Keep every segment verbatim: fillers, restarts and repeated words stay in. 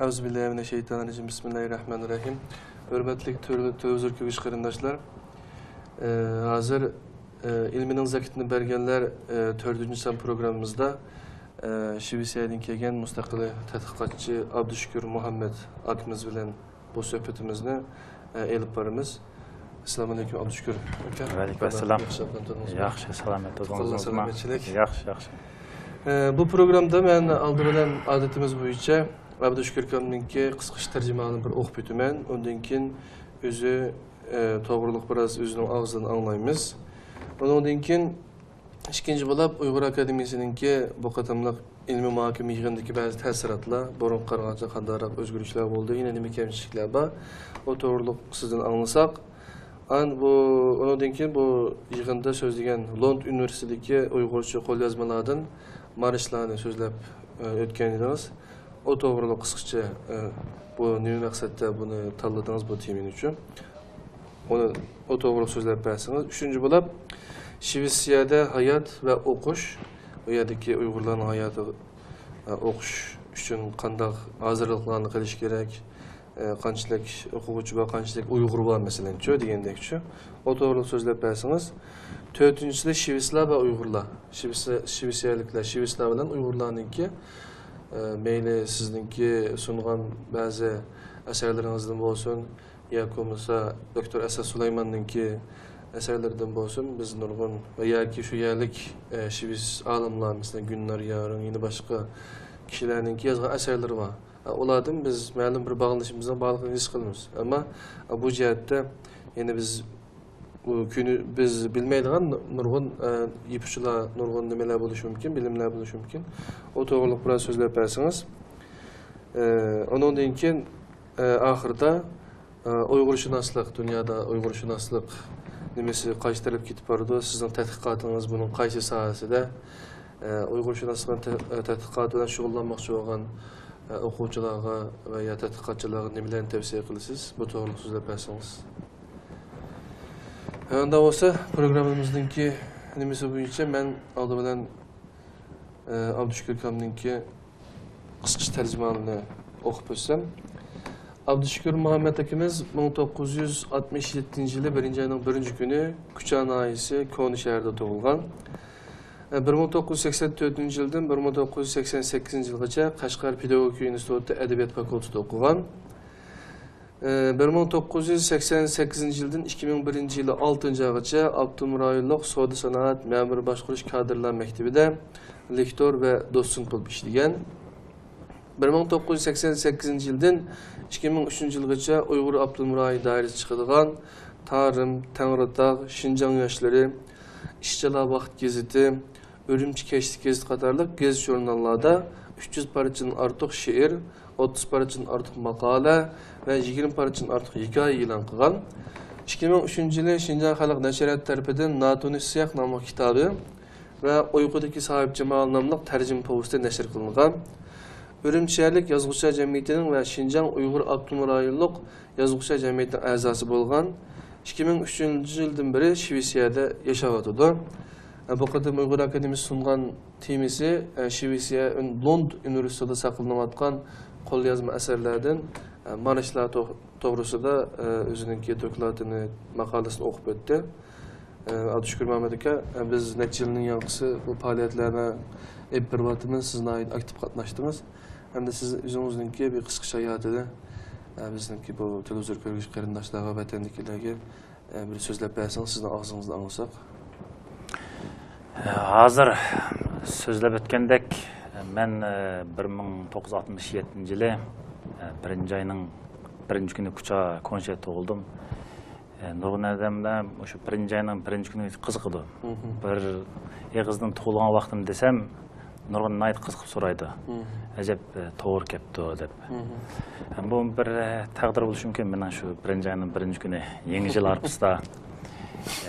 ئەئۇزۇبىللاھىمىنەششەيتانىررەجىم. بىسمىللاھىررەھمانىررەھىم. ھۆرمەتلىك تۆ-، تېلېۋىزور كۆرگۈچى قېرىنداشلار، ئە، ھازىر، ئە، ئىلمىنىڭ زەكىتىنى بەرگەنلەر، ئە، تۆتىنچى سان پروگراممىمىزدا، ئە، شىۋېتسىيەدىن كەلگەن مۇستەقىل تەتقىقاتچى ئابدۇشۈكۈر مۇھەممەت ئاكىمىز بىلەن بۇ سۆھبىتىمىزنى، ئە، ئېلىپ بارىمىز. ئەسسالامۇئەلەيكۇم، ئابدۇشۈكۈر ئاكا. ۋەئەلەيكۇم ئەسسالام. ياخشى ئاپتۇ، تۇردىڭىزمۇ؟ ياخشى، سالامەت تۇردىڭىزمۇ؟ سالامەتچىلىك. ياخشى، ياخشى. ئە، بۇ پروگرامدا مەن ئالدى بىلەن ئادىتىمىز بويىچە ئابدۇشۈكۈر ئاكامنىڭكى قىسقىچە تەرجىمىھالىنى بىر ئوقۇپ ئۆتىمەن. ئۇندىن كېيىن ئۆزى، ئە، توغرىلىق بىراز ئۆزىنىڭ ئاغزىدىن ئاڭلايمىز. ئۇنىڭدىن كېيىن ئىككىنچى بولاپ، ئۇيغۇر ئاكادېمىيىسىنىڭكى بۇ قېتىملىق ئىلمىي مۇھاكىمە يىغىنىدىكى بەزى تەسىراتلار، بۇرۇنقىغا قارىغاندا قانداقراق ئۆزگىرىشلەر بولدى، يەنە نېمە كەمچىلىكلەر بار، ئۇ توغرۇلۇق سىزدىن ئاڭلىساق. ئان بۇ، ئۇنىڭدىن كېيىن بۇ يىغىندا سۆزلىگەن لوند ئۇنىۋېرسىتېتىدىكى ئۇيغۇرچە قوليازمىلاردىن مارشلارنى سۆزلەپ، ئۆ، ئۆتكەن ئىدىڭىز. ئۇ توغرۇلۇق قىسقىچە، ئە، بۇ نېمە مەقسەتتە بۇنى تاللىدىڭىز بۇ تېمىنى ئۈچۈن؟ ئۇنى، ئۇ توغرۇلۇق سۆزلەپ بەرسىڭىز. ئۈچىنچى بولاپ، شىۋېتسىيەدە ھايات ۋە ئوقۇش، ئۇ يەردىكى ئۇيغۇرلارنىڭ ھاياتى، ئە، ئوقۇش ئۈچۈن قانداق ھازىرلىقلارنى قىلىش كېرەك، ئە، قانچىلىك ئوقۇغۇچى بار، قانچىلىك ئۇيغۇر بار، مەسىلەنچۇ، دېگەندەكچۇ. ئۇ توغرۇلۇق سۆزلەپ بەرسىڭىز. تۆتىنچىسى شىۋېتسىيە ۋە ئۇيغۇرلار. شىۋېتسىيە-، شىۋېتسىيەلىكلەر، شىۋېتسىيە بىلەن ئۇيغۇرلارنىڭكى، ئە، مەيلى سىزنىڭكى سۇنغان بەزى ئەسەرلىرىڭىزدىن بولسۇن، ياكى بولمىسا دوكتور ئەسەت سۇلايماننىڭكى ئەسەرلىرىدىن بولسۇن، بىز نۇرغۇن ۋە ياكى شۇ يەرلىك، ئە، شىۋېتس ئالىملار، مەسىلەن، گۈلنار يارىڭ، يەنە باشقا كىشىلەرنىڭكى يازغان ئەسەرلىرى بار. ئە، ئۇلاردىن بىز مەلۇم بىر باغلىنىشىمىزنىڭ بارلىقىنى ھېس قىلىمىز. ئەمما، ئە، بۇ جەھەتتە يەنە بىز ئۇ كۈنى بىز بىلمەيدىغان نۇرغۇن، ئە، يىپ ئۇچلار، نۇرغۇن نېمىلەر بولۇشى مۇمكىن، بىلىملەر بولۇشى مۇمكىن. ئۇ توغرۇلۇق بىراز سۆزلەپ بەرسىڭىز. ئە، ئۇنىڭدىن كېيىن، ئە، ئاخىرىدا، ئە، ئۇيغۇرشۇناسلىق، دۇنيادا ئۇيغۇرشۇناسلىق نېمىسى قايسى تەرەپكە كېتىپ بارىدۇ؟ سىزنىڭ تەتقىقاتىڭىز بۇنىڭ قايسى ساھەسىدە؟ ئە، ئۇيغۇرشۇناسلىق تە-، تەتقىقاتى بىلەن شۇغۇللانماقچى بولغان، ئە، ئوقۇغۇچىلارغا ۋە يا تەتقىقاتچىلارغا نېمىلەرنى تەۋسىيە قىلىسىز؟ بۇ توغرىلىق سۆزلەپ بەرسىڭىز. ئۇنداق بولسا، پروگراممىمىزنىڭكى نېمىسى بويىچە مەن ئالدى بىلەن، ئە، ئابدۇشۈكۈر ئاكامنىڭكى قىسقىچە تەرجىمىھالىنى ئوقۇپ ئۆتسەم. ئابدۇشۈكۈر مۇھەممەت ئاكىمىز مىڭ توققۇز يۈز ئاتمىش يەتتىنچى يىلى بىرىنچى ئاينىڭ بىرىنچى كۈنى كۇچا ناھىيەسى كونا شەھىرىدە تۇغۇلغان. ئە، بىر مىڭ توققۇز يۈز سەكسەن تۆتىنچى يىلدىن بىر مىڭ توققۇز يۈز سەكسەن سەككىزىنچى يىلغىچە قەشقەر پېداگوگىكا ئىنستىتۇتىدا ئەدەبىيات فاكۇلتېتىدا ئوقۇغان. ئە، بىر مىڭ توققۇز يۈز سەكسەن سەككىزىنچى يىلدىن ئىككى مىڭ بىرىنچى يىلى ئالتىنچى ئايغىچە ئاپتونوم رايونلۇق سودا سانائەت مەمۇرىي باشقۇرۇش كادىرلار مەكتىۋىدە لېكتور ۋە دوتسېنت بولۇپ ئىشلىگەن. بىر مىڭ توققۇز يۈز سەكسەن سەككىزىنچى يىلدىن ئىككى مىڭ ئۈچىنچى يىلغىچە ئۇيغۇر ئاپتونوم رايونى دائىرىسىگە چىقىدىغان تارىم، تەڭرىتاغ، شىنجاڭ ياشلىرى، ئىشچىلار ۋاقتى گېزىتى، ئۈرۈمچى كەچلىك گېزىتى قاتارلىق گېزىت-ژۇرناللاردا ئۈچ يۈز پارچىدىن ئارتۇق شېئىر، ئوتتۇز پارچىدىن ئارتۇق ماقالە ۋە يىگىرمە پارچىدىن ئارتۇق ھېكايە ئېلان قىلغان. ئىككى مىڭ ئۈچىنچى يىلى شىنجاڭ خەلق نەشرىياتى تەرىپىدىن ناتونۇس سىياق ناملىق كىتابى ۋە ئۇيقۇدىكى ساھىبجامال ناملىق تەرجىمە پوۋېستى نەشر قىلىنغان. ئۈرۈمچى شەھەرلىك يازغۇچىلار جەمئىيىتىنىڭ ۋە شىنجاڭ ئۇيغۇر ئاپتونوم رايونلۇق يازغۇچىلار جەمئىيىتىنىڭ ئەزاسى بولغان. ئىككى مىڭ ئۈچىنچى يىلدىن بېرى شىۋېتسىيەدە ياشاۋاتىدۇ. بۇ قېتىم ئۇيغۇر ئاكادېمىيىسى سۇنغان تېمىسى، شىۋېتسىيە ئۈن-، لوند ئۇنىۋېرسىتېتىدا ساقلىنىۋاتقان قوليازما ئەسەرلەردىن، مارشلار توغ-، توغرىسىدا، ئۆزىنىڭكى دوكلاتىنى، ماقالىسىنى ئوقۇپ ئۆتتى. ئابدۇشۈكۈر مەمەت ئاكا، بىز نەچچە يىلنىڭ ياڭقىسى بۇ پائالىيەتلەرنى ئېلىپ بېرىۋاتىمىز، سىز ناھايىتى ئاكتىپ قاتناشتىڭىز. ئەمدى سىز ئۆزىڭىزنىڭكى بىر قىسقىچە ھاياتىنى، ئە، بىزنىڭكى بۇ تېلېۋىزور كۆرگۈچى قېرىنداشلارغا، ۋەتەندىكىلەرگە، ئە، بىر سۆزلەپ بەرسىڭىز، سىزنىڭ ئاغزىڭىزدىن ئاڭلىساق. ھازىر سۆزلەپ ئۆتكەندەك، مەن، ئە، بىر مىڭ توققۇز يۈز ئاتمىش يەتتىنچى يىلى، ئە، بىرىنچى ئاينىڭ بىرىنچى كۈنى كۇچا كونشەدە تۇغۇلدۇم. ئە، نۇرغۇن ئادەملەر مۇشۇ بىرىنچى ئاينىڭ بىرىنچى كۈنى قىزىقىدۇ. مھم. بىر ئېغىزدىن تۇغۇلغان ۋاقتىم دېسەم، نۇرغۇن ناھايىتى قىزىقىپ سورايدۇ. مھم. ئەجەب، ئە، توغرا كەپتۇ دەپ. مھم. ئە، بۇ بىر، ئە، تەقدىر بولۇشى مۇمكىن. مېنىڭ شۇ بىرىنچى ئاينىڭ بىرىنچى كۈنى يېڭى يىل ھارپىسىدا،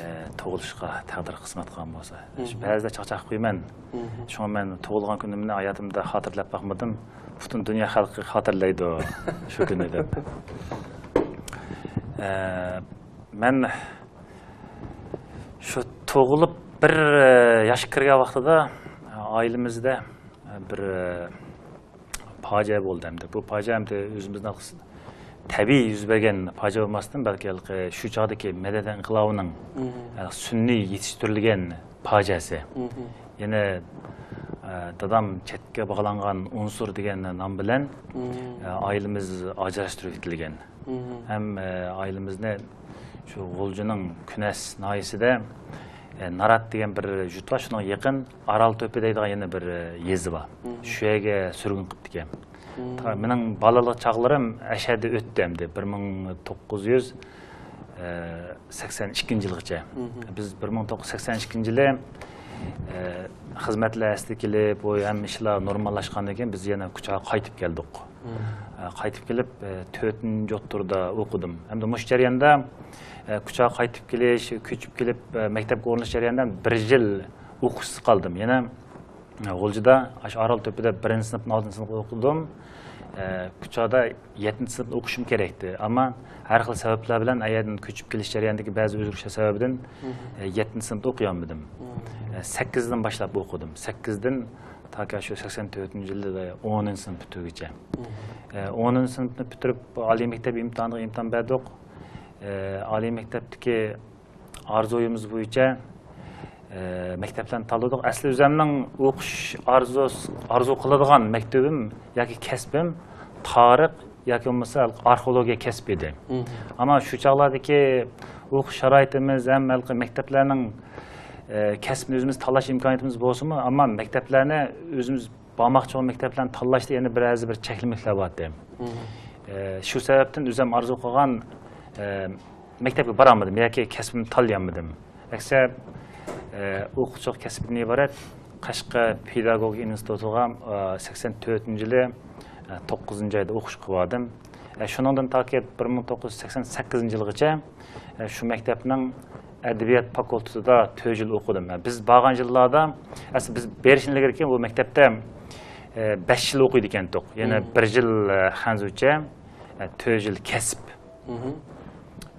ئە، تۇغۇلۇشقا تەقدىر قىسمەت قىلغان بولسا. مھم. بەزىدە چاقچاق قىلىمەن. مھم. شۇڭا مەن تۇغۇلغان كۈنۈمنى ھاياتىمدا خاتىرىلەپ باقمىدىم. پۈتۈن دۇنيا خەلقى خاتىرىلەيدۇ شۇ كۈننى دەپ. ئە، مەن شۇ تۇغۇلۇپ بىر، ئە، ياشقا كىرگەن ۋاقتىدا، ئە، ئائىلىمىزدە، ئە، بىر، ئە، پاجىئە بولدى ئەمدى. بۇ پاجىئە ئەمدى ئۆزىمىزنىڭ تەبىئىي يۈز بەرگەن پاجىئە بولماستىن، بەلكى ھېلىقى شۇ چاغدىكى مەدەنىيەت ئىنقىلابىنىڭ، مم. ئە، سۈنئىي يېتىشتۈرۈلگەن پاجىئەسى. مم. يەنە، ئە، دادام چەتكە باغلانغان ئۇنسۇر دېگەن نام بىلەن، مم. ئە، ئائىلىمىز ئاجراشتۇرۇپ كېتىلگەن. مم. ھەم، ئە، ئائىلىمىزنى شۇ غۇلجىنىڭ كۈنەس ناھىيەسىدە، ئە، نارات دېگەن بىر يۇرت بار، شۇنىڭغا يېقىن ئارال تۆپە دەيدىغان يەنە بىر، ئە، يېزا بار. مم. شۇ يەرگە سۈرگۈن قىلىپ كەتكەن. مم. تا-، مېنىڭ بالىلىق چاغلىرىم ئەشەدە ئۆتتى ئەمدى، بىر مىڭ توققۇز يۈز سەكسەن ئىككىنچى يىلغىچە. مم. بىز بىر مىڭ توققۇز يۈز سەكسەن ئىككىنچى يىلى، ئە، خىزمەتلەر ئەسلىگە كېلىپ، ئۇ ھەممە ئىشلار نورماللاشقاندىن كېيىن بىز يەنە كۇچاغا قايتىپ كەلدۇق. مم. ئە، قايتىپ كېلىپ، ئە، تۆتىنچى ئوتتۇرىدا ئوقۇدۇم. ھەمدە مۇشۇ جەرياندا، ئە، كۇچاغا قايتىپ كېلىش، كۆچۈپ كېلىپ، ئە، مەكتەپكە ئورۇنلىشىش جەريانىدا بىر يىل ئوقۇشسىز قالدىم. يەنە غۇلجىدا، ئاشۇ ئارال تۆپىدە بىرىنچى سىنىپتىن ئالتىنچى سىنىپقا ئوقۇدۇم. ئە، كۇچادا يەتتىنچى سىنىپتا ئوقۇشۇم كېرەكتى. ئەمما ھەر خىل سەۋەبلەر بىلەن ئەيەردىن كۆچۈپ كېلىش جەريانىدىكى بەزى ئۆزگىرىشلەر سەۋەبىدىن، مم. ئە، يەتتىنچى سىنىپتا ئوقۇيالمىدىم. مم. ئە، سەككىزدىن باشلاپ ئوقۇدۇم. سەككىزدىن تاكى شۇ سەكسەن تۆتىنچى يىلى ئونىنچى سىنىپ پۈتتۈرگۈچە. مم. ئە، ئونىنچى سىنىپنى پۈتتۈرۈپ، ئالىي مەكتەپ ئىمتىھانىغا ئىمتىھان بەردۇق. ئە، ئالىي مەكتەپتىكى ئارزۇيىمىز بويىچە، ئە، مەكتەپلەرنى تاللىدۇق. ئەسلى ئۆزۈمنىڭ ئوقۇش ئارزۇس-، ئارزۇ قىلىدىغان مەكتىپىم ياكى كەسپىم تارىخ ياكى بولمىسا ئارخېئولوگىيە كەسپى ئىدى. مم. ئەمما شۇ چاغلاردىكى ئوقۇش شارائىتىمىز ھەم ھېلىقى مەكتەپلەرنىڭ، ئە، كەسپىنى ئۆزىمىز تاللاش ئىمكانىيىتىمىز بولسىمۇ، ئەمما مەكتەپلەرنى ئۆزىمىز بارماقچى بولغان مەكتەپلەرنى تاللاشتا يەنە بىر بەزى بىر چەكلىمىلىكلەر بارتى. مم. ئە، شۇ سەۋەبتىن ئۆزۈم ئارزۇ قىلغان، ئە، مەكتەپكە بارالمىدىم ياكى كەسپىمنى تاللىيالمىدىم. ئەكسىچە، ئە، ئوقۇتقۇچىلىق كەسپىدىن ئىبارەت قەشقەر پېداگوگىكا ئىنستىتۇتىغا، ئە، سەكسەن تۆتىنچى يىلى، ئە، توققۇزىنچى ئايدا ئوقۇشقا باردىم. ئە، شۇنىڭدىن تارتىپ بىر مىڭ توققۇز يۈز سەكسەن سەككىزىنچى يىلغىچە، ئە، شۇ مەكتەپنىڭ ئەدەبىيات فاكۇلتېتىدا تۆت يىل ئوقۇدۇم. ئە، بىز بارغان يىللاردا، ئەسلى بىز بېرىشتىن ئىلگىرىكى بۇ مەكتەپتە، ئە، بەش يىل ئوقۇيدىكەنتۇق. يەنە مم. بىر يىل، ئە، خەنزۇچە، ئە، تۆت يىل كەسىپ. مم.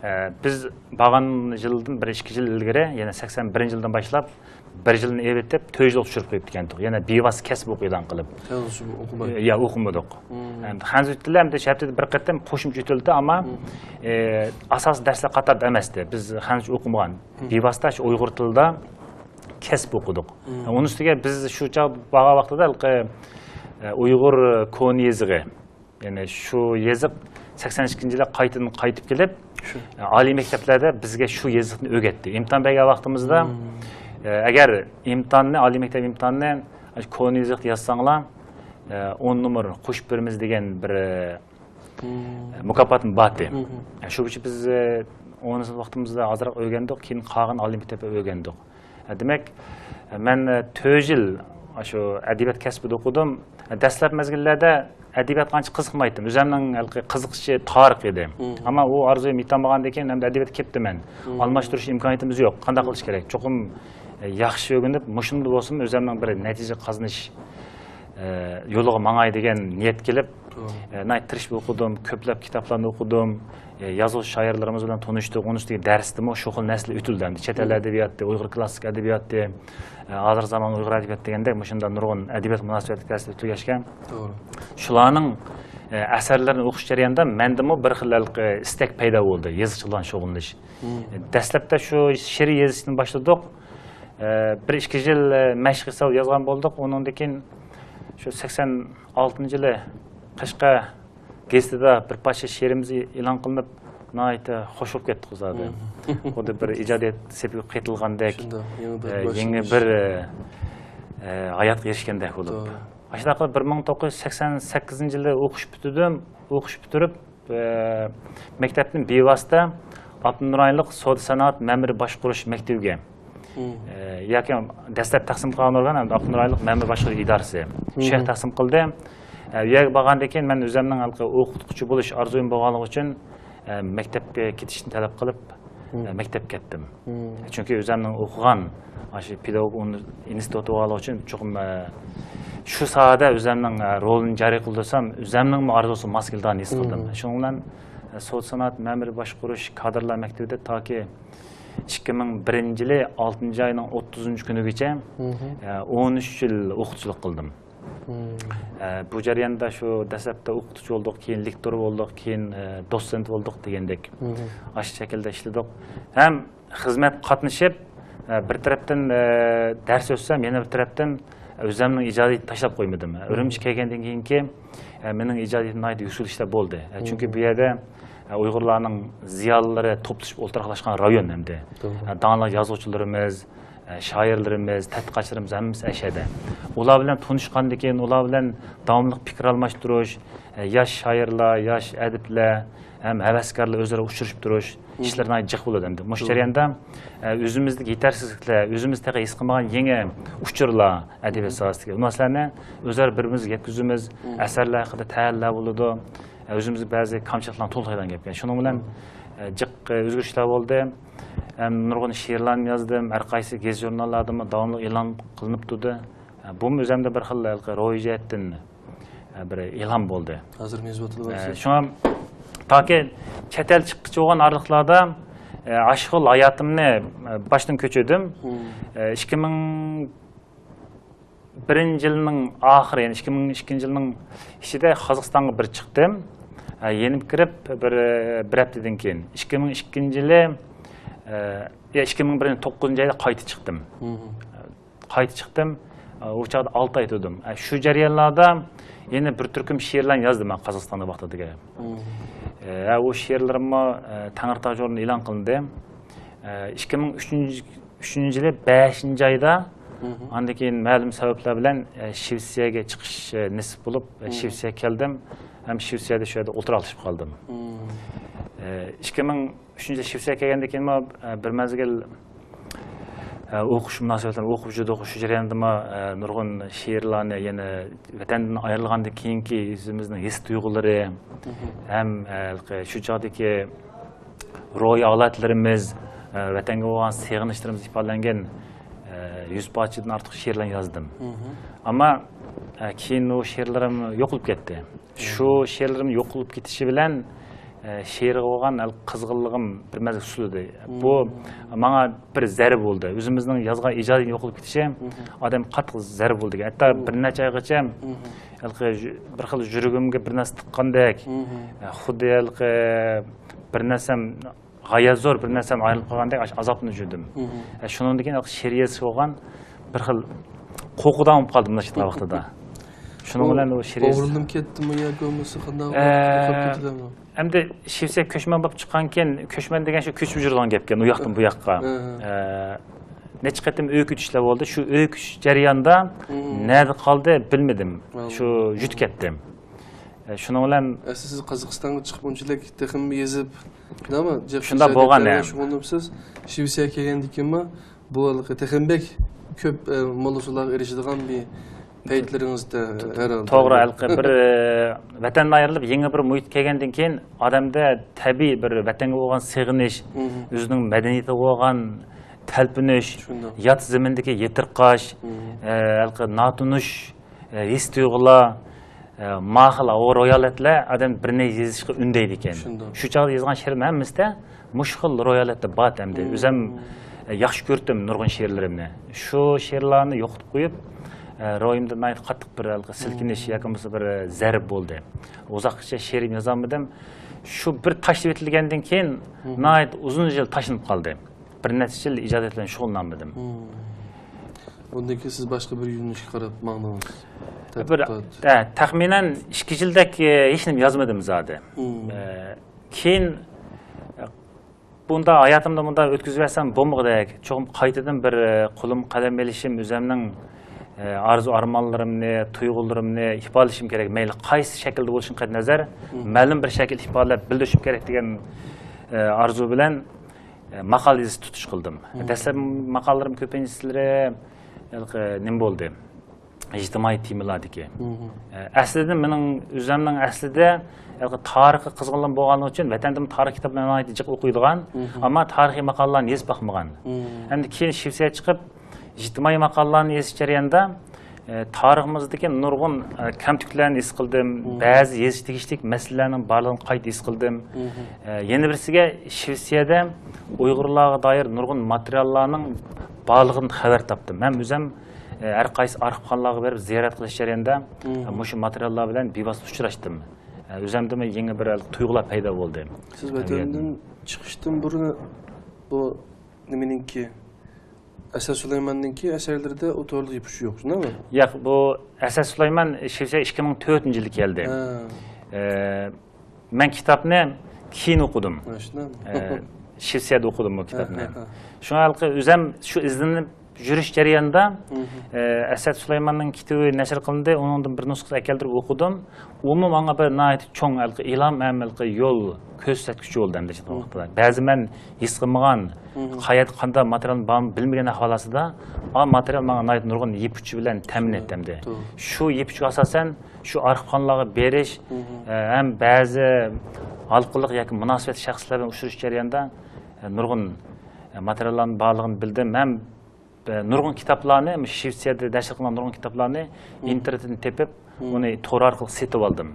ئە، بىز بارغان يىلدىن بىر ئىككى يىل ئىلگىرى، يەنە سەكسەن بىرىنچى يىلدىن باشلاپ بىر يىلنى ئېلىۋېتىپ، تۆت يىلغا چۈشۈرۈپ قويۇپتىكەنتۇق. يەنە بىۋاسىتە كەسىپ ئوقۇيدىغان قىلىپ. خەنزۇچە ئوقۇماي. يا، ئوقۇمىدۇق. مم. ئەمدى خەنزۇ تىلى ئەمدى ھەپتىدە بىر قېتىم قوشۇمچە ئۆتۈلدى، ئەمما، مم. ئە، ئاساسىي دەرسلەر قاتارىدا ئەمەستى. بىز خەنزۇچە ئوقۇمىغان. مم. بىۋاسىتە شۇ ئۇيغۇر تىلىدا كەسىپ ئوقۇدۇق. مم. ئۇنىڭ ئۈستىگە بىز شۇ چاغ بارغان ۋاقتىدا ھېلىقى، ئە، ئۇيغۇر كونا يېزىقى، يەنى شۇ يېزىق سەكسەن ئىككىنچى يىلى قايتىدىن قايتىپ كېلىپ، شۇ. ئالىي مەكتەپلەردە بىزگە شۇ يېزىقنى ئۆگەتتى. ئىمتىھان بەرگەن ۋاقتىمىزدا، مم. ئە، ئەگەر ئىمتىھاننى، ئالىي مەكتەپ ئىمتىھانىنى كونا يېزىقتا يازساڭلار، ئە، ئون نومۇر قوشۇپ بېرىمىز دېگەن بىر، ئە، مم. مۇكاپاتمۇ بارتى. مم. ئە، شۇ بويىچە بىز، ئە، ئونىنچى سىنىپ ۋاقتىمىزدا ئازراق ئۆگەندۇق، كېيىن قالغان ئالىي مەكتەپتە ئۆگەندۇق. دېمەك، مەن تۆت يىل شۇ ئەدەبىيات كەسپىدە ئوقۇدۇم. دەسلەپ مەزگىللەردە ئەدەبىياتقا ئانچە قىزىقمايتتىم. ئۆزۈمنىڭ ھېلىقى قىزىقىشى تارىخ ئىدى. مم. ئەمما ئۇ ئارزۇيۇم يېتەلمىگەندىن كېيىن ئەمدى ئەدەبىياتقا كەپتىمەن. مم. ئالماشتۇرۇش ئىمكانىيىتىمىز يوق. قانداق قىلىش كېرەك؟ چوقۇم، ئە، ياخشى ئۆگىنىپ، مۇشۇندىلا بولسىمۇ ئۆزۈمنىڭ بىر نەتىجە قازىنىش، ئە، يولىغا ماڭاي دېگەن نىيەت كېلىپ، توغرا. ئە، ناھايىتى تىرىشىپ ئوقۇدۇم، كۆپلەپ كىتابلارنى ئوقۇدۇم. ئە، يازغۇچى شائىرلىرىمىز بىلەن تونۇشتۇق. ئۇنىڭ ئۈستىگە دەرستىمۇ شۇ خىل نەرسىلەر ئۆتۈلدى. ئەمدى چەت ئەل مم. ئەدەبىياتى، ئۇيغۇر كلاسسىك ئەدەبىياتى، ئە، ھازىر زامان ئۇيغۇر ئەدەبىياتى دېگەندەك مۇشۇنداق نۇرغۇن ئەدەبىيات مۇناسىۋەتلىك دەرسلەر ئۆتۈلگەچكە، توغرا. شۇلارنىڭ، ئە، ئەسەرلىرىنى ئوقۇش جەريانىدا مەندىمۇ بىر خىل ھېلىقى ئىستەك پەيدا بولدى، يېزىقچىلىق بىلەن شۇغۇللىنىش. مم. ئە، دەسلەپتە شۇ شېئىر يېزىشتىن باشلىدۇق. ئە، بىر ئىككى يىل، ئە، مەشىق ھېسابى يازغان بولدۇق. ئۇنىڭدىن كېيىن شۇ سەكسەن ئالتىنچى يىلى قەشقەر گېزىتىدا بىر پارچە شېئىرىمىز ئېلان قىلىنىپ، ناھايىتى خوش بولۇپ كەتتۇق زادى. مم. خۇددى بىر ئىجادىيەت سېپىگە قېتىلغاندەك، شۇنداق، يېڭى بىر ئە، باشلىنىش. يېڭى بىر، ئە، ئە، ھاياتقا ئېرىشكەندەك بولۇپ. توغرا. ئاشۇنداق قىلىپ بىر مىڭ توققۇز يۈز سەكسەن سەككىزىنچى يىلى ئوقۇش پۈتتۈردۈم. ئوقۇش پۈتتۈرۈپ، ئە، مەكتەپتىن بىۋاسىتە ئاپتونوم رايونلۇق سودا سانائەت مەمۇرىي باشقۇرۇش مەكتىۋىگە، مم. ئە، ياكى دەسلەپ تەقسىم قىلغان ئورگان ئاپتونوم رايونلۇق مەمۇرىي باشقۇرۇش ئىدارىسى، شۇ يەرگە مم. تەقسىم قىلدى. ئە، ئۇ يەرگە بارغاندىن كېيىن مەن ئۆزۈمنىڭ ھېلىقى ئوقۇتقۇچى بولۇش ئارزۇيۇم بولغانلىقى ئۈچۈن، ئە، مەكتەپكە كېتىشنى تەلەپ قىلىپ، مم. ئە، مەكتەپكە كەتتىم. مم. چۈنكى ئۆزۈمنىڭ ئوقۇغان، ئاشۇ پېداگوگ ئۇنى-، ئىنستىتۇتى بولغانلىقى ئۈچۈن چوقۇم، ئە، شۇ ساھەدە ئۆزۈمنىڭ، ئە، رولىنى جارى قىلدۇرسام، ئۆزۈمنىڭمۇ ئارزۇسىغا ماس كېلىدىغان ھېس قىلدىم. مم. شۇنىڭ بىلەن، ئە، سودا سانائەت مەمۇرىي باشقۇرۇش كادىرلار مەكتىۋىدە تاكى ئىككى مىڭ بىرىنچى يىلى ئالتىنچى ئاينىڭ ئوتتۇزىنچى كۈنىگىچە، مم. ئە، ئون ئۈچ يىل ئوقۇتقۇچىلىق قىلدىم. ئە، بۇ جەرياندا شۇ دەسلەپتە ئوقۇتقۇچى بولدۇق، كېيىن لېكتور بولدۇق، كېيىن، ئە، دوتسېنت بولدۇق دېگەندەك. ئاشۇ شەكىلدە ئىشلىدۇق. ھەم خىزمەت قاتنىشىپ، ئە، بىر تەرەپتىن، ئە، دەرس ئۆتسەم، يەنە بىر تەرەپتىن ئۆزۈمنىڭ ئىجادىيىتىنى تاشلاپ قويمىدىم. ئۈرۈمچىگە كەلگەندىن كېيىنكى، ئە، مېنىڭ ئىجادىيىتىم ناھايىتى يۈكسىلىشلەر بولدى. ئە، چۈنكى بۇ يەردە، ئە، ئۇيغۇرلارنىڭ زىيالىيلىرى توپلىشىپ ئولتۇراقلاشقان رايون ئەمدى. ئە، داڭلىق يازغۇچىلىرىمىز، ئە، شائىرلىرىمىز، تەتقىقاتچىلىرىمىز ھەممىسى ئەشەدە. ئۇلار بىلەن تونۇشقاندىن كېيىن، ئۇلار بىلەن داۋاملىق پىكىر ئالماشتۇرۇش، ئە، ياش شائىرلار، ياش ئەدىبلەر ھەم ھەۋەسكارلار ئۆزئارا ئۇچرىشىپ تۇرۇش ئىشلىرى ناھايىتى جىق بولىدۇ ئەمدى. مۇشۇ جەرياندا، ئە، ئۆزىمىزدىكى يېتەرسىزلىكلەر، ئۆزىمىز تېخى ھېس قىلمىغان يېڭى ئۇچۇرلار، ئەدەبىيات ساھەسىدىكى، بۇ نەرسىلەرنى ئۆزئارا بىر-بىرىمىزگە يەتكۈزىمىز، ئەسەرلەر ھەققىدە تەھلىللەر بولىدۇ. ئە، ئۆزىمىزگە بەزى كامچىلىقلارنى تولۇقلايدىغان گەپكەن. شۇنىڭ بىلەن، ئە، جىق، ئە، ئۆزگىرىشلەر بولدى. ھەم نۇرغۇن شېئىرلارنى يازدىم، ھەر قايسى گېزىت-ژۇرناللاردىمۇ داۋاملىق ئېلان قىلىنىپ تۇردى. ئە، بۇمۇ ئۆزۈمدە بىر خىل ھېلىقى روھىي جەھەتتىن، ئە، بىر ئىلھام بولدى. ھازىرمۇ يېزىۋاتىدۇ ئە، بارسىز. شۇڭا تاكى چەت ئەل چىققىچە بولغان ئارىلىقلاردا، ئە، ئاشۇ خىل ھاياتىمنى، ئە، باشتىن كۆچۈردۈم. ئە، ئىككى مىڭ بىرىنچى يىلنىڭ ئاخىرى، يەنى ئىككى مىڭ ئىككىنچى يىلنىڭ ئىچىدە قازاقىستانغا بىر چىقتىم. ئە، يېنىپ كىرىپ بىر، بىر ھەپتىدىن كېيىن، ئىككى مىڭ ئىككىنچى يىلى، ئە، يا، ئىككى مىڭ بىرىنچى توققۇزىنچى ئايدا قايتا چىقتىم. قايتا چىقتىم. ئە، ئۇ چاغدا ئالتە ئاي تۇردۇم. ئە، شۇ جەريانلاردا يەنە بىر تۈركۈم شېئىرلارنى يازدىم مەن قازاقىستاندا ۋاقتىدىكى. ئە، ئۇ شېئىرلىرىممۇ، ئە، تەڭرىتاغ ژۇرنىلىدا ئېلان قىلىندى. ئە، ئىككى مىڭ ئۈچىنچى، ئۈچىنچى يىلى بەشىنچى ئايدا، ئاندىن كېيىن مەلۇم سەۋەبلەر بىلەن، ئە، شىۋېتسىيەگە چىقىش، ئە، نېسىپ بولۇپ، ئە، شىۋېتسىيەگە كەلدىم. ھەم شىۋېتسىيەدە شۇ يەردە ئولتۇراقلىشىپ قالدىم. ئە، ئىككى مىڭ ئۈچىنچى يىل شىۋېتسىيەگە كەلگەندىن كېيىنمۇ، ئە، بىر مەزگىل، ئە، ئوقۇش مۇناسىۋەتلىرى ئوقۇپ يۈردۇق. شۇ جەرياندىمۇ، ئە، نۇرغۇن شېئىرلارنى يەنە ۋەتەندىن ئايرىلغاندىن كېيىنكى ئۆزىمىزنىڭ ھېس تۇيغۇلىرى ھەم، ئە، شۇ چاغدىكى روھىي ھالەتلىرىمىز، ئە، ۋەتەنگە بولغان سېغىنىشلىرىمىز ئىپادىلەنگەن، ئە، يۈز پارچىدىن ئارتۇق شېئىرلارنى يازدىم. ئەمما، ئە، كېيىن ئۇ شېئىرلىرىم يوقىلىپ كەتتى. شۇ شېئىرلىرىم يوقىلىپ كېتىشى بىلەن، ئە، شېئىرغا بولغان ھەل قىزغىنلىقىم بىر مەزگىل سۇسلىدى. بۇ ماڭا بىر زەربە بولدى. ئۆزىمىزنىڭ يازغان ئىجادىيىتىنى يوقىلىپ كېتىشى ئادەمگە قاتتىق زەربە بولدى. ھەتتا بىر نەچچە ئايغىچە ھېلىقى بىر خىل يۈرىكىمگە بىر نەرسە تىققاندەك، ئە، خۇددى ھېلىقى بىر نەرسەم، غايەت زور بىر نەرسەم ئايرىلىپ قالغاندەك ئاش-، ئازابلىنىپ يۈردۈم. ئە، شۇنىڭدىن كېيىن شېئىر يېزىشقا بولغان بىر خىل قورقۇدان بولۇپ قالدىم مۇنداق ئېيتقان ۋاقتىدا. شۇنىڭ بىلەن ئۇ شېئىر يېزىش ئوغرىلىنىپ كەتتىمۇ ياكى بولمىسا قانداق ئە، بولۇپ كېتىدۇ؟ ئەمدى شىۋېتسىيەگە كۆچمەن بولۇپ چىققان كېيىن، كۆچمەن دېگەن شۇ كۆچۈپ يۈرىدىغان گەپكەن، ئۇ ياقتىن بۇ ياققا. ئە، نەچچە قېتىم ئۆي كۆچۈشلەر بولدى. شۇ ئۆي كۆچۈش جەريانىدا نەدە قالدى بىلمىدىم. شۇ يۈتۈپ كەتتىم. ئە، شۇنىڭ بىلەن ئەسلى سىز قازاقىستانغا چىقىپ ئۇنچىلىك تېخىمۇ يېزىپ، شۇنداق بولغان، شۇغۇللىنىپ سىز شىۋېتسىيەگە كەلگەندىكىنمۇ بۇ ھېلىقى تېخىمۇ بەك كۆپ، ئە، موللىسۇلارغا ئېرىشىدىغان بىر پەيتلىرىڭىزدە ھەرھالدا. توغرا، ھېلىقى بىر، ئە، ۋەتەندىن ئايرىلىپ، يېڭى بىر مۇھىتقا كەلگەندىن كېيىن ئادەمدە تەبىئىي بىر ۋەتەنگە بولغان سېغىنىش، ئۆزىنىڭ مەدەنىيىتىگە بولغان تەلپۈنۈش، يات زېمىندىكى يېتىرقاش، ئە، ھېلىقى ناتونۇش، ئە، ھېس تۇيغۇلار، ئە، ما خىل روھىي ھالەتلەر ئادەمنى بىرنى يېزىشقا ئۈندەيدىكەن. شۇ چاغدا يازغان شېئىرىم ھەممىسىدە مۇشۇ خىل روھىي ھالەتتە بار ئەمدى. ئۆزۈم، ئە، ياخشى كۆرۈپتىم نۇرغۇن شېئىرلىرىمنى. شۇ شېئىرلارنى يوقىتىپ قويۇپ، ئە، روھىمدا ناھايىتى قاتتىق بىر ھېلىقى سىلكىنىش ياكى بولمىسا بىر زەربە بولدى. ئۇزاققىچە شېئىر يازالمىدىم. شۇ بىر تاشلىۋېتىلگەندىن كېيىن ناھايىتى ئۇزۇن يىل تاشلىنىپ قالدى. بىر نەچچە يىل ئىجادىيەت بىلەن شۇغۇللانمىدىم. ئۇندىن كېيىن سىز باشقا بىر يۆنىلىشكە قاراپ ماڭدىڭىز؟ بىر، تەتقىقات. ئە، تەخمىنەن ئىككى يىلدەك، ئە، ھېچنېمە يازمىدىم زادى. ئە، كېيىن، ئە، بۇنداق ھاياتىمدا مۇنداق ئۆتكۈزۈۋەرسەم بولمىغۇدەك، چوقۇم قايتىدىن بىر، ئە، قولۇم قەلەم ئېلىشىم، ئۆزۈمنىڭ، ئە، ئارزۇ ئارمانلىرىمنى، تۇيغۇلىرىمنى ئىپادىلىشىم كېرەك. مەيلى قايسى شەكىلدە بولۇشىدىن قەتئىينەزەر، مەلۇم بىر شەكىل ئىپادىلەپ بىلدۈرۈشۈم كېرەك دېگەن، ئە، ئارزۇ بىلەن ئە، ماقالە يېزىش تۇتۇش قىلدىم. دەسلەپ ماقالىلىرىم كۆپىنچىسىلىرى ھېلىقى نېمە بولدى؟ ئىجتىمائىي تېمىلاردىكى. ئە، ئەسلىدە مېنىڭ ئۆزۈمنىڭ ئەسلىدە ھېلىقى تارىخقا قىزغىنلىقىم بولغانلىقى ئۈچۈن ۋەتەندىمۇ تارىخ كىتابلىرىنى ناھايىتى جىق ئوقۇيدىغان، ئەمما تارىخىي ماقالىلەرنى يېزىپ باقمىغان. ئەمدى كېيىن شىۋېتسىيەگە چىقىپ، ئىجتىمائىي ماقالىلەرنى يېزىش جەريانىدا، ئە، تارىخىمىزدىكى نۇرغۇن، ئە، كەمتۈكلەرنى ھېس قىلدىم. بەزى يېزىش تېگىشلىك مەسىلىلەرنىڭ بارلىقىنى قايتا ھېس قىلدىم. ئە، يەنە بىرسىگە شىۋېتسىيەدە ئۇيغۇرلارغا دائىر نۇرغۇن ماتېرىياللارنىڭ بارلىقىدىن خەۋەر تاپتىم. ھەم ئۆزۈم ھەر قايسى ئارخىپخانىلارغا بېرىپ زىيارەت قىلىش جەريانىدا، مم، مۇشۇ ماتېرىياللار بىلەن بىۋاسىتە ئۇچراشتىم. ئۆزۈمدىمۇ يېڭى بىر تۇيغۇلار پەيدا بولدى. سىز ۋەتەندىن چىقىشتىن بۇرۇن بۇ نېمىنىڭكى، ئەسەت سۇلايماننىڭكى ئەسەرلىرىدە ئۇ توغرىلىق يىپ ئۇچى يوق، شۇنداقمۇ؟ ياق، بۇ ئەسەت سۇلايمان شىۋېتسىيەگە ئىككى مىڭ تۆتىنچى يىلى كەلدى. ھە. ئە، مەن كىتابنى كېيىن ئوقۇدۇم. ھە، شۇنداقمۇ؟ ئە، شىۋېتسىيەدە ئوقۇدۇم بۇ كىتابنى. ھە، ھە، ھە. شۇڭا ھېلىقى ئۆزەم شۇ ئىزدىنىپ يۈرۈش جەريانىدا، مم، ئە، ئەسەت سۇلايماننىڭ كىتابى نەشر قىلىندى، ئۇنىڭدىن بىر نۇسخا ئەكەلدۈرۈپ ئوقۇدۇم. ئۇمۇ ماڭا بىر ناھايىتى چوڭ ھېلىقى ئىلھام ھەم ھېلىقى يول كۆرسەتكۈچى بولدى ئەمدى شۇنداق، مم، ۋاقىتتا. بەزى مەن ھېس قىلمىغان، مم، قەيەردە قانداق ماتېرىيال بارمۇ بىلمىگەن ئەھۋال ئاستىدا، ئا، ماتېرىيال ماڭا ناھايىتى نۇرغۇن يىپ ئۇچى بىلەن تەمىن، توغرا، ئەتتى ئەمدى. توغرا. شۇ يىپ ئۇچىغا ئاساسەن شۇ ئارخىپخانىلارغا بېرىش، مم، ئە، ھەم بەزى ھالقىلىق ياكى مۇناسىۋەتلىك شەخسلەر بىلەن ئۇچرىشىش جەريانىدا، ئە، نۇرغۇن، ئە، ماتېرىياللارنىڭ بارلىقىنى بىلدىم. ھەم، ئە، نۇرغۇن كىتابلارنى مۇشۇ شىۋېتسىيەدە نەشر قىلىنغان نۇرغۇن كىتابلارنى، مم، ئىنتېرنېتتىن تېپىپ، مم، ئۇنى تور ئارقىلىق سېتىپ ئالدىم.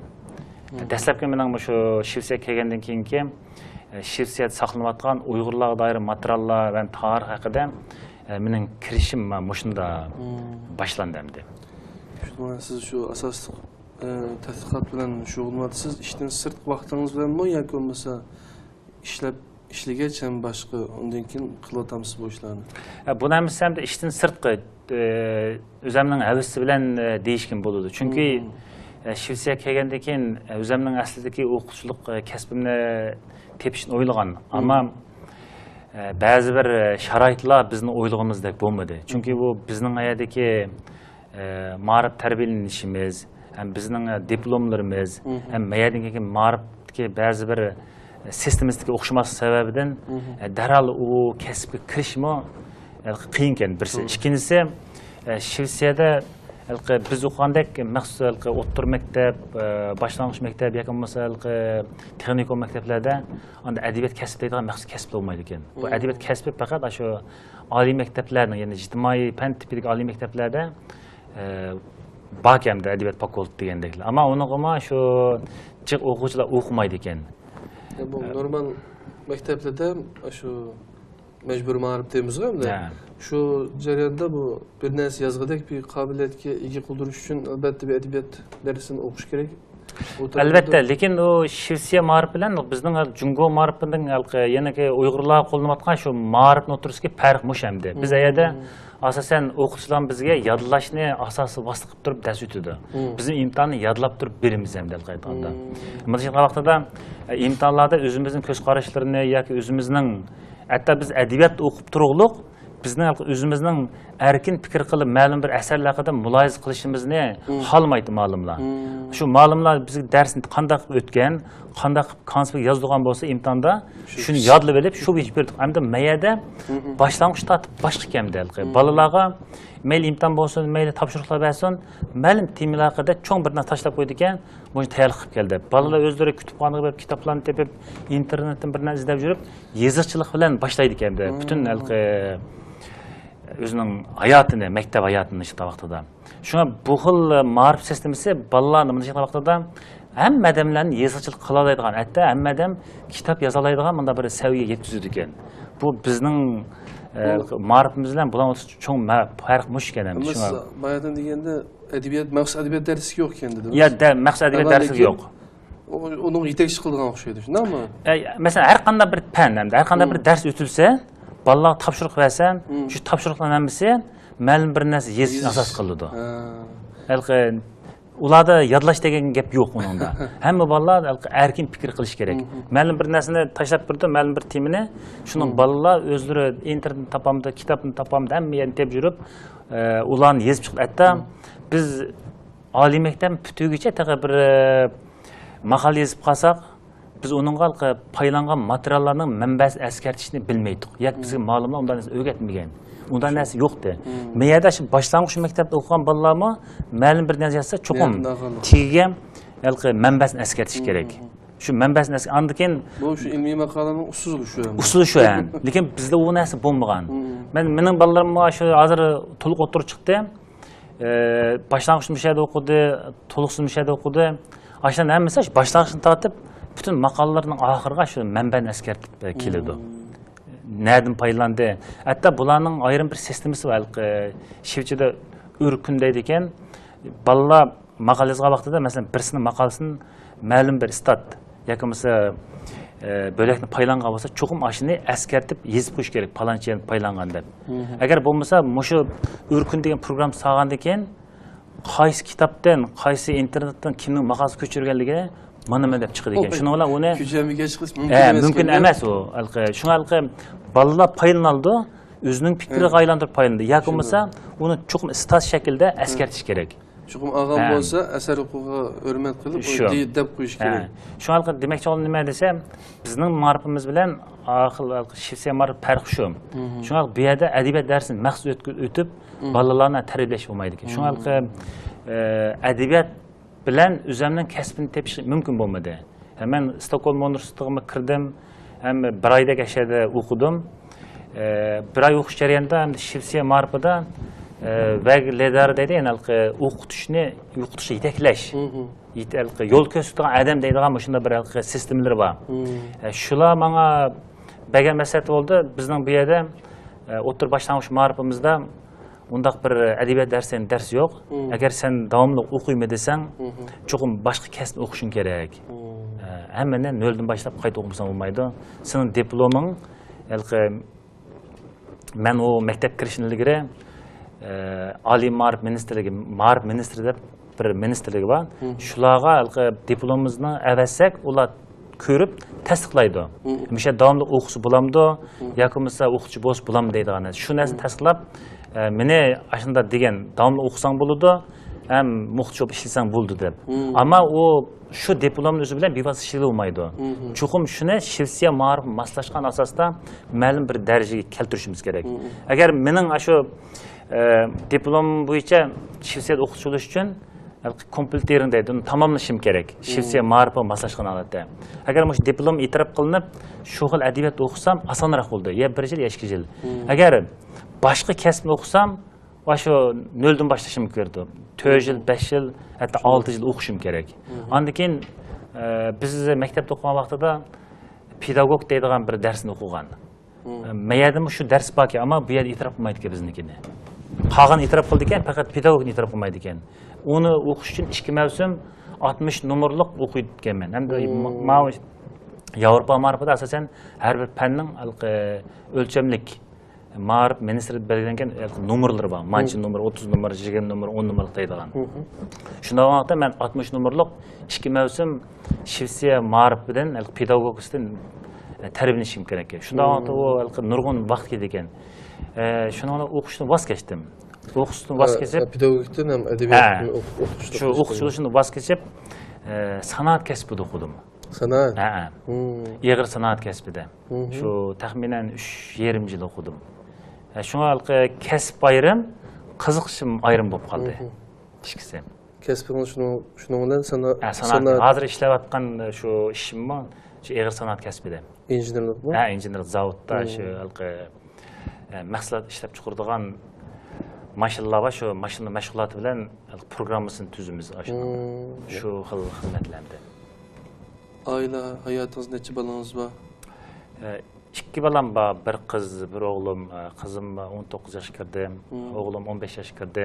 مم. دەسلەپكى مېنىڭ مۇشۇ شىۋېتسىيەگە كەلگەندىن كېيىنكى، ئە، شىۋېتسىيەدە ساقلىنىۋاتقان ئۇيغۇرلارغا دائىر ماتېرىياللار ۋە تارىخ ھەققىدە، ئە، مېنىڭ كىرىشىم مۇشۇنداق، مم، باشلاندى ئەمدى. شۇڭا سىز شۇ ئاساسلىق، ئە، تەتقىقات بىلەن شۇغۇللىنىۋاتىسىز. ئىشتىن سىرتقى ۋاقتىڭىز بىلەنمۇ ياكى بولمىسا ئىشلەپ، ئىشلىگەچ ھەم باشقا، ئۇندىن كېيىن قىلىۋاتامسىز بۇ ئىشلارنى؟ ئە، بۇنى ھەممىسى ئەمدى ئىشتىن سىرتقى، ئە، ئۆزەمنىڭ ھەۋىسى بىلەن، ئە، دېيىشكىمۇ بولىدۇ. چۈنكى، مم، ئە، شىۋېتسىيەگە كەلگەندىن كېيىن، ئە، ئۆزەمنىڭ ئەسلىدىكى ئوقۇتقۇچىلىق، ئە، كەسپىمنى تېپىشنى ئويلىغان. مم. ئەمما، ئە، بەزى بىر، ئە، شارائىتلار بىزنىڭ ئويلىغىنىمىزدەك بولمىدى. چۈنكى، مم، بۇ بىزنىڭ ئەيەردىكى ئە، مائارىپ تەربىيەلىنىشىمىز، ھەم بىزنىڭ، ئە، دىپلوملىرىمىز، مم، ھەم مەيەردىن كېيىنكى مائارىپتىكى بەزى بىر، ئە، سىستېمىسىدىكى ئوخشىماسلىق سەۋەبىدىن، مم، ئە، دەرھال ئۇ كەسىپكە كىرىشمۇ، ئە، قىيىنكەن بىرسى. توغرا. ئىككىنچىسى، ئە، شىۋېتسىيەدە ھېلىقى بىز ئوقۇغاندەك مەخسۇس ھېلىقى ئوتتۇرا مەكتەپ، ئە، باشلانغۇچ مەكتەپ ياكى بولمىسا ھېلىقى تېخنىكوم مەكتەپلەردە ئاندىن ئەدەبىيات كەسپى دەيدىغان مەخسۇس كەسىپ بولمايدىكەن. بۇ، مم، ئەدەبىيات كەسپى پەقەت ئاشۇ ئالىي مەكتەپلەرنىڭ، يەنى ئىجتىمائىي پەن تىپىدىكى ئالىي مەكتەپلەردە، ئە، باركەن ئەمدى ئەدەبىيات فاكۇلتېتى دېگەندەكلەر. ئەمما ئۇنىڭغىمۇ شۇ جىق ئوقۇغۇچىلار ئوقۇمايدىكەن. يا، بۇ، ئە، نورمال مەكتەپلەردە شۇ مەجبۇرىي مائارىپ دەيمىزغۇ ئەمدى. ھە. شۇ جەرياندا بۇ بىر نەرسە يازغۇدەك بىر قابىلىيەتكە ئىگە قىلدۇرۇش ئۈچۈن، ئەلۋەتتە، بىر ئەدەبىيات دەرسىنى ئوقۇش كېرەك. ئەلۋەتتە، لېكىن ئۇ شىۋېتسىيە مائارىپى بىلەن بىزنىڭ جۇڭگو مائارىپىنىڭ ھېلىقى يەنىكى ئۇيغۇرلارغا قوللىنىۋاتقان شۇ مائارىپنىڭ ئوتتۇرىسىدىكى پەرق مۇشۇ ئەمدى. بىز ئۇ يەردە ئاساسەن ئوقۇتقۇچىلار بىزگە يادلاشنى ئاساسىي ۋاسىتە قىلىپ تۇرۇپ دەرس ئۆتىدۇ. بىزمۇ ئىمتىھاننى يادلاپ تۇرۇپ بېرىمىز ئەمدى ھېلىقى ئېيتقاندا. مۇنداق ئېيتقان ۋاقتىدا، ئە، ئىمتىھانلاردا ئۆزىمىزنىڭ كۆز قاراشلىرىنى ياكى ئۆزىمىزنىڭ، ھەتتا بىز ئەدەبىيات ئوقۇپ تۇرۇقلۇق، بىزنىڭ ئۆزىمىزنىڭ ئەركىن پىكىر قىلىپ مەلۇم بىر ئەسەرلەر ھەققىدە مۇلاھىزە قىلىشىمىزنى خالىمايتتى مۇئەللىملار. شۇ مۇئەللىملار بىزگە دەرسنى قانداق ئۆتكەن، قانداق كونسپېكت يازىدىغان بولسا ئىمتىھاندا، شۇنى يادلىۋېلىپ، شۇ بويىچە بېرىدۇق. ئەمدى مەيەردە باشلانغۇچ تارتىپ باشقا ئىكەن دەل. بالىلارغا مەيلى ئىمتىھان بولسۇن، مەيلى تاپشۇرۇقلار بەرسۇن، مەلۇم تېمىلار ھەققىدە چوڭ بىر نەرسە تاشلاپ قويىدىكەن، بۇنى تەييارلىق قىلىپ كەل دەپ. بالىلار ئۆزلىرى كۇتۇپخانىغا بېرىپ، كىتابلارنى تېپىپ، ئىنتېرنېتتىن بىر نەرسە ئىزدەپ يۈرۈپ، يېزىقچىلىق بىلەن باشلايدىكەن ئەمدى. پۈتۈن ھېلىقى ئۆزىنىڭ ھاياتىنى، مەكتەپ ھاياتىنى ئىشلەتكەن ۋاقتىدا. شۇڭا بۇ خىل مائارىپ سىستېمىسى بالىلارنى مۇنداق ئىشلەتكەن ۋاقتىدا ھەممە ئادەملەرنى يېزىقچىلىق قىلالايدىغان، ھەتتا ھەممە ئادەم كىتاب يازالايدىغان مۇنداق بىر سەۋىيەگە يەتكۈزىدىكەن. بۇ بىزنىڭ، ئە، بۇ مائارىپىمىز بىلەن بۇلارنىڭ ئوتتۇرىسىدا چوڭ مە-، پەرق مۇشۇ ئىكەن ئەمدى. ئەمما شۇڭا سىز باياتىن دېگەندە ئەدەبىيات، مەخسۇس ئەدەبىيات دەرسلىكى يوق ئىكەن دېدىڭىز. يا، دە-، مەخسۇس ئەدەبىيات دەرسلىكى يوق. ئۇ-، ئۇنىڭغا يېتەكچى قىلىدىغان ئوخشايدۇ، شۇنداقمۇ؟ ئە، مەسىلەن، ھەر قانداق بىر پەن ھەمدە ھەر قانداق بىر دەرس ئۆتۈلسە، بالىلارغا تاپشۇرۇق بەرسەم، شۇ تاپشۇرۇقلارنىڭ ھەممىسى مەلۇم بىر نەرسە يېزىشنى ئاساس قىلىدۇ. ھېلىقى ئۇلاردا يادلاش دېگەن گەپ يوق ئۇنىڭدا. ھەممە بالىلار ھېلىقى ئەركىن پىكىر قىلىش كېرەك. مەلۇم بىر نەرسىنى تاشلاپ بېرىدۇ، مەلۇم بىر تېمىنى، شۇنىڭ بالىلار ئۆزلىرى ئىنتېرنېتتىن تاپامدۇ، كىتابتىن تاپامدۇ، ھەممە يەرنى تېپىپ يۈرۈپ، ئە، ئۇلارنى يېزىپ چىقىدۇ. ھەتتا بىز ئالىي مەكتەپ پۈتتۈرگۈچە تېخى بىر، ئە، ماقالە يېزىپ قالساق، بىز ئۇنىڭغا پايلانغان ماتېرىياللارنىڭ مەنبەسىنى ئەسكەرتىشنى بىلمەيتتۇق. ياكى بىزگە مۇئەللىملار ئۇنداق نەرسە ئۆگەتمىگەن. ئۇنداق نەرسە يوقتى. مەن يەردە شۇ باشلانغۇچ مەكتەپتە ئوقۇغان بالىلارمۇ مەلۇم بىر نەرسە يازسا، چوقۇم تېگىگە ھېلىقى مەنبەسىنى ئەسكەرتىش كېرەك. شۇ مەنبەسىنى ئەسكەر-، ئاندىن كېيىن بۇ شۇ ئىلمىي ماقالىنىڭ ئۇسۇلى شۇ ئەمدى. ئۇسۇلى شۇ، ھە. لېكىن بىزدە ئۇ نەرسە بولمىغان. مەن، مېنىڭ بالىلىرىم شۇ ھازىر تولۇق ئوتتۇرىغا چىقتى. ئە، باشلانغۇچ مۇشۇ يەردە ئوقۇدى، تولۇقسىز مۇشۇ يەردە ئوقۇدى. ئاشۇلارنىڭ ھەممىسى شۇ باشلانغۇچتىن تارتىپ پۈتۈن ماقالىلىرىنىڭ ئاخىرىغا شۇ مەنبەنى ئەسكەرتىپ، ئە، كېلىدۇ. نەدىن پايدىلاندى؟ ھەتتا بۇلارنىڭ ئايرىم بىر سىستېمىسى بار. ھېلىقى شىۋېتسىيەدە ئۆركۈن دەيدىكەن، بالىلار ماقالە يازغان ۋاقتىدا، مەسىلەن، بىرسىنىڭ ماقالىسىنى مەلۇم بىر ئىستات ياكى بولمىسا، ئە، بۆلەكنى پايلانغان بولسا، چوقۇم ئاشۇنى ئەسكەرتىپ يېزىپ قويۇش كېرەك، پالانچى يەرنى پايلانغان دەپ. ئەگەر بولمىسا، مۇشۇ ئۆركۈن دېگەن پروگرامما سالغاندىن كېيىن، قايسى كىتابتىن، قايسى ئىنتېرنېتتىن كىمنىڭ ماقالىسى كۆچۈرگەنلىكى مانا مەن دەپ چىقىدىكەن. شۇنىڭ بىلەن ئۇنى، كۆچۈرمىگەن چىقىش مۇمكىن ھە، ئەمەسكەن، مۇمكىن ئەمەس ئۇ. ھېلىقى، شۇڭا ھېلىقى بالىلار پايدىلىنالىدۇ، ئۆزىنىڭ پىكرىگە ئايلاندۇرۇپ پايدىلىنىدۇ. ياكى بولمىسا، ئۇنى چوقۇم ئىستاژ شەكلىدە ئەسكەرتىش كېرەك. چوقۇم ئالغان بولسا، ئەسەر ھوقۇقىغا ھۆرمەت قىلىپ، شۇ. دەپ قويۇش كېرەك. شۇڭا ھېلىقى دېمەكچى بولغىنىم نېمە دېسە، بىزنىڭ مائارىپىمىز بىلەن ئاخىر شىۋېتسىيە مائارىپى پەرقى شۇ. شۇڭا بۇ يەردە ئەدەبىيات دەرسىنى مەخسۇس ئۆتكۈ-، ئۆتۈپ، بالىلارنى تەربىيەلەش بولمايدىكەن. شۇڭا ھېلىقى، ئە، ئەدەبىيات بىلەن ئۆزۈمنىڭ كەسپىنى تېپىش مۇمكىن بولمىدى. ھە، مەن ستوكھولم ئۇنىۋېرسىتېتىغىمۇ كىردىم، ھەم بىر ئايدەك ئەشەدە ئوقۇدۇم. ئە، بىر ئاي ئوقۇش جەريانىدا ھەم شىۋېتسىيە مائارىپىدا، ئە، ۋەگلېدار دەيدۇ، يەنى ھېلىقى ئوقۇتۇشنى، ئوقۇتۇشقا يېتەكلەش، يېتە-، ھېلىقى يول كۆرسىتىدىغان ئادەم دەيدىغان مۇشۇنداق بىر ھېلىقى سىستېمىلىرى بار. ئە، شۇلار ماڭا بەرگەن مەسلىھەت بولدى، بىزنىڭ بۇ يەردە، ئە، ئوتتۇرا باشلانغۇچ مائارىپىمىزدا ئۇنداق بىر ئەدەبىيات دەرسى، دەرس يوق. ئەگەر سەن داۋاملىق ئوقۇيمەن دېسەڭ، چوقۇم باشقا كەسىپنى ئوقۇشۇڭ كېرەك. ئە، ھەممىنى نۆلدىن باشلاپ قايتا ئوقۇمىساڭ بولمايدۇ. سېنىڭ دىپلومىڭ، ھېلىقى، مەن ئۇ مەكتەپكە كىرىشتىن ئىلگىرى، ئە، ئالىي مائارىپ مىنىستىرلىكى، مائارىپ مىنىستىرى دەپ بىر مىنىستىرلىكى بار. شۇلارغا ھېلىقى دىپلومىمىزنى ئەۋەتسەك، ئۇلار كۆرۈپ تەستىقلايدۇ. مۇشۇ يەردە داۋاملىق ئوقۇسا بولامدۇ؟ ياكى بولمىسا ئوقۇتقۇچى بولسا بولامدۇ دەيدىغان نەرسە. شۇ نەرسىنى تەستىقلاپ، ئە، مېنى ئاشۇنداق دېگەن، داۋاملىق ئوقۇساڭ بولىدۇ، ھەم ئوقۇتقۇچى بولۇپ ئىشلىسەڭ بولىدۇ دەپ. ئەمما ئۇ شۇ دىپلومنىڭ ئۆزى بىلەن بىۋاسىتە ئىشلىتىلمەيدۇ. چوقۇم شۇنى شىۋېتسىيە مائارىپىغا ماسلاشقان ئاساستا مەلۇم بىر دەرىجىگە كەلتۈرۈشىمىز كېرەك. ئەگەر مېنىڭ ئاشۇ، ئە، دىپلوم بويىچە شىۋېتسىيەدە ئوقۇتقۇچى بولۇش ئۈچۈن كومپلېتتېرىنگ دەيدۇ، ئۇنى تاماملىشىم كېرەك. شىۋېتسىيە مائارىپىغا ماسلاشقان ھالەتتە. ئەگەر مۇشۇ دىپلوم ئېتىراپ قىلىنىپ، شۇ خىل ئەدەبىيات ئوقۇسام ئاسانراق بولىدۇ. يا بىر يىل، يا ئىككى يىل. ئەگەر باشقا كەسىپنى ئوقۇسام، ۋە شۇ نۆلدىن باشلىشىم كېرەكتۇ. تۆت يىل، بەش يىل، ھەتتا ئالتە يىل ئوقۇشۇم كېرەك. ئاندىن كېيىن، ئە، بىز مەكتەپتە ئوقۇغان ۋاقتىدا پېداگوگ دەيدىغان بىر دەرسنى ئوقۇغان. ئە، مەيەردىمۇ شۇ دەرس باركەن، ئەمما بۇ يەردە ئېتىراپ قىلمايدىكەن بىزنىڭكىنى. قالغان ئېتىراپ قىلىدىكەن، پەقەت پېداگوگنى ئېتىراپ قىلمايدىكەن. ئۇنى ئوقۇش ئۈچۈن ئىككى مەۋسۇم ئاتمىش نومۇرلۇق ئوقۇيدىكەنمەن. ھەمدە ما-، ماۋۇ ياۋروپا مائارىپىدا ئاساسەن ھەر بىر پەننىڭ ھېلىقى ئۆلچەملىك مائارىپ مىنىستىرلىقى بەلگىلەنگەن نومۇرلىرى بار. مانچە نومۇر، ئوتتۇز نومۇر، يىگىرمە نومۇر، ئون نومۇرلۇق دەيدىغان. شۇنداق ۋاقىتتا مەن ئاتمىش نومۇرلۇق ئىككى مەۋسۇم شىۋېتسىيە مائارىپىدىن، پېداگوگىكىسىدىن تەربىيەلىنىشىم كېرەك. شۇنداق ۋاقىتتا ئۇ نۇرغۇن ۋاقىت كېتىدىكەن. شۇنىڭ بىلەن ئوقۇشتىن ۋاز كەچتىم. ئوقۇشتىن ۋاز كېچىپ، پېداگوگىكتىن ھەم ئەدەبىياتتىن ئوقۇتۇش، شۇ ئوقۇتۇش بولۇشتىن ۋاز كېچىپ، سانائەت كەسپىدە ئوقۇدۇم. سانائەت؟ ھە. ئېغىر سانائەت كەسپىدە. شۇ تەخمىنەن ئۈچ يېرىم يىل ئوقۇدۇم. ھە، شۇڭا ھېلىقى كەسىپ ئايرىم، قىزىقىشىم ئايرىم بولۇپ قالدى. ئىككىسى. كەسپىڭىز شۇنىڭ، شۇنىڭ بىلەن سانا-، ھە، سانائەت. سانائەت. ھازىر ئىشلەۋاتقان شۇ ئىشىممۇ شۇ ئېغىر سانائەت كەسپىدە. ئىنژېنېرلىقمۇ؟ ھە، ئىنژېنېرلىق زاۋۇتتا شۇ ھېلىقى، ھە، مەھسۇلات ئىشلەپ چىقىرىدىغان ماشىنىلار بار، شۇ ماشىنا مەشغۇلاتى بىلەن پروگراممىسىنى تۈزىمىز ئاشۇنىڭ. شۇ خىل خىزمەتلەردە. ئائىلە ھاياتىڭىز، نەچچە بالىڭىز بار؟ ئە، ئىككى بالام بار، بىر قىز، بىر ئوغلۇم. ئە، قىزىم ئون توققۇز ياشقا كىردى، ئوغلۇم ئون بەش ياشقا كىردى.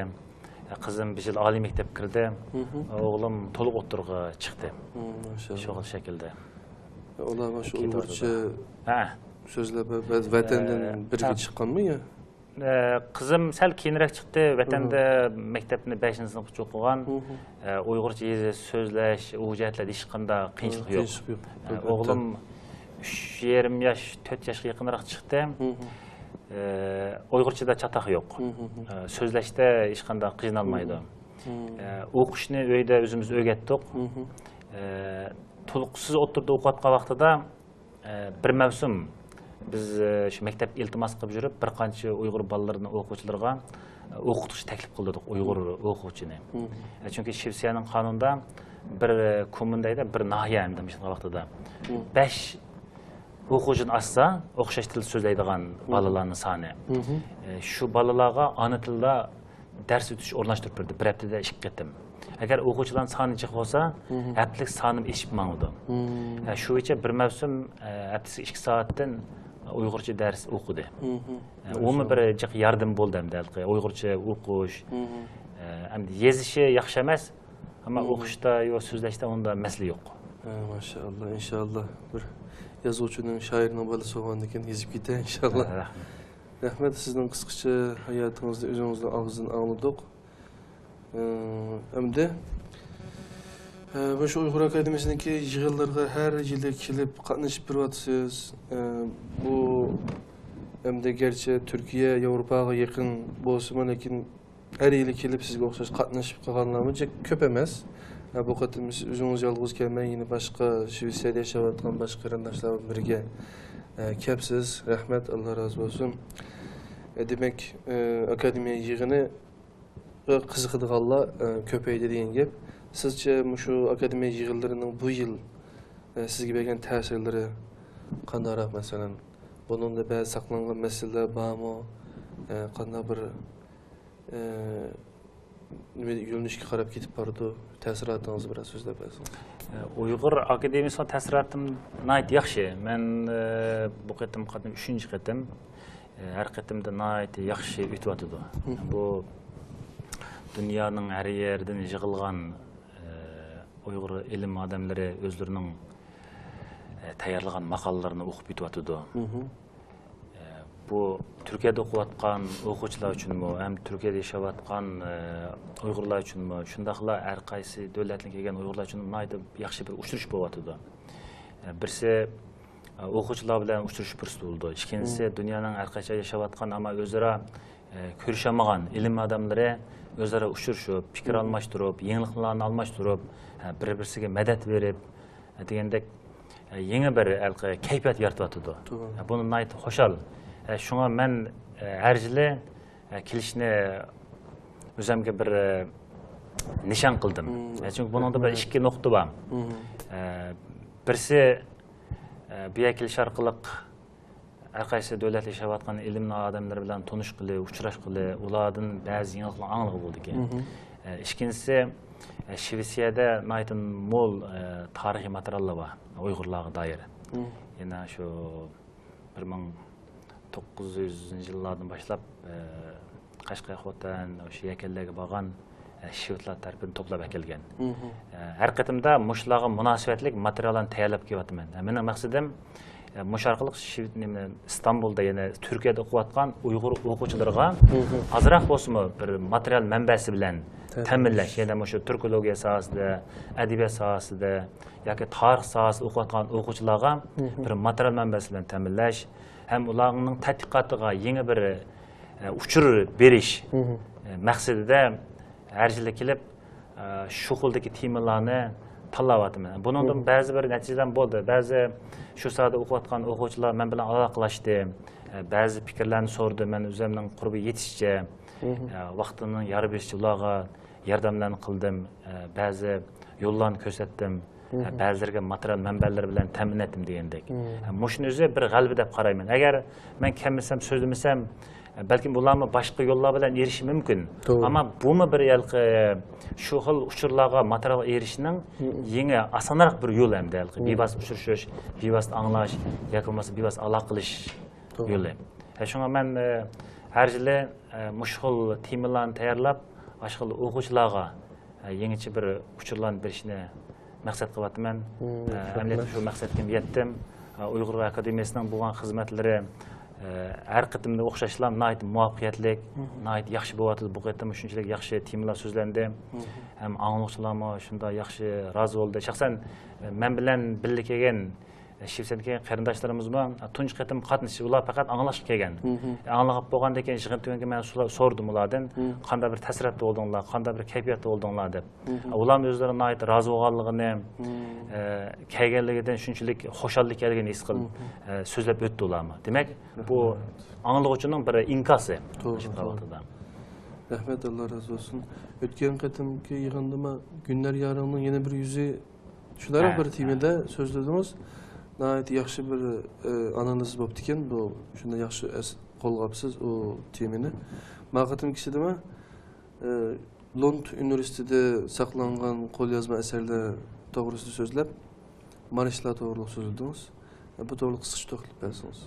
ئە، قىزىم بۇ يىل ئالىي مەكتەپكە كىردى، ئوغلۇم تولۇق ئوتتۇرىغا چىقتى. ماشائاللاھ. شۇ خىل شەكىلدە. ئۇلار شۇ ئۇيغۇرچە سۆزلەپ، ۋەتەندىن بىرگە چىققانمۇ يا؟ ئە، قىزىم سەل كېيىنرەك چىقتى. ۋەتەندە مەكتەپنى بەشىنچى سىنىپقىچە ئوقۇغان. ئە، ئۇيغۇرچە يېزىش، سۆزلەش، ئۇ جەھەتلەردە ھېچقانداق قىيىنچىلىق يوق. قىيىنچىلىق يوق. ئە، ئوغلۇم ئۈچ يېرىم ياش، تۆت ياشقا يېقىنراق چىقتى. ئە، ئۇيغۇرچىدا چاتاق يوق. ئە، سۆزلەشتە ھېچقانداق قىينالمايدۇ. ئە، ئوقۇشنى ئۆيدە ئۆزىمىز ئۆگەتتۇق. ئە، تولۇقسىز ئوتتۇرىدا ئوقۇۋاتقان ۋاقتىدا، ئە، بىر مەۋسۇم بىز، ئە، شۇ مەكتەپكە ئىلتىماس قىلىپ يۈرۈپ، بىر قانچە ئۇيغۇر بالىلىرىنى، ئوقۇغۇچىلىرىغا، ئە، ئوقۇتۇش تەكلىپ قىلدۇق، ئۇيغۇر ئوقۇغۇچىنى. ئە، چۈنكى شىۋېتسىيەنىڭ قانۇنىدا بىر، ئە، كوممۇن دەيدۇ، بىر ناھىيە ئەمدى مۇشۇ ۋاقتىدا بەش ئوقۇغۇچىنى ئاچسا، ئوخشاش تىل سۆزلەيدىغان بالىلارنىڭ سانى. ئە، شۇ بالىلارغا ئانا تىلدا دەرس ئۆتۈش ئورۇنلاشتۇرۇپ بېرىدۇ، بىر ھەپتىدە ئىككى قېتىم. ئەگەر ئوقۇغۇچىلارنىڭ سانى جىق بولسا، ھەپتىلىك سانىمۇ ئېشىپ ماڭىدۇ. ھە، شۇ بويىچە بىر مەۋسۇم، ھە، ھەپتىسىگە ئىككى سائەتتىن ئۇيغۇرچە دەرس ئوقۇدى. ھە، ئۇمۇ بىر جىق ياردىمى بولدى ئەمدى ھېلىقى ئۇيغۇرچە ئوقۇش. ئەمدى يېزىشى ياخشى ئەمەس، ئەمما مم. ئوقۇشتا يا سۆزلەشتە ئۇندا مەسىلە يوق. ھە، ماشائاللا، ئىنشائاللا بىر يازغۇچىنىڭ، شائىرنىڭ بالىسى بولغاندىكىن يېزىپ كېتە، ئىنشائاللا. رەھمەت. رەھمەت، سىزنىڭ قىسقىچە ھاياتىڭىزنى ئۆزىڭىزنىڭ ئاغزىدىن ئاڭلىدۇق. ئە، ئەمدى ئە، مۇشۇ ئۇيغۇر ئاكادېمىيەسىنىڭكى يىغىنلىرىغا ھەر يىلى كېلىپ قاتنىشىپ بېرىۋاتىسىز. ئە، بۇ ئەمدى گەرچە تۈركىيە، ياۋروپاغا يېقىن بولسىمۇ، لېكىن ھەر يىلى كېلىپ سىزگە ئوخشاش قاتنىشىپ قالغانلارمۇ جەك كۆپ ئەمەس. ئە، بۇ قېتىم سىز ئۆزىڭىز يالغۇز كەلمەي، يەنە باشقا شىۋېتسىيەدە ياشاۋاتقان باشقا قېرىنداشلار بىلەن بىرگە ئە، كەپسىز. رەھمەت، ئاللا رازى بولسۇن. ئە، دېمەك، ئە، ئاكادېمىيە يىغىنىغا قىزىقىدىغانلار ئە، كۆپەيدى دېگەن گەپ. سىزچە مۇشۇ ئاكادېمىيە يىغىنلىرىنىڭ بۇ يىل ئە، سىزگە بەرگەن تەسىرلىرى قانداقراق؟ مەسىلەن، بۇنىڭدا بەزى ساقلانغان مەسىلىلەر بارمۇ؟ ئە، قانداق بىر ئە، نېمە يۆنىلىشكە قاراپ كېتىپ بارىدۇ؟ تەسىراتىڭىزنى بىرەر سۆزلەپ بەرسىڭىز. ئۇيغۇر ئاكادېمىيىسىغا تەسىراتىم ناھايىتى ياخشى. مەن ئە، بۇ قېتىم قاتنىشىپ ئۈچىنچى قېتىم. ئە، ھەر قېتىمدا ناھايىتى ياخشى ئۆتۈۋاتىدۇ. بۇ دۇنيانىڭ ھەر يېرىدىن يىغىلغان ئە، ئۇيغۇر ئىلىم ئادەملىرى ئۆزلىرىنىڭ ئە، تەييارلىغان ماقالىلىرىنى ئوقۇپ ئۆتۈۋاتىدۇ. ئە، بۇ تۈركىيەدە ئوقۇۋاتقان ئوقۇغۇچىلار ئۈچۈنمۇ، ھەم تۈركىيەدە ياشاۋاتقان ئە، ئۇيغۇرلار ئۈچۈنمۇ، شۇنداقلا ھەر قايسى دۆلەتتىن كەلگەن ئۇيغۇرلار ئۈچۈن ناھايىتى ياخشى بىر ئۇچرىشىش بولۇۋاتىدۇ. ئە، بىرسى ئە، ئوقۇغۇچىلار بىلەن ئۇچرىشىش پۇرسىتى بولىدۇ. ئىككىنچىسى، دۇنيانىڭ ھەر قايسى ياشاۋاتقان، ئەمما ئۆزئارا ئە، كۆرۈشەلمىگەن ئىلىم ئادەملىرى ئۆزئارا ئۇچرىشىپ، پىكىر ئالماشتۇرۇپ، يېڭىلىقلارنى ئالماشتۇرۇپ، ئە، بىر-بىرسىگە مەدەت بېرىپ، ئە، دېگەندەك، ئە، يېڭى بىر ھېلىقى كەيپىيات يارىتىۋاتىدۇ. ئە، بۇنى ناھايىتى خۇشال. ئە، شۇڭا مەن ئە، ھەر يىلى ئە، كېلىشنى ئۆزۈمگە بىر ئە، نىشان قىلدىم. ئە، چۈنكى بۇنىڭدا بىر ئىككى نۇقتا بار. ئە، بىرسى، ئە، بۇ يەرگە كېلىش ئارقىلىق ھەر قايسى دۆلەتتە ياشاۋاتقان ئىلىم ئادەملىرى بىلەن تونۇشقىلى، ئۇچراشقىلى، ئۇلاردىن بەزى يېڭىلىقلارنى ئاڭلىغىلى بولىدىكەن. ئە، ئىككىنچىسى، ئە، شىۋېتسىيەدە ناھايىتى مول ئە، تارىخىي ماتېرىياللار بار ئۇيغۇرلارغا دائىر. يەنە شۇ بىر مىڭ توققۇز يۈزىنچى يىللاردىن باشلاپ ئە، قەشقەر، خوتەن، شۇ يەكەنلەرگە بارغان ئە، شىۋېتلار تەرىپىدىن توپلاپ ئەكەلگەن. ئە، ھەر قېتىمدا مۇشۇلارغا مۇناسىۋەتلىك ماتېرىياللارنى تەييارلاپ كېلىۋاتىمەن. ئە، مېنىڭ مەقسىتىم، ئە، مۇشۇ ئارقىلىق شىۋېت-، نېمە، ئىستانبۇلدا، يەنە تۈركىيەدە ئوقۇۋاتقان ئۇيغۇر ئوقۇغۇچىلىرىغا ئازراق بولسىمۇ بىر ماتېرىيال مەنبەسى بىلەن تەمىنلەش، يەنە مۇشۇ تۈركولوگىيە ساھەسىدە، ئەدەبىيات ساھەسىدە ياكى تارىخ ساھەسىدە ئوقۇۋاتقان ئوقۇغۇچىلارغا بىر ماتېرىيال مەنبەسى بىلەن تەمىنلەش ھەم ئۇلارنىڭ تەتقىقاتىغا يېڭى بىر ئە، ئۇچۇر بېرىش ئە، مەقسىتىدە ھەر يىلى كېلىپ ئە، شۇ خىلدىكى تېمىلارنى تاللاۋاتىمەن. بۇنىڭدىن بەزى بىر نەتىجىلەرمۇ بولدى. بەزى شۇ ساھەدە ئوقۇۋاتقان ئوقۇغۇچىلار مەن بىلەن ئالاقىلەشتى. ئە، بەزى پىكىرلەرنى سورىدى. مەن ئۆزۈمنىڭ قۇربى يېتىشىچە، ئە، ۋاقتىمنىڭ يارى بېرىشىچە ئۇلارغا ياردەملەرنى قىلدىم. ئە، بەزى يوللارنى كۆرسەتتىم. ئە، بەزىلىرىگە ماتېرىيال مەنبەلىرى بىلەن تەمىن ئەتتىم دېگەندەك. ئە، مۇشۇنى ئۆزى بىر غەلىبە دەپ قارايمەن. ئەگەر مەن كەلمىسەم، سۆزلىمىسەم، ئە، بەلكىم ئۇلارمۇ باشقا يوللار بىلەن ئېرىشىشى مۇمكىن. ئەمما بۇمۇ بىر ھېلىقى شۇ خىل ئۇچۇرلارغا، ماتېرىيالغا ئېرىشىشنىڭ يېڭى، ئاسانراق بىر يولى ئەمدى ھېلىقى بىۋاسىتە ئۇچرىشىش، بىۋاسىتە ئاڭلاش ياكى بولمىسا بىۋاسىتە ئالاقە قىلىش يولى. ئە، شۇڭا مەن ئە، ھەر يىلى ئە، مۇشۇ خىل تېمىلارنى تەييارلاپ، ئاشۇ خىل ئوقۇغۇچىلارغا ئە، يېڭىچە بىر ئۇچۇرلارنى بېرىشنى مەقسەت قىلىۋاتىمەن. ئە، ئەمەلىيەتتە شۇ مەقسەتكە يەتتىم. ئە، ئۇيغۇر ئاكادېمىيەسىنىڭ بولغان خىزمەتلىرى ئە، ھەر قېتىمدا ئوخشاشلا ناھايىتى مۇۋەپپەقىيەتلىك، ناھايىتى ياخشى بولۇۋاتىدۇ. بۇ قېتىم شۇنچىلىك ياخشى تېمىلار سۆزلەندى. ھەم ئاڭلىغۇچىلارمۇ شۇنداق ياخشى رازى بولدى. شەخسەن ئە، مەن بىلەن بىللە كەلگەن شىۋېتسىيەدىكى قېرىنداشلىرىمىزمۇ تۇنجى قېتىم قاتنىشىپ، ئۇلار پەقەت ئاڭلاشقا كەلگەن. ئاڭلاپ بولغاندىن كېيىن يىغىن تۈگىگەن كېيىن مەن سولا-، سورىدىم ئۇلاردىن، قانداق بىر تەسىراتتا بولدۇڭلار، قانداق بىر كەيپىياتتا بولدۇڭلار دەپ. ئۇلارمۇ ئۆزلىرى ناھايىتى رازى بولغانلىقىنى، ئە، كەلگەنلىكىدىن شۇنچىلىك خۇشاللىق كەلگىنىنى ھېس قىلىپ، ئە، سۆزلەپ ئۆتتى ئۇلارمۇ. دېمەك، بۇ ئاڭلىغۇچىنىڭ بىر ئىنكاسى. توغرا، توغرا. رەھمەت، ئاللا رازى بولسۇن. ئۆتكەن قېتىمقى يىغىندىمۇ گۈلنار يارىڭنىڭ يەنە بىر يۈزى شۇنداقراق بىر تېمىدا سۆزلىدىڭىز. ناھايىتى ياخشى بىر، ئە، ئانالىز بوپتىكەن بۇ. شۇنداق ياخشى ئەس-، قولغاپسىز ئۇ تېمىنى. ما قېتىمكىسىدىمۇ، ئە، لوند ئۇنىۋېرسىتېتىدا ساقلانغان قوليازما ئەسەرلەر توغرىسىدا سۆزلەپ، مارشلار توغرىلىق سۆزلىدىڭىز. بۇ توغرىلىق قىسقىچە توختىلىپ بەرسىڭىز.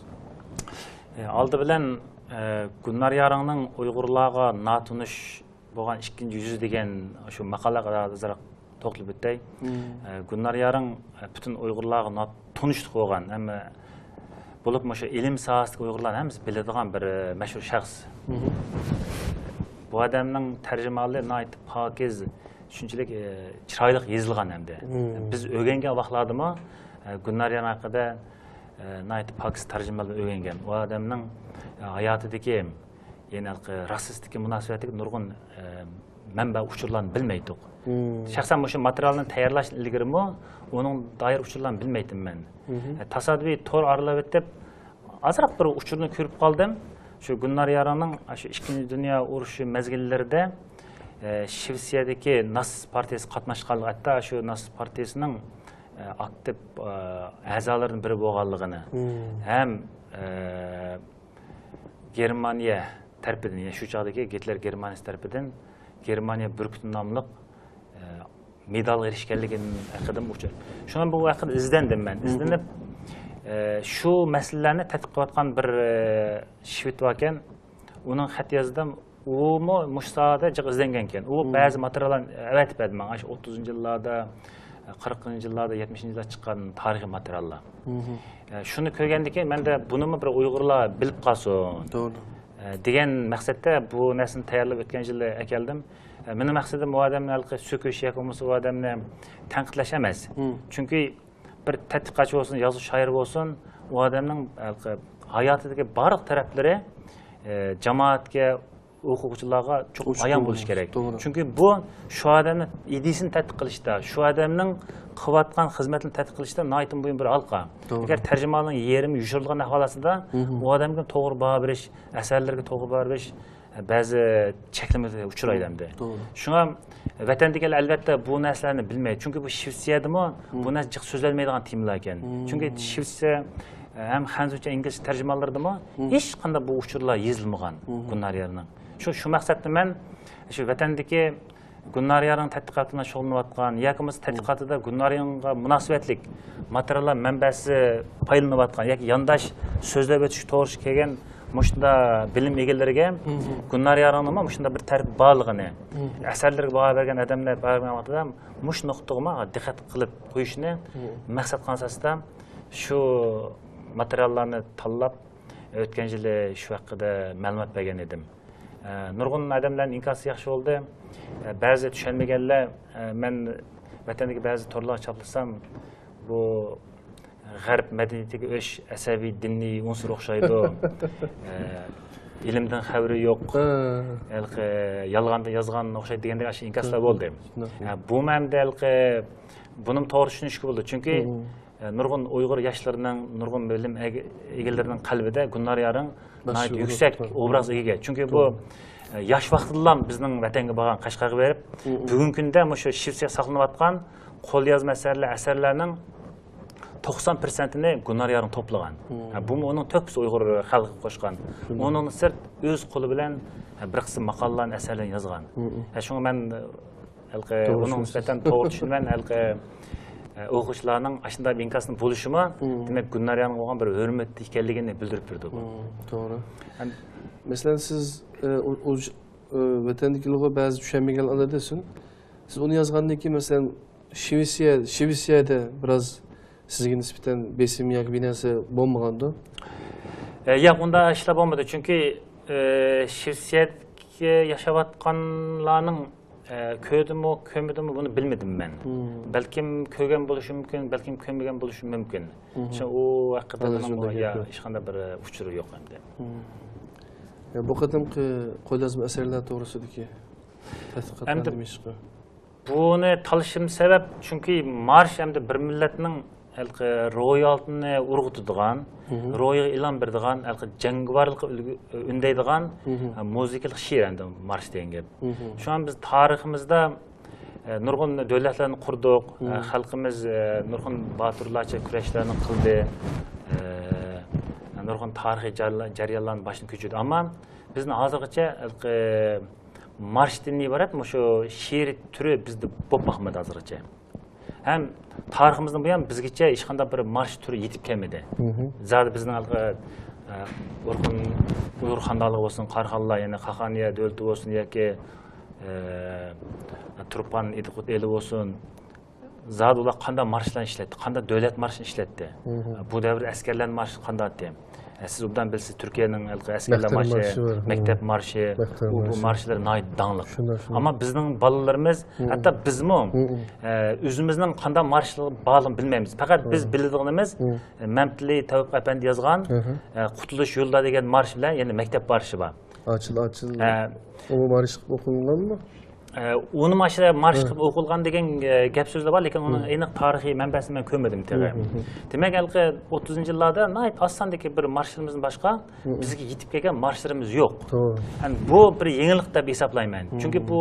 ئە، ئالدى بىلەن، ئە، گۈلنار يارىڭنىڭ ئۇيغۇرلارغا ناتونۇش بولغان ئىككىنچى يۈز دېگەن شۇ ماقالىغا ئازراق توختىلىپ ئۆتەي. ئە، گۈلنار يارىڭ، ئە، پۈتۈن ئۇيغۇرلارغا نا-، تونۇشلۇق بولغان، ئەمما بولۇپمۇ شۇ ئىلىم ساھەسىدىكى ئۇيغۇرلارنىڭ ھەممىسى بىلىدىغان بىر، ئە، مەشھۇر شەخس. بۇ ئادەمنىڭ تەرجىمىھالى ناھايىتى پاكىز، شۇنچىلىك، ئە، چىرايلىق يېزىلغان ئەمدى. بىز ئۆگەنگەن ۋاقىتلاردىمۇ، ئە، گۈلنار يارىڭ ھەققىدە، ئە، ناھايىتى پاكىز تەرجىمىھالدىن ئۆگەنگەن. ئۇ ئادەمنىڭ، ئە، ھاياتىدىكى يەنى ھېلىقى راسىستىكى مۇناسىۋەتلىك نۇرغۇن، ئە، مەنبە ئۇچۇرلارنى بىلمەيتتۇق. شەخسەن مۇشۇ ماتېرىيالنى تەييارلاشتىن ئىلگىرىمۇ ئۇنىڭ دائىر ئۇچۇرلارنى بىلمەيتتىم مەن. ئە، تاسادىپىي تور ئارىلاپ ئۆتۈپ، ئازراق بىر ئۇچۇرنى كۆرۈپ قالدىم. شۇ گۈلنار يارىڭنىڭ شۇ ئىككىنچى دۇنيا ئۇرۇشى مەزگىللىرىدە، ئە، شىۋېتسىيەدىكى ناتسىست پارتىيىسىغا قاتناشقانلىقى، ھەتتا شۇ ناتسىست پارتىيىسىنىڭ، ئە، ئاكتىپ، ئە، ئەزالىرىدىن بىرى بولغانلىقىنى ھەم، ئە، گېرمانىيە تەرىپىدىن، يەنى شۇ چاغدىكى گىتلېر گېرمانىيىسى تەرىپىدىن گېرمانىيە بۈركۈتى ناملىق، ئە، مېدالغا ئېرىشكەنلىكى ھەققىدىمۇ ئۇچۇر. شۇڭا بۇ ھەققىدە ئىزدەندىم مەن. ئىزدىنىپ، ئە، شۇ مەسىلىلەرنى تەتقىق قىلىۋاتقان بىر، ئە، شىۋېد باركەن. ئۇنىڭ خەت يازدىم. ئۇمۇ مۇشۇ ساھەدە جىق ئىزدەنگەنكەن. ئۇ بەزى ماتېرىياللارنى ئەۋەتىپ بەردى ماڭا. ئاشۇ ئوتتۇزىنچى يىللاردا، قىرىقىنچى يىللاردا، يەتمىشىنچى يىللاردا چىققان تارىخىي ماتېرىياللار. ئە، شۇنى كۆرگەندىكىن مەندە بۇنىمۇ بىر ئۇيغۇرلار بىلىپ قالسۇن. توغرا. ئە، دېگەن مەقسەتتە بۇ نەرسىنى تەييارلاپ ئۆتكەن يىلى ئەكەلدىم. ئە، مېنىڭ مەقسىتىم ئۇ ئادەمنى ھېلىقى سۆكۈش ياكى بولمىسا ئۇ ئادەمنى تەنقىدلەش ئەمەس. چۈنكى بىر تەتقىقاتچى بولسۇن، يازغۇچى، شائىر بولسۇن، ئۇ ئادەمنىڭ ھېلىقى ھاياتىدىكى بارلىق تەرەپلىرى، ئە، جامائەتكە، ئوقۇغۇچىلارغا چوقۇم ئايان بولۇشى كېرەك. توغرا. چۈنكى بۇ شۇ ئادەمنىڭ ئىدىيىسىنى تەتقىق قىلىشتا، شۇ ئادەمنىڭ قىلىۋاتقان خىزمەتلىرىنى تەتقىق قىلىشتا ناھايىتى مۇھىم بىر ھالقا. توغرا. ئەگەر تەرجىمىھالنىڭ يېرىمى يوشۇرۇلغان ئەھۋال ئاستىدا، ئۇ ئادەمگە توغرا باھا بېرىش، ئەسەرلىرىگە توغرا باھا بېرىش، بەزى چەكلىمىلەر ئۇچرايدۇ ئەمدى. توغرا. شۇڭا ۋەتەندىكىلەر ئەلۋەتتە بۇ نەرسىلەرنى بىلمەيدۇ. چۈنكى بۇ شىۋېتسىيەدىمۇ بۇ نەرسە جىق سۆزلەنمەيدىغان تېمىلار ئىكەن. چۈنكى شىۋېتسىيە، ئە، ھەم خەنزۇچە، ئىنگلىزچە تەرجىمىھاللىرىدىمۇ ھېچقانداق بۇ ئۇچۇرلار يېزىلمىغان گۈلنار يارنىڭ. شۇ، شۇ مەقسەتتە مەن شۇ ۋەتەندىكى گۈلنار يارنىڭ تەتقىقاتى بىلەن شۇغۇللىنىۋاتقان ياكى بولمىسا تەتقىقاتىدا گۈلنار يارغا مۇناسىۋەتلىك ماتېرىياللار مەنبەسى پايدىلىنىۋاتقان ياكى يانداش سۆزلەپ ئۆتۈش توغرىسىدا كەلگەن مۇشۇنداق بىلىم ئىگىلىرىگە گۈلنار يارنىڭمۇ مۇشۇنداق بىر تەرىپى بارلىقىنى، ئەسەرلىرىگە باھا بەرگەن ئادەملەر باھا بەرگەن ۋاقتىدا مۇشۇ نۇقتىغىمۇ دىققەت قىلىپ قويۇشنى مەقسەت قىلغان ئاساستا شۇ ماتېرىياللارنى تاللاپ ئۆتكەن يىلى شۇ ھەققىدە مەلۇمات بەرگەن ئىدىم. ئە، نۇرغۇن ئادەملەرنىڭ ئىنكاسى ياخشى بولدى. ئە، بەزى چۈشەنمىگەنلەر، ئە، مەن ۋەتەندىكى بەزى تورلارغا چاپلىسام، بۇ غەرب مەدەنىيىتىگە ئۆچ ئەسەبىي دىنىي ئۇنسۇر ئوخشايدۇ. ئە، ئىلىمدىن خەۋىرى يوق. ھېلىقى يالغاندىن يازغان ئوخشايدۇ دېگەندەك ئاشۇ ئىنكاسلار بولدى. ئە، بۇمۇ ئەمدى ھېلىقى بۇنىمۇ توغرا چۈشىنىشكە بولىدۇ. چۈنكى ئە، نۇرغۇن ئۇيغۇر ياشلىرىنىڭ، نۇرغۇن بىلىم ئەگ-، ئىگىلىرىنىڭ قەلبىدە گۈلنار يارىڭ ناھايىتى يۈكسەك ئوبراز ئىگە. چۈنكى بۇ، ئە، ياش ۋاقتىدىلا بىزنىڭ ۋەتەنگە بارغان، قەشقەرگە بېرىپ، بۈگۈنكى كۈندە مۇشۇ شىۋېتسىيەدە ساقلىنىۋاتقان قوليازما ئەسەرلەر، ئەسەرلەرنىڭ توقسان پىرسەنتىنى گۈلنار يارىڭ توپلىغان. ھە، بۇمۇ ئۇنىڭ تۆھپىسى ئۇيغۇر خەلقىگە قوشقان. ئۇنىڭدىن سىرت ئۆز قولى بىلەن، ھە، بىر قىسىم ماقالىلەرنى، ئەسەرلەرنى يازغان. ھە، شۇڭا مەن ھېلىقى ئۇنىڭ نىسبەتەن توغرا چۈشىنىمەن. ھېلىقى، ئە، ئوقۇغۇچىلارنىڭ ئاشۇنداق بىر ئىنكاسنىڭ بولۇشىمۇ، دېمەك، گۈلنار يارغا بولغان بىر ھۆرمەت ئىكەنلىكىنى بىلدۈرۈپ بېرىدۇ بۇ. توغرا. مەسىلەن، سىز، ئە، ئۇ، ئۇ، ئە، ۋەتەندىكىلەرگە بەزى چۈشەنمىگەن ئالدى دېسۇن. سىز ئۇنى يازغاندىن كېيىن، مەسىلەن، شىۋېتسىيە، شىۋېتسىيەدە بىراز سىزگە نىسبەتەن بېسىم ياكى بىر نەرسە بولمىغاندۇ؟ ئە، ياق، ئۇنداق ئىشلار بولمىدى. چۈنكى، ئە، شىۋېتسىيەدىكى ياشاۋاتقانلارنىڭ ئە، كۆردىمۇ، كۆرمىدىمۇ، بۇنى بىلمىدىم مەن. بەلكىم كۆرگەن بولۇشى مۇمكىن، بەلكىم كۆرمىگەن بولۇشى مۇمكىن. شۇ، ئۇ ھەققىدە مېنىڭ، يا، ھېچقانداق بىر ئۇچۇر يوق ئەمدى. يا، بۇ قېتىمقى قوليازما ئەسەرلەر توغرىسىدىكى تەتقىقاتلار ئەمدى نېمە ئىشقا؟ بۇنى تاللىشىم سەۋەب، چۈنكى مارش ئەمدى بىر مىللەتنىڭ ھېلىقى روھىيىتىنى ئۇرغۇتىدىغان، روھىغا ئىلھام بېرىدىغان، ھېلىقى جەڭگىۋارلىققا ئۈلگە-، ئۈندەيدىغان، ھە، مۇزىكىلىق شېئىر ئەمدى مارش دېگەن گەپ. شۇڭا بىز تارىخىمىزدا، ئە، نۇرغۇن دۆلەتلەرنى قۇردۇق، ئە، خەلقىمىز، ئە، نۇرغۇن باتۇرلارچە كۈرەشلەرنى قىلدى، ئە، نۇرغۇن تارىخىي جەريانلارنى باشتىن كۆچۈردى. ئەمما بىزنىڭ ھازىرغىچە ھېلىقى مارشتىن ئىبارەت مۇشۇ شېئىر تۈرى بىزدە بولۇپ باقمىدى ھازىرغىچە. ھەم تارىخىمىزدىن بۇيان بىزگىچە ھېچقانداق بىر مارش تۈرى يېتىپ كەلمىدى. زادى بىزنىڭ ھېلىقى، ئە، ئورخۇن، ئۇيغۇر خانلىقى بولسۇن، قاراخانلار، يەنى قاقانىيە دۆلىتى بولسۇن ياكى ئە، تۇرپان ئىدىقۇت ئېلى بولسۇن، زادى ئۇلار قانداق مارشلارنى ئىشلەتتى، قانداق دۆلەت مارشىنى ئىشلەتتى؟ بۇ دەۋردە ئەسكەرلەرنىڭ مارشى قانداق ئىدى؟ ئە، سىز ئوبدان بىلىسىز، تۈركىيەنىڭ ھېلىقى ئەسكەرلەر مەكتەپ مارشى، مارشى بار. مەكتەپ مارشى، مەكتەپ بۇ، بۇ مارشى. مارشلار ناھايىتى داڭلىق. شۇنداق، شۇنداق. ئەمما بىزنىڭ بالىلىرىمىز، ھەتتا بىزمۇ، ئە، ئۆزىمىزنىڭ قانداق مارشلار بارلىقىنى بىلمەيمىز. پەقەت بىز بىلىدىغىنىمىز، ئە، مەمتىلى تەۋپىق ئەپەندى يازغان، ئە، قۇتۇلۇش يولىدا دېگەن مارش بىلەن يەنە مەكتەپ مارشى بار. ئاچىل، ئاچىل. ئە، ئۇمۇ مارش قىلىپ ئوقۇلغانمۇ؟ ئە، ئۇنى مارش، مارش قىلىپ ئوقۇلغان دېگەن، ئە، گەپ سۆزلەر بار، لېكىن ئۇنىڭ ئېنىق تارىخىي مەنبەسىنى مەن كۆرمىدىم تېخى. دېمەك، ھېلىقى ئوتتۇزىنچى يىللاردا ناھايىتى ئاز ساندىكى بىر مارشلىرىمىزدىن باشقا بىزگە يېتىپ كەلگەن مارشلىرىمىز يوق. توغرا. يەنى بۇ بىر يېڭىلىق دەپ ھېسابلايمەن. چۈنكى بۇ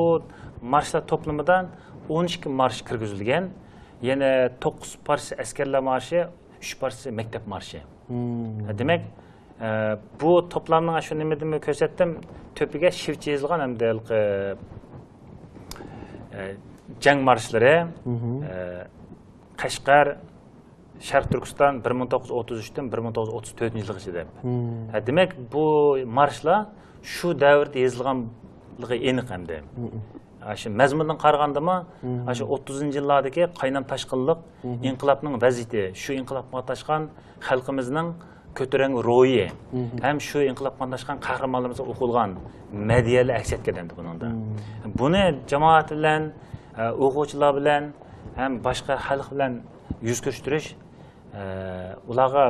مارشلار توپلىمىدا ئون ئىككى مارش كىرگۈزۈلگەن، يەنە توققۇز پارچە ئەسكەرلەر مارشى، ئۈچ پارچە مەكتەپ مارشى. دېمەك، ئە، بۇ توپلامنىڭ شۇ نېمىدىمۇ كۆرسەتتىم، تۆپىگە شىۋىچە يېزىلغان ھەمدە ھېلىقى، ئە، جەڭ مارشلىرى، ئە، قەشقەر، شەرقىي تۈركىستان بىر مىڭ توققۇز يۈز ئوتتۇز ئۈچتىن بىر مىڭ توققۇز يۈز ئوتتۇز تۆتىنچى يىلغىچە دەپ. ھە، دېمەك، بۇ مارشلار شۇ دەۋردە يېزىلغانلىقى ئېنىق ئەمدى. ئاشۇ مەزمۇندىن قارىغاندىمۇ، ئاشۇ ئوتتۇزىنچى يىللاردىكى قاينام تاشقىنلىق، ئىنقىلابنىڭ ۋەزىيىتى، شۇ ئىنقىلابقا قاتناشقان خەلقىمىزنىڭ كۆتۈرەڭگۈ روھى ھەم شۇ ئىنقىلابقا قاتناشقان قەھرىمانلىرىمىزغا ئوقۇلغان مەدھىيەلەر ئەكس ئەتكەن ئەمدى بۇنىڭدا. بۇنى جامائەت بىلەن، ئە، ئوقۇغۇچىلار بىلەن ھەم باشقا خەلق بىلەن يۈز كۆرۈشتۈرۈش، ئە، ئۇلارغا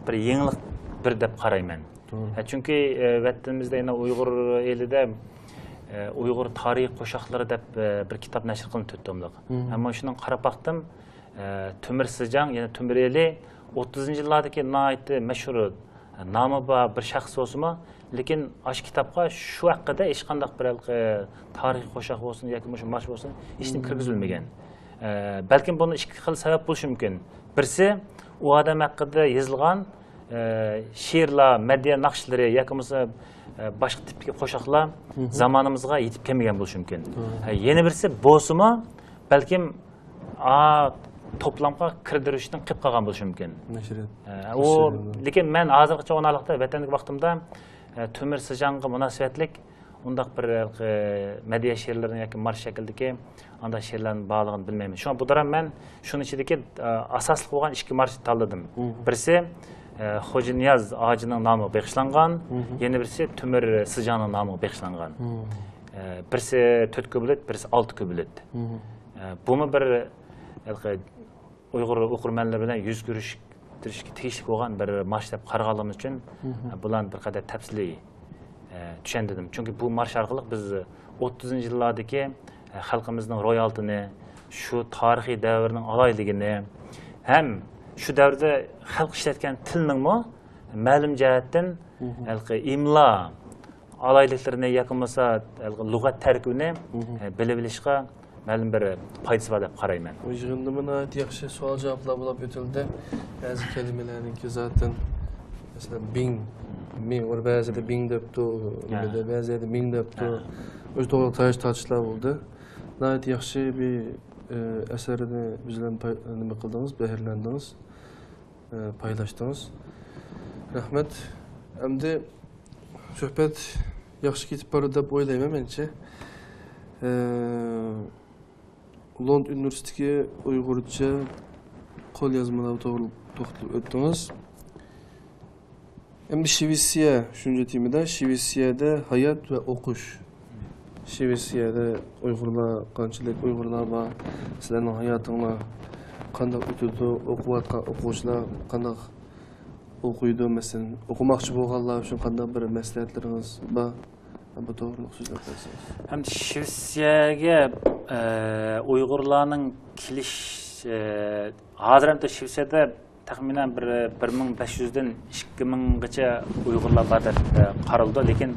بىر يېڭىلىق بىر دەپ قارايمەن. ئە، چۈنكى، ئە، ۋەتىنىمىزدە يەنە ئۇيغۇر ئېلىدە، ئە، ئۇيغۇر تارىخىي قوشاقلىرى دەپ، ئە، بىر كىتاب نەشر قىلىنىپ تۆت توملۇق. ئەمما شۇنىڭ قاراپ باقتىم، ئە، تۆمۈر سىجاڭ، يەنى تۆمۈر ئېلى ئوتتۇزىنچى يىللاردىكى ناھايىتى مەشھۇر، ئە، نامى بار بىر شەخس بولسىمۇ، لېكىن ئاشۇ كىتابقا شۇ ھەققىدە ھېچقانداق بىر ھېلىقى تارىخىي قوشاق بولسۇن ياكى مۇشۇ مارش بولسۇن، ھېچنېمە كىرگۈزۈلمىگەن. ئە، بەلكىم بۇنىڭ ئىككى خىل سەۋەب بولۇشى مۇمكىن. بىرسى، ئۇ ئادەم ھەققىدە يېزىلغان، ئە، شېئىرلار، مەدھىيە ناخشىلىرى ياكى بولمىسا، ئە، باشقا تىپتىكى قوشاقلار زامانىمىزغا يېتىپ كەلمىگەن بولۇشى مۇمكىن. ئە، يەنە بىرسى بولسىمۇ، بەلكىم ئا، توپلامغا كىردۈرۈشتىن قېلىپ قالغان بولۇشى مۇمكىن. نەشرىيات. ئە، ئۇ، لېكىن مەن ھازىرغىچە ئۇنىڭلىقتا ۋەتەندىكى ۋاقتىمدا، ئە، تۆمۈر سىجاڭغا مۇناسىۋەتلىك ئۇنداق بىر، ئە، مەدھىيە شېئىرلىرىنى ياكى مارش شەكلىدىكى ئانداق شېئىرلارنىڭ بارلىقىنى بىلمەيمەن. شۇڭا بۇ دوران مەن شۇنىڭ ئىچىدىكى، ئە، ئاساسلىق بولغان ئىككى مارشنى تاللىدىم. بىرسى، ئە، خوجانىياز ھاجىنىڭ نامىغا بېغىشلانغان، يەنە بىرسى تۆمۈر سىجاڭنىڭ نامىغا بېغىشلانغان. ئە، بىرسى تۆت كۇپلېت، بىرسى ئالتە كۇپلېت. ئە، بۇمۇ بىر ھېلىقى ئۇيغۇر ئوقۇرمەنلىرى بىلەن يۈز كۆرۈشتۈرۈشكە تېگىشلىك بولغان بىر مارش دەپ قارىغانلىقىمىز ئۈچۈن، ئە، بۇلارنى بىر قەدەر تەپسىلىي، ئە، چۈشەندۈردۈم. چۈنكى بۇ مارش ئارقىلىق بىز ئوتتۇزىنچى يىللاردىكى، ئە، خەلقىمىزنىڭ روھىيالىتىنى، شۇ تارىخىي دەۋرنىڭ ئالاھىدىلىكىنى ھەم شۇ دەۋردە خەلق ئىشلەتكەن تىلنىڭمۇ مەلۇم جەھەتتىن ھېلىقى ئىملا ئالاھىدىلىكلىرىنى ياكى بولمىسا ھېلىقى لۇغەت تەركىبىنى، ئە، بىلىۋېلىشقا مەلۇم بىر پايدىسى بار دەپ قارايمەن. بۇ يىغىندىمۇ ناھايىتى ياخشى سوئال-جاۋابلار بولۇپ ئۆتۈلدى. بەزى كەلىمىلەرنىڭكى زاتەن، مەسىلەن، بىڭ، مىڭ، ئۇ بەزىدە بىڭ دەپتۇ، بەزى يەردە مىڭ دەپتۇ. ئۇ توغرا تاياش تارتىشلار بولدى. ناھايىتى ياخشى بىر، ئە، ئەسەرنى بىز بىلەن پاي-، نېمە قىلدىڭىز، بەھرىلەندىڭىز. ئە، پايلاشتىڭىز. رەھمەت. ئەمدى سۆھبەت ياخشى كېتىپ بارىدۇ دەپ ئويلايمەن مەنچە. ئە، لوند ئۇنىۋېرسىتېتىدىكى ئۇيغۇرچە قوليازمىلار توغرىلىق توختىلىپ ئۆتتىڭىز. ئەمدى شىۋېتسىيە، شۇنچە تېمىدا شىۋېتسىيەدە ھايات ۋە ئوقۇش. شىۋېتسىيەدە ئۇيغۇرلار قانچىلىك ئۇيغۇرلار بار؟ سىلەرنىڭ ھاياتىڭلار قانداق ئۆتىدۇ؟ ئوقۇۋاتقان ئوقۇغۇچىلار قانداق ئوقۇيدۇ؟ مەسىلەن، ئوقۇماقچى بولغانلار ئۈچۈن قانداق بىر مەسلىھەتلىرىڭىز بار؟ بۇ توغرىلىق سۆزلەپ بەرسىڭىز. ھەم شىۋېتسىيەگە، ئە، ئۇيغۇرلارنىڭ كېلىش، ئە، ھازىر ھەم شىۋېتسىيەدە تەخمىنەن بىر، بىر مىڭ بەش يۈزدىن ئىككى مىڭغىچە ئۇيغۇرلار بار دەپ، ئە، قارىلىدۇ، لېكىن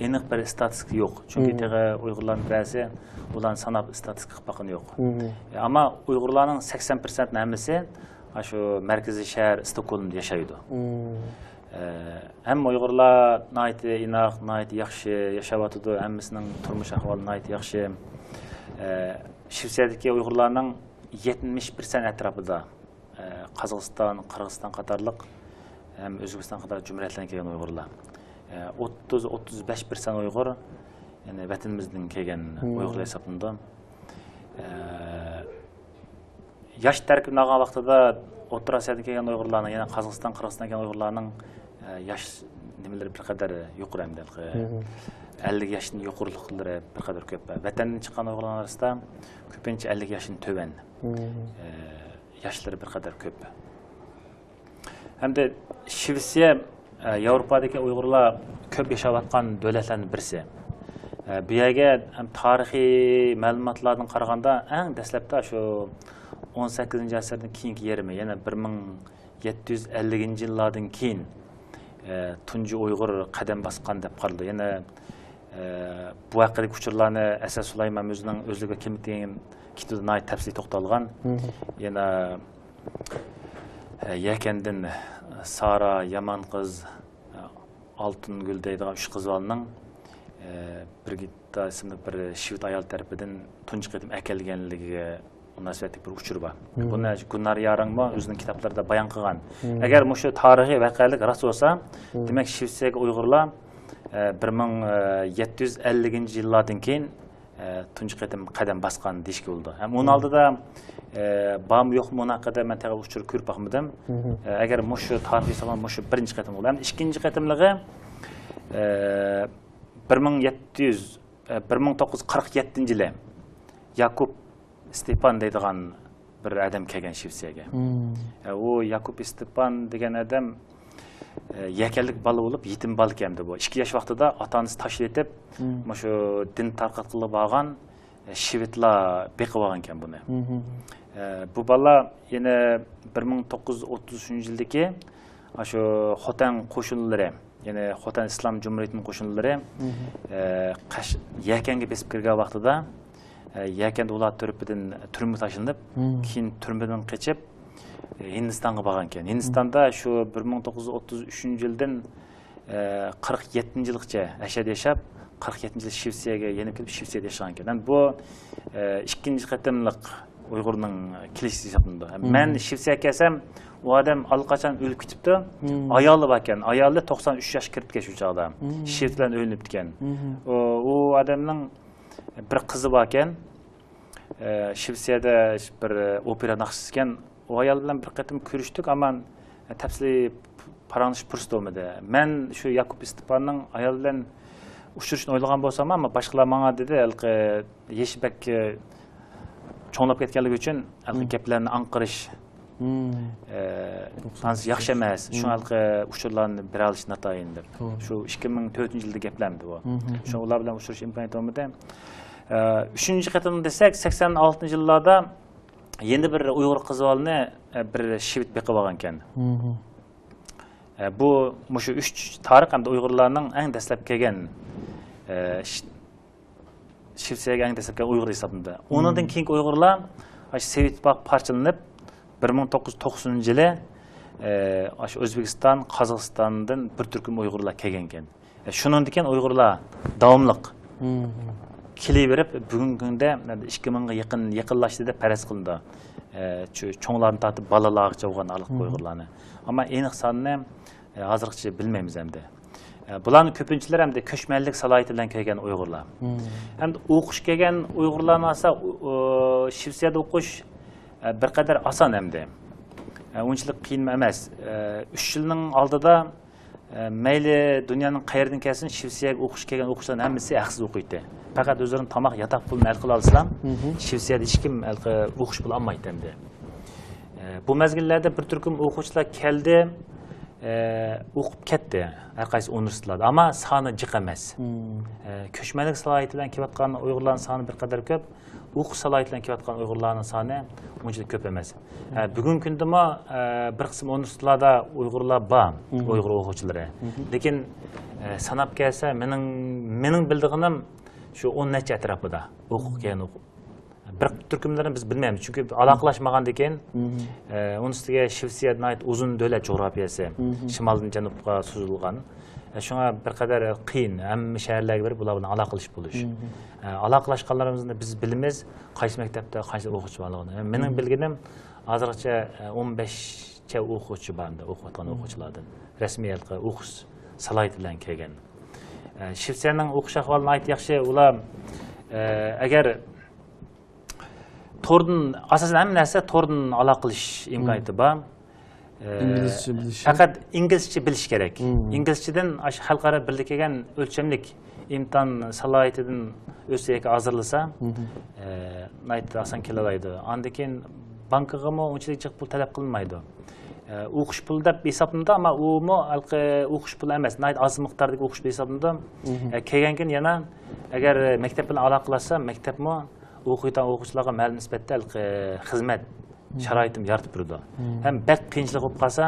ئېنىق بىر ئىستاتىستىكا يوق. چۈنكى تېخى ئۇيغۇرلارنىڭ بىرەرسى ئۇلارنى ساناپ ئىستاتىستىكا قىلىپ باققىنى يوق. ئە، ئەمما ئۇيغۇرلارنىڭ سەكسەن پىرسەنتنىڭ ھەممىسى ئاشۇ مەركىزىي شەھەر ستوكھولمدا ياشايدۇ. ئە، ھەممە ئۇيغۇرلار ناھايىتى ئىناق، ناھايىتى ياخشى ياشاۋاتىدۇ، ھەممىسىنىڭ تۇرمۇش ئەھۋالى ناھايىتى ياخشى. ئە، شىۋېتسىيەدىكى ئۇيغۇرلارنىڭ يەتمىش پىرسەنت ئەتراپىدا، ئە، قازاقىستان، قىرغىزىستان قاتارلىق ھەم ئۆزبېكىستان قاتارلىق جۇمھۇرىيەتلەردىن كەلگەن ئۇيغۇرلار. ئە، ئوتتۇز، ئوتتۇز بەش پىرسەنت ئۇيغۇر يەنى ۋەتىنىمىزدىن كەلگەن ئۇيغۇرلار ھېسابلىنىدۇ. ئە، ياش تەركىبىنى ئالغان ۋاقتىدا ئوتتۇرا ئاسىيادىن كەلگەن ئۇيغۇرلارنىڭ، يەنە قازاقىستان، قىرغىزىستاندىن كەلگەن ئۇيغۇرلارنىڭ، ئە، ياش نېمىلىرى بىر قەدەر يۇقىرى ئەمدى. ئەللىك ياشتىن يۇقىرىلىقلىرى بىر قەدەر كۆپ. ۋەتەندىن چىققان ئۇيغۇرلارنىڭ ئارىسىدا كۆپىنچە ئەللىك ياشتىن تۆۋەن، ئە، ياشلىرى بىر قەدەر كۆپ. ھەمدە شىۋېتسىيە، ئە، ياۋروپادىكى ئۇيغۇرلار كۆپ ياشاۋاتقان دۆلەتلەرنىڭ بىرسى. ئە، بۇ يەرگە ھەم تارىخىي مەلۇماتلاردىن قارىغاندا، ئەڭ دەسلەپتە شۇ ئون سەككىزىنچى ئەسىردىن كېيىنكى يېرىمى، يەنى بىر مىڭ يەتتە يۈز ئەللىكىنچى يىللاردىن كېيىن، ئە، تۇنجى ئۇيغۇر قەدەم باسقان دەپ قارىلىدۇ. يەنە، ئە، بۇ ھەققىدىكى ئۇچۇرلارنى ئەسەد سۇلايمان ئۆزىنىڭ ئۆزلۈك ۋە كىملىك دېگەن كىتابىدا ناھايىتى تەپسىلىي توختالغان. يەنە، ئە، يەكەندىن سارا، يامان قىز، ئالتۇنگۈل دەيدىغان ئۈچ قىز بالىنىڭ، ئە، بىرگىتتا ئىسىملىك بىر شىۋېت ئايال تەرىپىدىن تۇنجى قېتىم ئەكەلگەنلىكىگە مۇناسىۋەتلىك بىر ئۇچۇر بار. بۇنى گۈلنار يارىڭمۇ ئۆزىنىڭ كىتابلىرىدا بايان قىلغان. ئەگەر مۇشۇ تارىخىي ۋەقەلىك راست بولسا، دېمەك، شىۋېتسىيەگە ئۇيغۇرلار، ئە، بىر مىڭ يەتتە يۈز ئەللىكىنچى يىللاردىن كېيىن، ئە، تۇنجى قېتىم قەدەم باسقان دېيىشكە بولىدۇ. ھەم ئۇنىڭ ئالدىدا، ئە، بارمۇ يوقمۇ، ئۇنىڭ ھەققىدە مەن تېخى ئۇچۇر كۆرۈپ باقمىدىم. ئە، ئەگەر مۇشۇ تارىخىي ھېسابلانغان مۇشۇ بىرىنچى قېتىم بولىدۇ. ھەم ئىككىنچى قېتىملىقى، ئە، بىر مىڭ يەتتە يۈز، ئە، بىر مىڭ توققۇز يۈز قىرىق يەتتىنچى يىلى ياكۇب ستېپان دەيدىغان بىر ئادەم كەلگەن شىۋېتسىيەگە. ئە، ئۇ ياكۇب ستېپان دېگەن ئادەم، ئە، يەكەنلىك بالا بولۇپ، يېتىم بالا ئىكەن ئەمدى بۇ. ئىككى ياش ۋاقتىدا ئاتا-ئانىسى تاشلىۋېتىپ، مۇشۇ دىن تارقاتقىلى بارغان، ئە، شىۋېتلار بېقىۋالغانىكەن بۇنى. ئە، بۇ بالا يەنە بىر مىڭ توققۇز يۈز ئوتتۇز ئۈچىنچى يىلدىكى ئاشۇ خوتەن قوشۇنلىرى، يەنى خوتەن ئىسلام جۇمھۇرىيىتىنىڭ قوشۇنلىرى، ئە، قەش-، يەكەنگە بېسىپ كىرگەن ۋاقتىدا، ئە، يەكەندە ئۇلار تەرىپىدىن تۈرمىگە تاشلىنىپ، كېيىن تۈرمىدىن قېچىپ، ئە، ھىندىستانغا بارغانىكەن. ھىندىستاندا شۇ بىر مىڭ توققۇز يۈز ئوتتۇز ئۈچىنچى يىلدىن، ئە، قىرىق يەتتىنچى يىلغىچە ئەشەدە ياشاپ، قىرىق يەتتىنچى يىلى شىۋېتسىيەگە يېنىپ كېلىپ، شىۋېتسىيەدە ياشىغانىكەن. يەنى بۇ، ئە، ئىككىنچى قېتىملىق ئۇيغۇرنىڭ كېلىشى ھېسابلىنىدۇ. مەن شىۋېتسىيەگە كەلسەم، ئۇ ئادەم ئاللىقاچان ئۆلۈپ كېتىپتۇ. ئايالى باركەن. ئايالى توقسان ئۈچ ياشقا كىرىپتىكەن شۇ چاغدا. شىۋېت بىلەن ئۆيلىنىپتىكەن. ئۇ، ئۇ ئادەمنىڭ بىر قىزى باركەن. ئە، شىۋېتسىيەدە بىر ئوپېرا ناخشىسى ئىكەن. ئۇ ئايال بىلەن بىر قېتىم كۆرۈشتۇق، ئەمما تەپسىلىي پاراڭلىشىش پۇرسىتى بولمىدى. مەن شۇ ياكۇب ستېپاننىڭ ئايالى بىلەن ئۇچرىشىشنى ئويلىغان بولسام، ئەمما باشقىلار ماڭا دېدى، ھېلىقى يېشى بەك چوڭلاپ كەتكەنلىكى ئۈچۈن ھېلىقى گەپلەرنى ئاڭقىرىش، ئە، ياخشى ئەمەس. شۇڭا ھېلىقى ئۇچۇرلارنى بېرەلىشى ناتايىن دەپ. شۇ ئىككى مىڭ تۆتىنچى يىلدا گەپلەمدى بۇ. شۇڭا ئۇلار بىلەن ئۇچرىشىش ئىمكانىيىتى بولمىدى. ئە، ئۈچىنچى قېتىم دېسەك، سەكسەن ئالتىنچى يىللاردا يەنە بىر ئۇيغۇر قىز بالىنى، ئە، بىر شىۋېت بېقىپ ئالغانىكەن. ئە، بۇ مۇشۇ ئۈچ تارىخ ھەمدە ئۇيغۇرلارنىڭ ئەڭ دەسلەپ كەلگەن، ئە، ش-، شىۋېتسىيەگە ئەڭ دەسلەپ كەلگەن ئۇيغۇر ھېسابلىنىدۇ. ئۇنىڭدىن كېيىنكى ئۇيغۇرلار ئاشۇ سوۋېت ئىتتىپاقى پارچىلىنىپ، بىر مىڭ توققۇز يۈز توقسىنىنچى يىلى، ئە، ئاشۇ ئۆزبېكىستان، قازاقىستاندىن بىر تۈركۈم ئۇيغۇرلار كەلگەنىكەن. شۇنىڭدىن كېيىن ئۇيغۇرلار داۋاملىق كېلىۋېرىپ، بۈگۈنكى كۈندە ئىككى مىڭغا يېقىن، يېقىنلاشتى دەپ پەرەز قىلىنىدۇ. ئە، چو-، چوڭلاردىن تارتىپ بالىلارغىچە بولغان ھېلىقى ئۇيغۇرلارنى. ئەمما ئېنىق سانىنى، ئە، ھازىرغىچە بىلمەيمىز ئەمدى. ئە، بۇلارنىڭ كۆپىنچىلىرى ئەمدى كۆچمەنلىك سالاھىيىتى بىلەن كەلگەن ئۇيغۇرلار. ئەمدى ئوقۇش كەلگەن ئۇيغۇرلارنى ئالسا، ئۇ، ئۇ، شىۋېتسىيەدە ئوقۇش، ئە، بىر قەدەر ئاسان ئەمدى. ئە، ئۇنچىلىك قىيىن ئەمەس. ئە، ئۈچ يىلنىڭ ئالدىدا ئە، مەيلى دۇنيانىڭ قەيىرىدىن كەلسۇن، شىۋېتسىيەگە ئوقۇشقا كەلگەن ئوقۇغۇچىلارنىڭ ھەممىسى ھەقسىز ئوقۇيتتى. پەقەت ئۆزلىرىنىڭ تاماق، ياتاق پۇلىنى ھەل قىلالىسىلا، شىۋېتسىيەدە ھېچكىم ھېلىقى ئوقۇش پۇلى ئالمايتتى ئەمدى. ئە، بۇ مەزگىللەردە بىر تۈركۈم ئوقۇغۇچىلار كەلدى، ئە، ئوقۇپ كەتتى ھەر قايسى ئۇنىۋېرسىتېتلاردا. ئەمما سانى جىق ئەمەس. ئە، كۆچمەنلىك سالاھىيىتى بىلەن كېلىۋاتقان ئۇيغۇرلارنىڭ سانى بىر قەدەر كۆپ. ئوقۇش سالاھىيىتى بىلەن كېلىۋاتقان ئۇيغۇرلارنىڭ سانى ئۇنچىلىك كۆپ ئەمەس. ئە، بۈگۈنكى كۈندىمۇ، ئە، بىر قىسىم ئۇنىۋېرسىتېتلاردا ئۇيغۇرلار بار، ئۇيغۇر ئوقۇغۇچىلىرى. لېكىن، ئە، ساناپ كەلسە، مېنىڭ، مېنىڭ بىلىدىغىنىم شۇ ئون نەچچە ئەتراپىدا ئوقۇپ كەلگەن ئوقۇ-، بىر تۈركۈملىرىنى بىز بىلمەيمىز، چۈنكى ئالاقىلاشمىغاندىكىن، ئە، ئۇنىڭ ئۈستىگە شىۋېتسىيە ناھايىتى ئۇزۇن دۆلەت جۇغراپىيەسى، شىمالدىن جەنۇبقا سوزۇلغان. ئە، شۇڭا بىر قەدەر قىيىن، ھەممە شەھەرلەرگە بېرىپ، بۇلار بىلەن ئالاقىلىشىپ بولۇش. ئە، ئالاقىلاشقانلىرىمىزنى بىز بىلىمىز، قايسى مەكتەپتە قانچە ئوقۇغۇچى بارلىقىنى. مېنىڭ بىلگىنىم ھازىرغىچە، ئە، ئون بەشچە ئوقۇغۇچى بار ئەمدى، ئوقۇۋاتقان ئوقۇغۇچىلاردىن. رەسمىي ھېلىقى ئوقۇش سالاھىيىتى بىلەن كەلگەن. ئە، شىۋېتسىيەنىڭ ئوقۇش ئەھۋالى ناھايىتى ياخشى. ئۇلار، ئە، ئەگەر توردىن، ئاساسەن ھەممە نەرسە توردىن ئالاقە قىلىش ئىمكانىيىتى بار. ئە، ئىنگلىزچە بىلىشى. پەقەت ئىنگلىزچە بىلىش كېرەك. مم. ئىنگلىزچىدىن ئاشۇ خەلقئارا بىرلىككە كەلگەن ئۆلچەملىك ئىمتىھان سالاھىيىتىدىن ئۆتسە ياكى ھازىرلىسا، مم. ئە، ناھايىتى ئاسان كېلەلەيدۇ. ئاندىن كېيىن بانكىغىمۇ ئۇنچىلىك جىق پۇل تەلەپ قىلىنمايدۇ. ئە، ئوقۇش پۇلى دەپ ھېسابلىنىدۇ، ئەمما ئۇمۇ ھېلىقى ئوقۇش پۇلى ئەمەس، ناھايىتى ئاز مىقداردىكى ئوقۇش پۇلى ھېسابلىنىدۇ. مم. ئە، كەلگەندىن كېيىن يەنە ئەگەر مەكتەپ بىلەن ئالاقىلاشسا، مەكتەپمۇ ئوقۇيدىغان ئوقۇغۇچىلارغا مەلۇم نىسبەتتە ھېلىقى خىزمەت شارائىتىمۇ يارىتىپ بېرىدۇ. مم. ھەم بەك قىيىنچىلىق بولۇپ قالسا،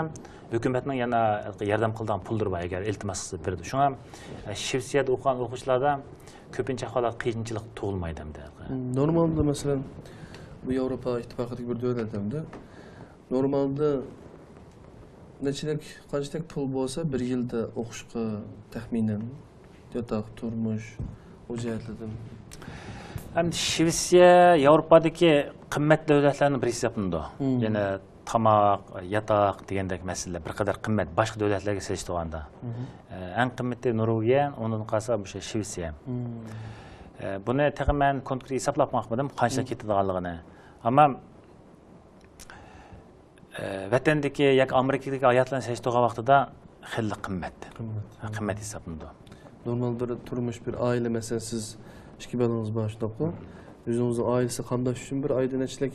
ھۆكۈمەتنىڭ يەنە ياردەم قىلىدىغان پۇللىرى بار، ئەگەر ئىلتىماس قىلسا بېرىدۇ. شۇڭا، ئە، شىۋېتسىيەدە ئوقۇغان ئوقۇغۇچىلاردا كۆپىنچە ئەھۋالدا قىيىنچىلىق تۇغۇلمايدۇ ئەمدى. مم، نورمالدا، مەسىلەن، بۇ ياۋروپا ئىتتىپاقىدىكى بىر دۆلەت ئەمدى. نورمالدا نەچچىلىك، قانچىلىك پۇل بولسا بىر يىلدا ئوقۇشقا تەخمىنەن؟ ياتاق، تۇرمۇش، ئۇ جەھەتلەردىن. ئەمدى شىۋېتسىيە ياۋروپادىكى قىممەت دۆلەتلەرنىڭ بىرى ھېسابلىنىدۇ. مم. يەنە تاماق، ياتاق دېگەندەك مەسىلىلەر بىر قەدەر قىممەت، باشقا دۆلەتلەرگە سېلىشتۇرغاندا. مم. ئە، ئەڭ قىممىتى نورۋېگىيە، ئۇنىڭدىن قالسا مۇشۇ شىۋېتسىيە. مم. ئە، بۇنى تېخى مەن كونكرېت ھېسابلاپ باقمىدىم، قانچىلىك مم. كېتىدىغانلىقىنى. ئەمما ئە، ۋەتەندىكى ياكى ئامېرىكىدىكى ھاياتلارنى سېلىشتۇرغان ۋاقتىدا خېلىلا قىممەت. قىممەت. ھە، قىممەت ھېسابلىنىدۇ. نورمال بىر تۇرمۇش، بىر ئائىلە، مەسىلەن، سىز ئىككى بالىڭىز بار، شۇنداقمۇ؟ ئۆزىڭىزنىڭ ئائىلىسى قامداش ئۈچۈن بىر ئايدا نەچچىلىك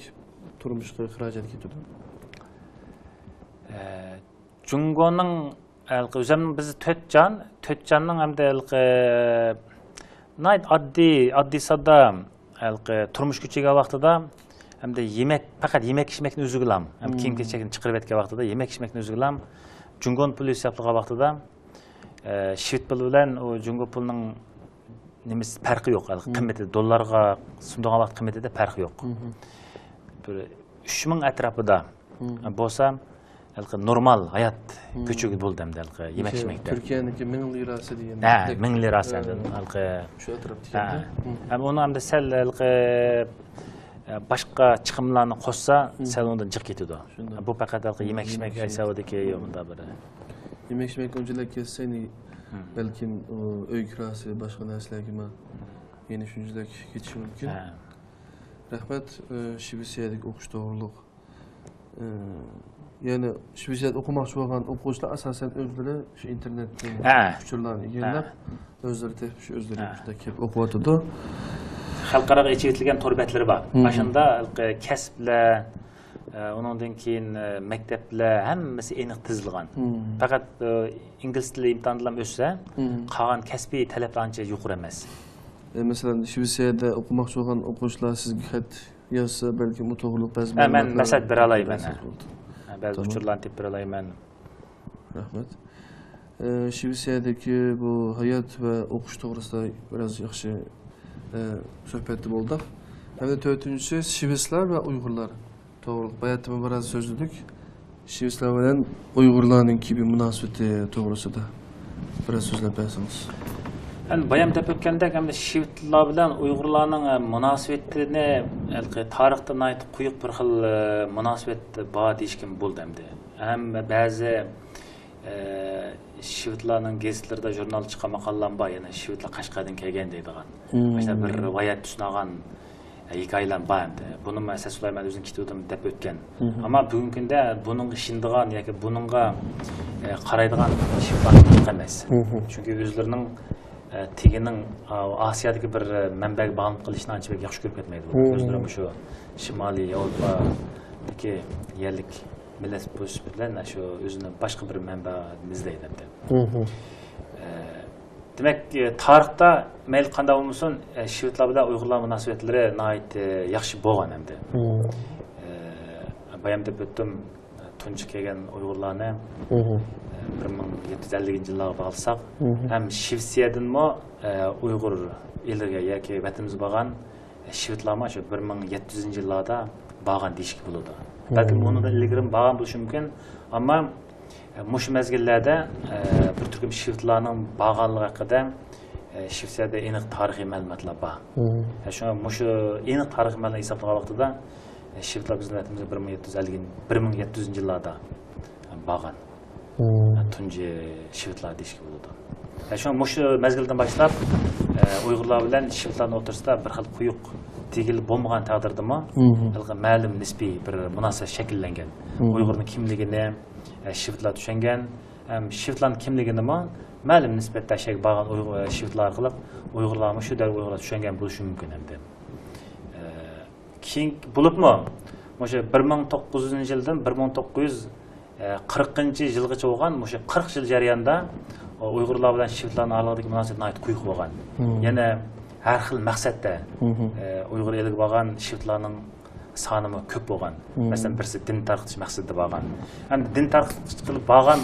تۇرمۇشقا خىراجەت كېتىدۇ؟ ئە، جۇڭگونىڭ ھېلىقى ئۆزۈم، بىز تۆت جان، تۆت جاننىڭ ھەمدە ھېلىقى ناھايىتى ئاددىي، ئاددىي ساددا ھېلىقى تۇرمۇش كۆچۈرگەن ۋاقتىدا ھەمدە يېمەك، پەقەت يېمەك ئىچمەكنى ئۆزىگىلا، ھەم مم. كىيىم كېچەكنى چىقىرىۋەتكەن ۋاقتىدا يېمەك ئىچمەكنى ئۆزىگىلا جۇڭگونىڭ پۇلى ھېسابلىغان ۋاقتىدا، ئە، شىۋېت پۇلى بىلەن ئۇ جۇڭگو پۇلىنىڭ نېمىسى، پەرقى يوق. ھېلىقى مم. قىممىتى، دوللارغا سۇندۇرغان ۋاقىت قىممىتىدە پەرقى يوق. مم. بىر ئۈچ مىڭ ئەتراپىدا مم. بولسا، ھېلىقى نورمال ھايات مم. كۆچۈرگىلى بولدى ئەمدى ھېلىقى يېمەك ئىچمەكتە. تۈركىيەنىڭكى مىڭ لىراسى دېگەن. ھە، مىڭ لىراسى ئەمدى ھېلىقى. شۇ ئەتراپتىكەن. ھە. مم. ھەم ئۇنىڭ ئەمدى سەل ھېلىقى، ئە، باشقا چىقىملارنى قوشسا، مم. سەل ئۇنىڭدىن جىق كېتىدۇ. شۇنداق. بۇ پەقەت ھېلىقى يېمەك مم. ئىچمەك ھېسابىدىكى مۇنداق بىر. يېمەك ئىچمەك ئۇنچىلىك كەتسە، يەنى مم. بەلكىم ئۇ ئۆي كىراسى، باشقا نەرسىلەرگىمۇ يەنە شۇنچىلىك كېتىشى مۇمكىن. ھە. رەھمەت، ئى، شىۋېتسىيەدىكى ئوقۇش توغرۇلۇق. ئى، يەنى شىۋېتسىيەدە ئوقۇماقچى بولغان ئوقۇغۇچىلار ئاساسەن ئۆزلىرى شۇ ئىنتېرنېتتىن ھە. ئۇچۇرلارنى ئىگىلەپ، ھە. ئۆزلىرى تېپىپ، شۇ ئۆزلىرى ھە. شۇنداق كېلىپ ئوقۇۋاتىدۇ. خەلقئاراغا ئېچىۋېتىلگەن تور بەتلىرى بار. مم. ئاشۇندا ھېلىقى كەسىپلەر، ئە، ئۇنىڭدىن كېيىن، ئە، مەكتەپلەر ھەممىسى ئېنىق تىزىلغان. مم. پەقەت، ئە، ئىنگلىز تىلى ئىمتىھانىدىلا ئۆتسە، مم. قالغان كەسپىي تەلەپلەر ئانچە يۇقىرى ئەمەس. ئە، مەسىلەن، شىۋېتسىيەدە ئوقۇماقچى بولغان ئوقۇغۇچىلار سىزگە خەت يازسا، بەلكىم ئۇ توغرۇلۇق بەزى ھە، مەن مەلۇماتلارنى مەسلىھەت بېرەلەيمەن. بەرسىڭىز بولىدۇ. ھە، بەزى تامام. ئۇچۇرلارنى تېپىپ بېرەلەيمەن. رەھمەت. ئە، شىۋېتسىيەدىكى بۇ ھايات ۋە ئوقۇش توغرىسىدا بىراز ياخشى، ئە، سۆھبەتتە بولدۇق. ھەمدە تۆتىنچىسى، شىۋېتلار ۋە ئۇيغۇرلار توغرىلىق باياتىمۇ بىراز سۆزلىدۇك. شىۋېتلار بىلەن ئۇيغۇرلارنىڭكى بىر مۇناسىۋىتى توغرىسىدا بىراز سۆزلەپ بەرسىڭىز. ئەمدى بايام دەپ ئۆتكەندەك، ئەمدى شىۋېتلار بىلەن ئۇيغۇرلارنىڭ، ئە، مۇناسىۋىتىنى، ھېلىقى تارىختا ناھايىتى قويۇق بىر خىل، ئە، مۇناسىۋەت بار دېيىشكىمۇ بولىدۇ ئەمدى. ھەم بەزى، ئە، شىۋېتلارنىڭ گېزىتلىرىدا، ژۇرنالدا چىققان ماقالىلەرمۇ بار، يەنى شىۋېتلار قەشقەردىن كەلگەن دەيدىغان. مم. مۇشۇنداق بىر رىۋايەت تۈسىنىدىغان ھېكايىلەر بار ئەمدى. بۇنىمۇ ئەسەت سۇلايمان ئۆزىنىڭ كىتابىدا دەپ ئۆتكەن. مم. ئەمما بۈگۈنكى كۈندە بۇنىڭغا ئىشىنىدىغان ياكى بۇنىڭغا، ئە، قارايدىغان شىۋېتلار جىق ئەمەس. مم. چۈنكى ئۆزلىرىنىڭ، ئە، تېگىنىڭ، ئا، ئاسىيادىكى بىر، ئە، مەنبەگە باغلىنىپ قېلىشنى ئانچە بەك ياخشى كۆرۈپ كەتمەيدۇ. مم. ئۆزلىرى مۇشۇ شىمالىي ياۋروپادىكى يەرلىك مىللەت بولۇش بىلەن شۇ ئۆزىنى باشقا بىر مەنبەدىن ئىزدەيدۇ ئەمدى. مم. ئە، دېمەك، ئە، تارىختا مەيلى قانداق بولمىسۇن، ئە، شىۋېتلار بىلەن ئۇيغۇرلار مۇناسىۋەتلىرى ناھايىتى ياخشى بولغان ئەمدى. مم. ئە، بايام دەپ ئۆتتۈم، تۇنجى كەلگەن ئۇيغۇرلارنى، مم. ئە، بىر مىڭ يەتتە يۈز ئەللىكىنچى يىللارغا باغلىساق، مم. ھەم شىۋېتسىيەدىنمۇ، ئە، ئۇيغۇر ئېلىگە ياكى ۋەتىنىمىزگە بارغان شىۋېتلارمۇ شۇ بىر مىڭ يەتتە يۈزىنچى يىللاردا بارغان دېيىشكە بولىدۇ. بەلكىم مم. ئۇنىڭدىن ئىلگىرىمۇ بارغان بولۇشى مۇمكىن. ئەمما، ئە، مۇشۇ مەزگىللەردە، ئە، بىر تۈركۈم شىۋېتلارنىڭ بارغانلىقى ھەققىدە، ئە، شىۋېتسىيەدە ئېنىق تارىخىي مەلۇماتلار بار. مم. ئە، شۇڭا مۇشۇ ئېنىق تارىخىي مەلۇمات ھېسابلىغان ۋاقتىدا، ئە، شىۋېتلار بىزنىڭ ۋەتىنىمىزگە بىر مىڭ يەتتە يۈز ئەللىك، بىر مىڭ يەتتە يۈزىنچى يىللاردا بارغان. مم. ئە، تۇنجى شىۋېتلار دېيىشكە بولىدۇ. شۇڭا مۇشۇ مەزگىلدىن باشلاپ، ئە، ئۇيغۇرلار بىلەن شىۋىتلارنىڭ ئوتتۇرىسىدا بىر خىل قويۇق دېگىلى بولمىغان تەقدىردىمۇ، ھېلىقى مەلۇم نىسپىي بىر مۇناسىۋەت شەكىللەنگەن. ئۇيغۇرنىڭ كىملىكىنى، ئە، شىۋىتلار چۈشەنگەن، ھەم شىۋىتلارنىڭ كىملىكىنىمۇ مەلۇم نىسبەتتە شەرققە بارغان ئۇيغۇر، ئە، شىۋىتلار ئارقىلىق ئۇيغۇرلارمۇ شۇ دەۋر ئۇيغۇرلار چۈشەنگەن بولۇشى مۇمكىن ئەمدى. ئە، كېيىن بولۇپمۇ مۇشۇ بىر مىڭ توققۇز يۈزىنچى يىلدىن بىر مىڭ توققۇز يۈز قىرىقىنچى يىلغىچە بولغان مۇشۇ قىرىق يىل جەريانىدا ئۇيغۇرلار بىلەن شىۋىتلارنىڭ ئارىلىقىدىكى مۇناسىۋەت ناھايىتى قويۇق بولغان. يەنە ھەر خىل مەقسەتتە ئۇيغۇر ئېلىگە بارغان شىۋىتلارنىڭ سانىمۇ كۆپ بولغان. مەسىلەن، بىرسى دىن تارقىتىش مەقسىتىدە بارغان. ھەم دىن تارقىتىش قىلىپ بارغان،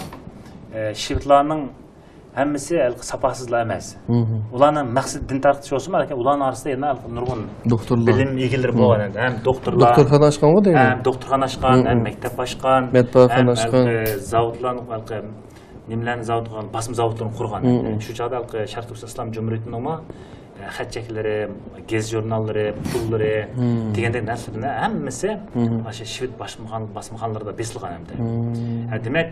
ئە، شىۋىتلارنىڭ ھەممىسى ھېلىقى ساپاسىزلار ئەمەس. ئۇلارنىڭ مەقسىتى دىن تارقىتىش بولسىمۇ، لېكىن ئۇلارنىڭ ئارىسىدا يەنە ھېلىقى نۇرغۇن دوختۇرلار، بىلىم ئىگىلىرى بولغان. ھەم دوختۇرلار، دوختۇرخانا ئاچقانغۇ دەيمەن. ھەم دوختۇرخانا ئاچقان، ھەم مەكتەپ ئاچقان، مەتبەخانا ھەم ئاچقان. ھېلىقى زاۋۇتلارنى، ھېلىقى نېمىلەرنى زاۋۇت قىلغان، باسما زاۋۇتلىرىنى قۇرغان. شۇ چاغدا ھېلىقى شەرقىي تۈركىستان ئىسلام جۇمھۇرىيىتىنىڭمۇ، ئە، خەت چەكلىرى، گېزىت ژۇرناللىرى، پۇللىرى دېگەندەك نەرسىلىرىنى ھەممىسى ئاشۇ شىۋىت باسمىخان-، باسمىخانىلىرىدا بېسىلغان ئەمدى. ھە، دېمەك،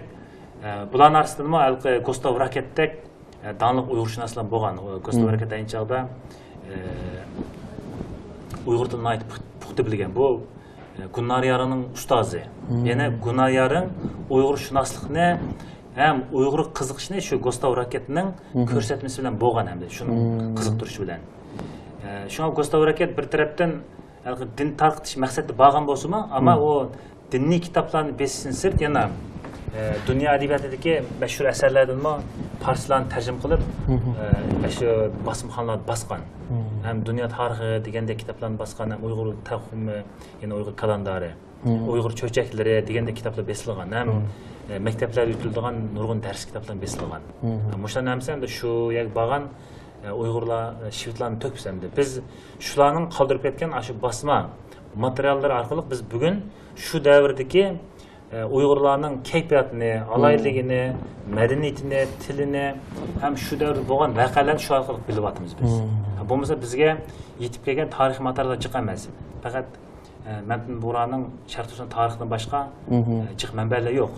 ئە، بۇلارنىڭ ئارىسىدىمۇ ھېلىقى گۇستاۋ راكېتتەك، ئە، داڭلىق ئۇيغۇرشۇناسلار بولغان. ئۇ گۇستاۋ راكېت ئەينى چاغدا، ئە، ئۇيغۇر تىلىنى ناھايىتى پۇخ-، پۇختا بىلگەن. بۇ، ئە، گۈلنار يارىڭنىڭ ئۇستازى. يەنە گۈلنار يارىڭ ئۇيغۇرشۇناسلىقنى ھەم ئۇيغۇرغا قىزىقىشنى شۇ گۇستاۋ راكېتنىڭ كۆرسەتمىسى بىلەن بولغان ئەمدى، شۇنىڭ قىزىقتۇرۇشى بىلەن. ئە، شۇڭا گۇستاۋ راكېت بىر تەرەپتىن ھېلىقى دىن تارقىتىش مەقسەتتە بارغان بولسىمۇ، ئەمما ئۇ دىنىي كىتابلارنى بېسىشتىن سىرت يەنە، ئە، دۇنيا ئەدەبىياتىدىكى مەشھۇر ئەسەرلەردىنمۇ پارسچىلارنى تەرجىمە قىلىپ، ئە، مەشھۇر باسمىخانىلاردا باسقان. ھەم دۇنيا تارىخى دېگەندەك كىتابلارنى باسقان، ھەم ئۇيغۇر تەقۋىمى، يەنە ئۇيغۇر كالەندارى، ئۇيغۇر چۆچەكلىرى دېگەندەك كىتابلار بېسىلغان. ھەم، ئە، مەكتەپلەردە ئۆتۈلىدىغان نۇرغۇن دەرس كىتابلار بېسىلغان. مۇشۇلارنىڭ ھەممىسى ئەمدى شۇ يەرگە بارغان، ئە، ئۇيغۇرلار، ئە، شىۋىتلارنىڭ تۆھپىسى ئەمدى. بىز شۇلارنىڭ قالدۇرۇپ كەتكەن ئاشۇ باسما ماتېرىياللىرى ئارقىلىق بىز بۈگۈن شۇ دەۋردىكى، ئە، ئۇيغۇرلارنىڭ كەيپىياتىنى، ئالاھىدىلىكىنى، مەدەنىيىتىنى، تىلىنى ھەم شۇ دەۋردە بولغان ۋەقەلەرنى شۇ ئارقىلىق بىلىۋاتىمىز بىز. بولمىسا بىزگە يېتىپ كەلگەن تارىخىي ماتېرىياللار جىق ئەمەس. پەقەت ئە، مەمتىمىن بۇغرانىڭ شەرقىي تۈركىستان تارىخىدىن باشقا، ئە، جىق مەنبەلەر يوق.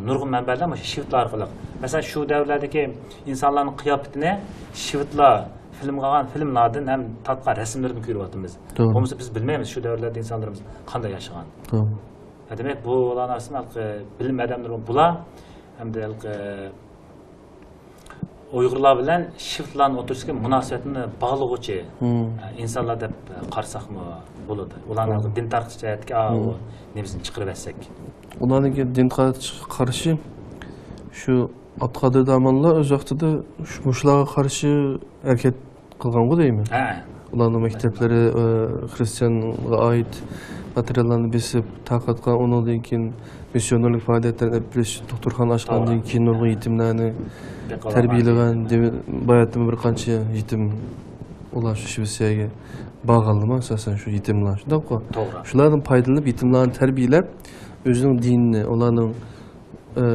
نۇرغۇن مەنبەلەر مۇشۇ شىۋىتلار ئارقىلىق. مەسىلەن، شۇ دەۋرلەردىكى ئىنسانلارنىڭ قىياپىتىنى شىۋىتلار فىلىمغا ئالغان فىلىملاردىن ھەم تارتقان رەسىملىرىدىن كۆرۈۋاتىمىز. بولمىسا بىز بىلمەيمىز شۇ دەۋرلەردە ئىنسانلىرىمىز قانداق ياشىغان. ھە، دېمەك، بۇلارنىڭ ئارىسىدا ھېلىقى بىلىم ئادەملىرى بۇلار ھەمدە ھېلىقى ئۇيغۇرلار بىلەن شىۋىتلارنىڭ ئوتتۇرىسىدىكى مۇناسىۋەتنى باغلىغۇچى، ئە، ئىنسانلار دەپ، ئە، قارىساقمۇ بولىدۇ. ئۇلارنىڭ دىن تارقىتىش جەھەتتىكى، ئا، ئۇ نېمىسىنى چىقىرىۋەتسەك. ئۇلارنىڭكى دىن تارقىتىشقا قارشى شۇ ئابدۇقادىر داموللا ئۆز ۋاقتىدا شۇ، مۇشۇلارغا قارشى ھەرىكەت قىلغانغۇ دەيمەن. ھە. ئۇلارنىڭ مەكتەپلىرى، ئە، خرىستىيانغا ئائىت ماتېرىياللارنى بېسىپ تارقاتقان، ئۇنىڭدىن كېيىن مىسسىيونېرلىك پائالىيەتلەرنى ئېلىپ بېرىش، دوختۇرخانا ئاچقاندىن كېيىن نۇرغۇن يېتىملەرنى تەربىيەلىگەن، دېمە-، باياتىنمۇ بىر قانچە يېتىم ئۇلار شۇ شىۋېتسىيەگە بارغانلىما، ئاساسەن شۇ يېتىملار، شۇنداققۇ؟ توغرا. شۇلاردىن پايدىلىنىپ يېتىملارنى تەربىيەلەپ، ئۆزىنىڭ دىنىنى، ئۇلارنىڭ، ئە،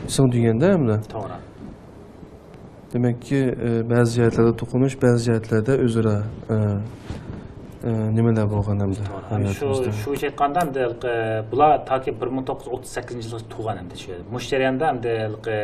سىڭدۈرگەندە ھەمدە. توغرا. دېمەككى، ئە، بەزى جەھەتلەردە توقۇنۇش، بەزى جەھەتلەردە ئۆزئارا، ئە، ئە، نېمىلەر بولغان ئەمدى توغرا. ھەم شۇ، ھاياتىمىزدا. شۇ ئېيتقاندا ئەمدى، ئە، بۇلار تاكى بىر مىڭ توققۇز يۈز ئوتتۇز سەككىزىنچى يىلغىچە تۇرغان ئەمدى شۇ يەردە. مۇشۇ جەرياندا ئەمدى ھېلىقى،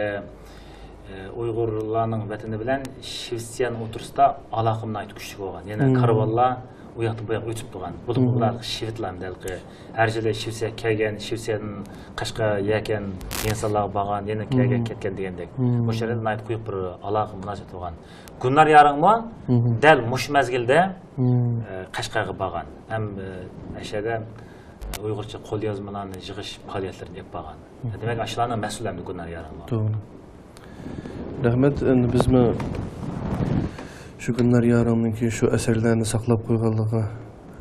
ئە، ئۇيغۇرلارنىڭ ۋەتىنى بىلەن شىۋېتسىيەنىڭ ئوتتۇرىسىدا ئالاقە ناھايىتى كۈچلۈك بولغان. يەنە كارۋانلار ئۇ ياقتىن بۇ ياققا ئۆتۈپ تۇرغان. بولۇپمۇ بۇلار شىۋېتلار ئەمدى ھېلىقى ھەر يىلى شىۋېتسىيەگە كەلگەن، شىۋېتسىيەدىن قەشقەرگە يەكەن، يېڭىسانلارغا بارغان، يەنە كەلگەن، كەتكەن دېگەندەك. مۇشۇ يەردە ناھايىتى قويۇق بىر ئالاقە مۇناسىۋەت بولغان. گۈلنار يارىڭمۇ دەل مۇشۇ مەزگىلدە، ئە، قەشقەرگە بارغان. ھەم، ئە، ئەشەدە ئۇيغۇرچە قوليازمىلارنى يىغىش پائالىيەتلىرىنى ئېلىپ بارغان. دېمەك، ئاشۇلارنىڭ مەسئۇلى ئەمدى گۈلنار يارىڭمۇ. توغرا. رەھمەت، ئەمدى بىزمۇ شۇ گۈلنار يارىڭنىڭكى شۇ ئەسەرلەرنى ساقلاپ قويغانلىقىغا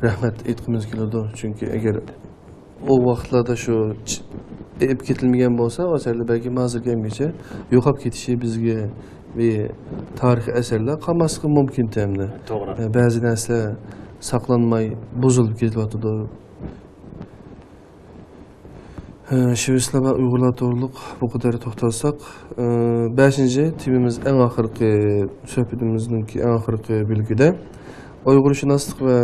رەھمەت ئېيتقۇمىز كېلىدۇ. چۈنكى ئەگەر ئۇ ۋاقىتلاردا شۇ چ-، ئېلىپ كېتىلمىگەن بولسا، ئۇ ئەسەرلەر بەلكىم ھازىرغىچە يوقاپ كېتىشى بىزگە بىر تارىخىي ئەسەرلەر قالماسلىقى مۇمكىن ئەمدى. توغرا. بەزى نەرسىلەر ساقلانماي بۇزۇلۇپ كېتىۋاتىدۇ. ھە، شىۋېتسىيە ۋە ئۇيغۇرلار توغرۇلۇق بۇ قەدەر توختالساق، ئە، بەشىنچى تېمىمىز، ئەڭ ئاخىرقى سۆھبىتىمىزنىڭكى ئەڭ ئاخىرقى بۆلىكىدە ئۇيغۇرشۇناسلىق ۋە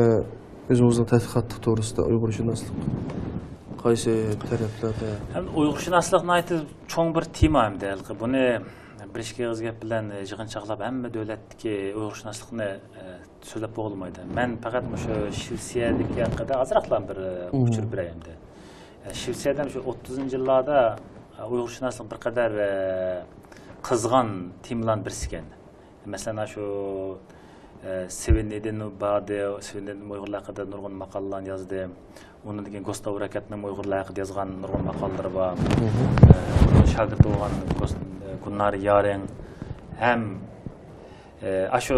ئۆزىڭىزنىڭ تەتقىقاتلىق توغرىسىدا. ئۇيغۇرشۇناسلىق قايسى تەرەپلەردە؟ ھەم ئۇيغۇرشۇناسلىق ناھايىتى چوڭ بىر تېما ئەمدى. بۇنى بىر ئىككى ئېغىز گەپ بىلەن يىغىن چاغلاپ ھەممە دۆلەتتىكى ئۇيغۇرشۇناسلىقنى، ئە، سۆزلەپ بولغىلىمايدۇ. مەن پەقەت مۇشۇ شىۋېتسىيەدىكى ھەققىدە ئازراقلا بىر، ئە، مم. ئۇچۇر بېرەي ئەمدى. ئە، شىۋېتسىيەدە شۇ ئوتتۇزىنچى يىللاردا، ئە، ئۇيغۇرشۇناسلىق بىر قەدەر، ئە، قىزغان تېمىلارنىڭ بىرسى ئىكەن. مەسىلەن، شۇ، ئە، سېۋېننىدىن باردى، سېۋېننىدىن ئۇيغۇرلار ھەققىدە نۇرغۇن ماقالىلارنى يازدى. ئۇنىڭدىن كېيىن گۇستاۋ رەكەتنىڭ ئۇيغۇرلار ھەققىدە يازغان نۇرغۇن ماقالىلىرى بار. مم. ئە، ئۇنىڭ شاگىرتى بولغان گۇس-، ئە، گۈلنار يارىڭ ھەم، ئە، ئاشۇ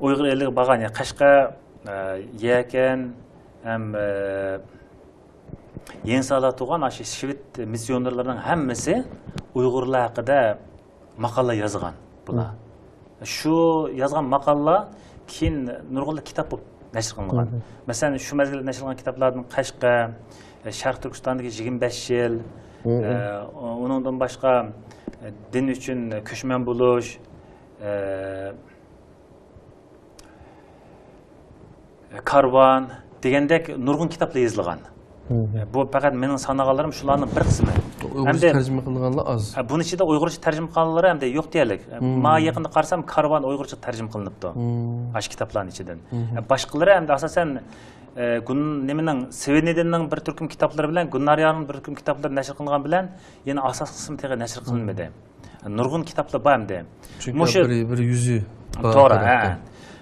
ئۇيغۇر ئېلىگە بارغان، يەنى قەشقەر، ئە، يەكەن ھەم، ئە، يېڭىسادا تۇرغان ئاشۇ شىۋېت مىسسىيونېرلىرىنىڭ ھەممىسى ئۇيغۇرلار ھەققىدە ماقالە يازغان بۇلار. مم. شۇ يازغان ماقالىلار كېيىن نۇرغۇنلىغان كىتاب بولۇپ نەشر قىلىنغان. مم. مەسىلەن، شۇ مەزگىلدە نەشر قىلىنغان كىتابلاردىن قەشقەر، ئە، شەرقىي تۈركىستاندىكى يىگىرمە بەش يىل، مم. ئە، ئۇنىڭدىن باشقا، ئە، دىن ئۈچۈن كۆچمەن بولۇش، ئە، كارۋان دېگەندەك نۇرغۇن كىتابلار يېزىلغان. مم. بۇ پەقەت مېنىڭ سانىغانلىرىم شۇلارنىڭ بىر قىسمى. ئۇيغۇرچە ھەمدە، تەرجىمە قىلىنغانلار ئاز. ھە، بۇنىڭ ئىچىدە ئۇيغۇرچە تەرجىمە قىلغانلىرى ھەمدە يوق دېيەرلىك. مم. ماڭا يېقىندا قارىسام، كارۋان ئۇيغۇرچە تەرجىمە قىلىنىپتۇ. مم. ئاشۇ كىتابلارنىڭ ئىچىدىن. مم. ھە، باشقىلىرى ھەمدە ئاساسەن، ئە، گۈن-، نېمىنىڭ، سېۋېننىدىننىڭ بىر تۈركۈم كىتابلىرى بىلەن گۈلنار يارىڭنىڭ بىر تۈركۈم كىتابلىرى نەشر قىلىنغان بىلەن يەنە ئاساسلىق قىسمى تېخى نەشر قىلىنمىدى. نۇرغۇن كىتابلار بار ئەمدى. چۈنكى مۇشۇ بىر، بىر يۈزى بار توغرا، ھە.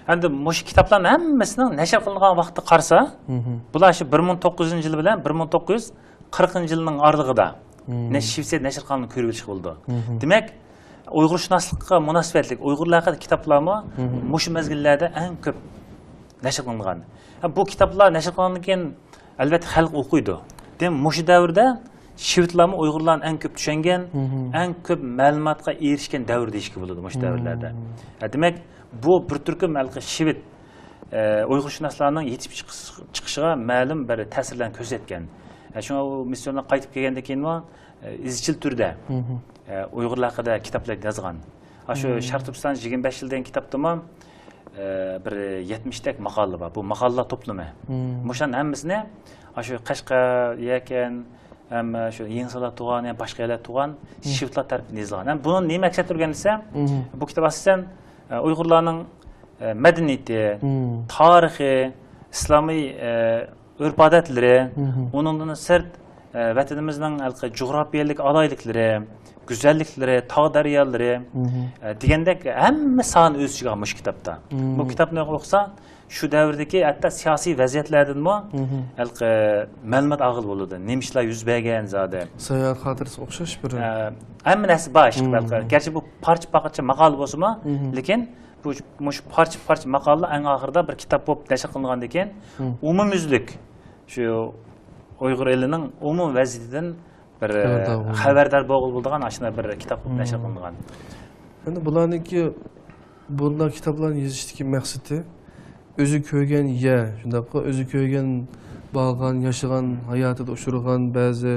ئەمدى مۇشۇ كىتابلارنىڭ ھەممىسىنىڭ نەشر قىلىنغان ۋاقتى قارىسا، مم. بۇلار شۇ بىر مىڭ توققۇز يۈزىنچى يىل بىلەن بىر مىڭ توققۇز يۈز قىرىقىنچى يىلنىڭ ئارىلىقىدا مم. نە-، شىۋېتسىيەدە نەشر قىلىنغانلىقىنى كۆرۈپ ئېلىشقا بولىدۇ. مم. دېمەك، ئۇيغۇرشۇناسلىققا مۇناسىۋەتلىك، ئۇيغۇرلار ھەققىدە كىتابلارمۇ مم. مۇشۇ مەزگىللەردە ئەڭ كۆپ نەشر قىلىنغان. ھە، بۇ كىتابلار نەشر قىلىنغاندىن كېيىن، ئەلۋەتتە، خەلق ئوقۇيدۇ. دېمەك، مۇشۇ دەۋردە شىۋېتلارمۇ ئۇيغۇرلارنى ئەڭ كۆپ چۈشەنگەن، مم. ئەڭ كۆپ مەلۇماتقا ئېرىشكەن دەۋر دېيىشكە بولىدۇ مۇشۇ دەۋرلەردە. مم. ھە، دېمەك، بۇ بىر تۈركۈم ھېلىقى شىۋېت، ئە، ئۇيغۇرشۇناسلارنىڭ يېتىشىپ چىقىش-، چىقىشىغا مەلۇم بىر تەسىرلەرنى كۆرسەتكەن. ھە، شۇڭا ئۇ مىسسىيونلار قايتىپ كەلگەندىن كېيىنمۇ، ئە، ئىزچىل تۈردە، مم. ئە، ئۇيغۇرلار ھەققىدە كىتابلار يازغان. ئاشۇ مم. شەرقىي تۈركىستان يىگىرمە بەش يىل دېگەن كىتابتىمۇ، ئە، بىر يەتمىشتەك ماقالە بار. بۇ ماقالىلەر توپلىمى. مم. مۇشۇلارنىڭ ھەممىسىنى ئاشۇ قەشقەر، يەكەن، ھەم شۇ يېڭىسادا تۇرغان، يەنە باشقا يەرلەردە تۇرغان مم. شىۋېتلار تەرىپىدىن يېزىلغان. ھەم بۇنىڭ نېمە ئەكس ئەتتۈرگەن دېسە، مم. بۇ كىتاب ئاساسەن، ئە، ئۇيغۇرلارنىڭ، ئە، مەدەنىيىتى، مم. تارىخى، ئىسلامىي، ئە، ئۆرپ-ئادەتلىرى، مم. ئۇنىڭدىن سىرت، ئە، ۋەتىنىمىزنىڭ ھېلىقى جۇغراپىيەلىك ئالاھىدىلىكلىرى، گۈزەللىكلىرى، تاغ دەريالىرى، مم. ئە، دېگەندەك ھەممە ساھەنى ئۆز ئىچىگە ئالغان مۇشۇ كىتابتا. مم. بۇ كىتابنى ئوقۇسا، شۇ دەۋردىكى ھەتتا سىياسىي ۋەزىيەتلەردىنمۇ مم. ھېلىقى مەلۇمات ئالغىلى بولىدۇ. نېمە ئىشلار يۈز بەرگەن زادى. ساياھەت خاتىرىسىگە ئوخشاش بىر ئە، ھەممە نەرسە بار ئىشقىلىپ. مم. گەرچە بۇ پارچە-پارچە ماقالە بولسىمۇ، مم. لېكىن بۇ، مۇشۇ پارچە-پارچە ماقالىلەر ئەڭ ئاخىرىدا بىر كىتاب بولۇپ نەشر قىلىنغاندىن كېيىن، مم. ئومۇميۈزلۈك شۇ ئۇيغۇر ئېلىنىڭ ئومۇمىي ۋەزىيىتىدىن بىر، خەۋەردار بولغىلى. خەۋەردار بولغىلى بولىدىغان ئاشۇنداق بىر كىتاب بولۇپ نەشر قىلىنغان. ئەمدى بۇلارنىڭكى، بۇنداق كىتابلارنى يېزىشتىكى مەقسىتى، ئۆزى كۆرگەن يەر، شۇنداققۇ، ئۆزى كۆرگەن، بارغان، ياشىغان، ھاياتىدا ئۇچرىغان بەزى،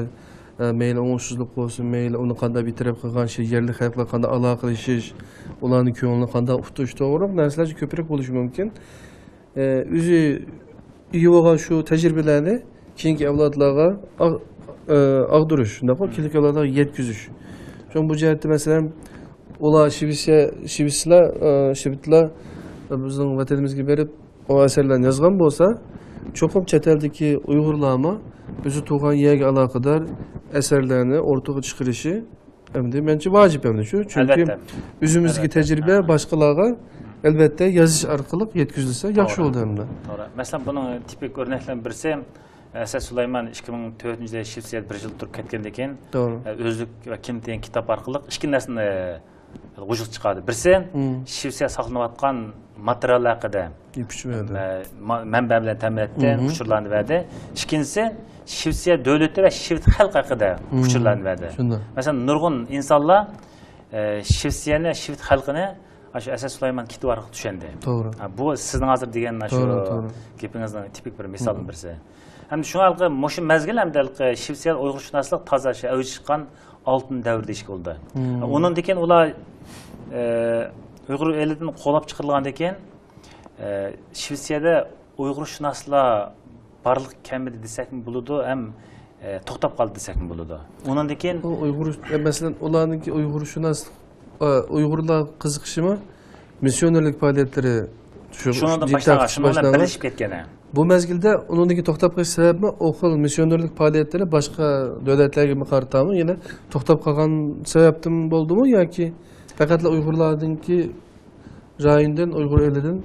ئە، مەيلى ئوڭۇشسىزلىق بولسۇن، مەيلى ئۇنى قانداق بىر تەرەپ قىلغان شەي-، يەرلىك خەلقلەر قانداق ئالاقىلىشىش، ئۇلارنىڭ كۆڭلىنى قانداق ئۇتۇش، توغرۇلۇق نەرسىلەر كۆپرەك بولۇشى مۇمكىن. ئە، ئۆزى ئىگە بولغان شۇ تەجرىبىلەرنى كېيىنكى ئەۋلادلارغا ئاغ-، ئە، ئاغدۇرۇش، شۇنداقمۇ؟ كېيىنكى ئەۋلادلارغا يەتكۈزۈش. شۇڭا بۇ جەھەتتە، مەسىلەن، ئۇلار شىۋېتسىيە، شىۋېتسىلار، ئە، شىۋېتلار بىزنىڭ ۋەتىنىمىزگە بېرىپ، ئۇ ئەسەرلەرنى يازغان بولسا، چوقۇم چەت ئەلدىكى ئۇيغۇرلارمۇ ئۆزى تۇغقان يەرگە ئالاقىدار ئەسەرلەرنى ئورتىغا چىقىرىشى، ئەمدى مەنچە ۋاجىپ ئەمدى شۇ. چۈنكى ئەلۋەتتە. ئۆزىمىزدىكى ئەلۋەتتە. تەجرىبە ھە. باشقىلارغا، ئەلۋەتتە، يېزىش ئارقىلىق يەتكۈزۈلسە ياخشى بولىدۇ ئەمدى. توغرا. مەسىلەن، بۇنىڭ تىپىك ئۆرنەكلىرىنىڭ بىرسى، ئەسەت سۇلايمان ئىككى مىڭ تۆتىنچى يىلى شىۋېتسىيەدە بىر يىل تۇرۇپ كەتكەندىن كېيىن، توغرا. ئە، ئۆزلۈك ۋە كىم دېگەن كىتاب ئارقىلىق ئىككى نەرسىنى ۋۇجۇدقا چىقاردى. بىرسى، مم. شىۋېتسىيەدە ساقلىنىۋاتقان ماتېرىياللار ھەققىدە، ئە، ما-، مەنبە بىلەن تەمىن ئەتتى، مم. ئۇچۇرلارنى بەردى. ئىككىنچىسى، شىۋېتسىيە دۆلىتى ۋە شىۋېت خەلقى ھەققىدە مم. ئۇچۇرلارنى بەردى. شۇنداق. مەسىلەن، نۇرغۇن ئىنسانلار، ئە، شىۋېتسىيەنى، شىۋېت خەلقىنى ئاشۇ ئەسەت سۇلايمان كىتابى ئارقىلىق چۈشەندى. توغرا. ھە، بۇ سىزنىڭ ھازىر دېگەن ئاشۇ توغرا، توغرا. گېپىڭىزنىڭ تىپىك بىر مىسالىنىڭ مم. بىرسى. ھەم شۇڭا ھېلىقى مۇشۇ مەزگىل ھەمدە ھېلىقى شىۋېتسىيەدە ئۇيغۇرشۇناسلىق تازا شۇ ئەۋج چىققان ئالتۇن دەۋر دېيىشكە بولىدۇ. مم. ئۇنىڭدىن كېيىن ئۇلار، ئە، ئۇيغۇر ئېلىدىن قوغلاپ چىقىرىلغاندىن كېيىن، ئە، شىۋېتسىيەدە ئۇيغۇرشۇناسلار بارلىققا كەلمىدى دېسەكمۇ بولىدۇ، ھەم، ئە، توختاپ قالدى دېسەكمۇ بولىدۇ. ئۇنىڭدىن كېيىن ئۇ ئۇيغۇر، ئە، مەسىلەن، ئۇلارنىڭكى ئۇيغۇرشۇناسلىق ئۇيغۇرلار قىزىقىشىمۇ مىسسىيونېرلىك پائالىيەتلىرى شۇ شۇنىڭدىن جىددىي باشلانغان، تارتىشىش شۇنىڭ بىلەن باشلانغان. بىرلىشىپ كەتكەن. بۇ مەزگىلدە ئۇنىڭدىن كېيىن توختاپ قېلىش سەۋەبىمۇ ئۇ خىل مىسسىيونېرلىك پائالىيەتلىرى باشقا دۆلەتلەرگە قارىتامۇ يەنە توختاپ قالغان سەۋەبتىن بولدىمۇ ياكى پەقەتلا ئۇيغۇرلاردىنكى رايوندىن، ئۇيغۇر ئېلىدىن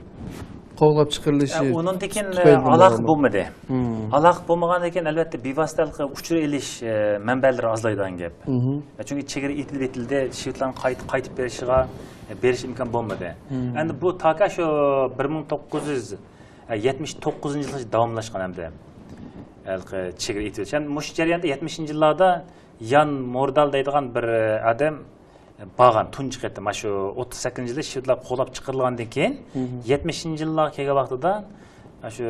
قوغلاپ چىقىرىلىشى ئە، ئۇنىڭدىن كېيىن، تۈپەيلىدىن ئالاقە بولغانمۇ؟ بولمىدى. مم. ئالاقە بولمىغاندىن كېيىن، ئەلۋەتتە، بىۋاسىتە ھېلىقى ئۇچۇر ئېلىش، ئە، مەنبەلىرى ئازلايدىغان گەپ. مم. ئە، چۈنكى چېگرا ئېتىلىپ ئېتىلدى، شىۋېتلارنىڭ قايتا قايتىپ بېرىشىغا، ئە، بېرىش ئىمكان بولمىدى. مم. ئەمدى بۇ تاكا شۇ بىر مىڭ توققۇز يۈز يەتمىش توققۇزىنچى يىلغىچە داۋاملاشقان ئەمدى. ھېلىقى چېگرا ئېتىلىش. ئەمدى مۇشۇ جەرياندا يەتمىشىنچى يىللاردا يان موردال دەيدىغان بىر ئادەم بارغان تۇنجى قېتىم، مانا شۇ ئوتتۇز سەككىزىنچى يىلى شىۋېتلار قوغلاپ چىقىرىلغاندىن كېيىن، مم. يەتمىشىنچى يىللارغا كەلگەن ۋاقتىدا، مانا شۇ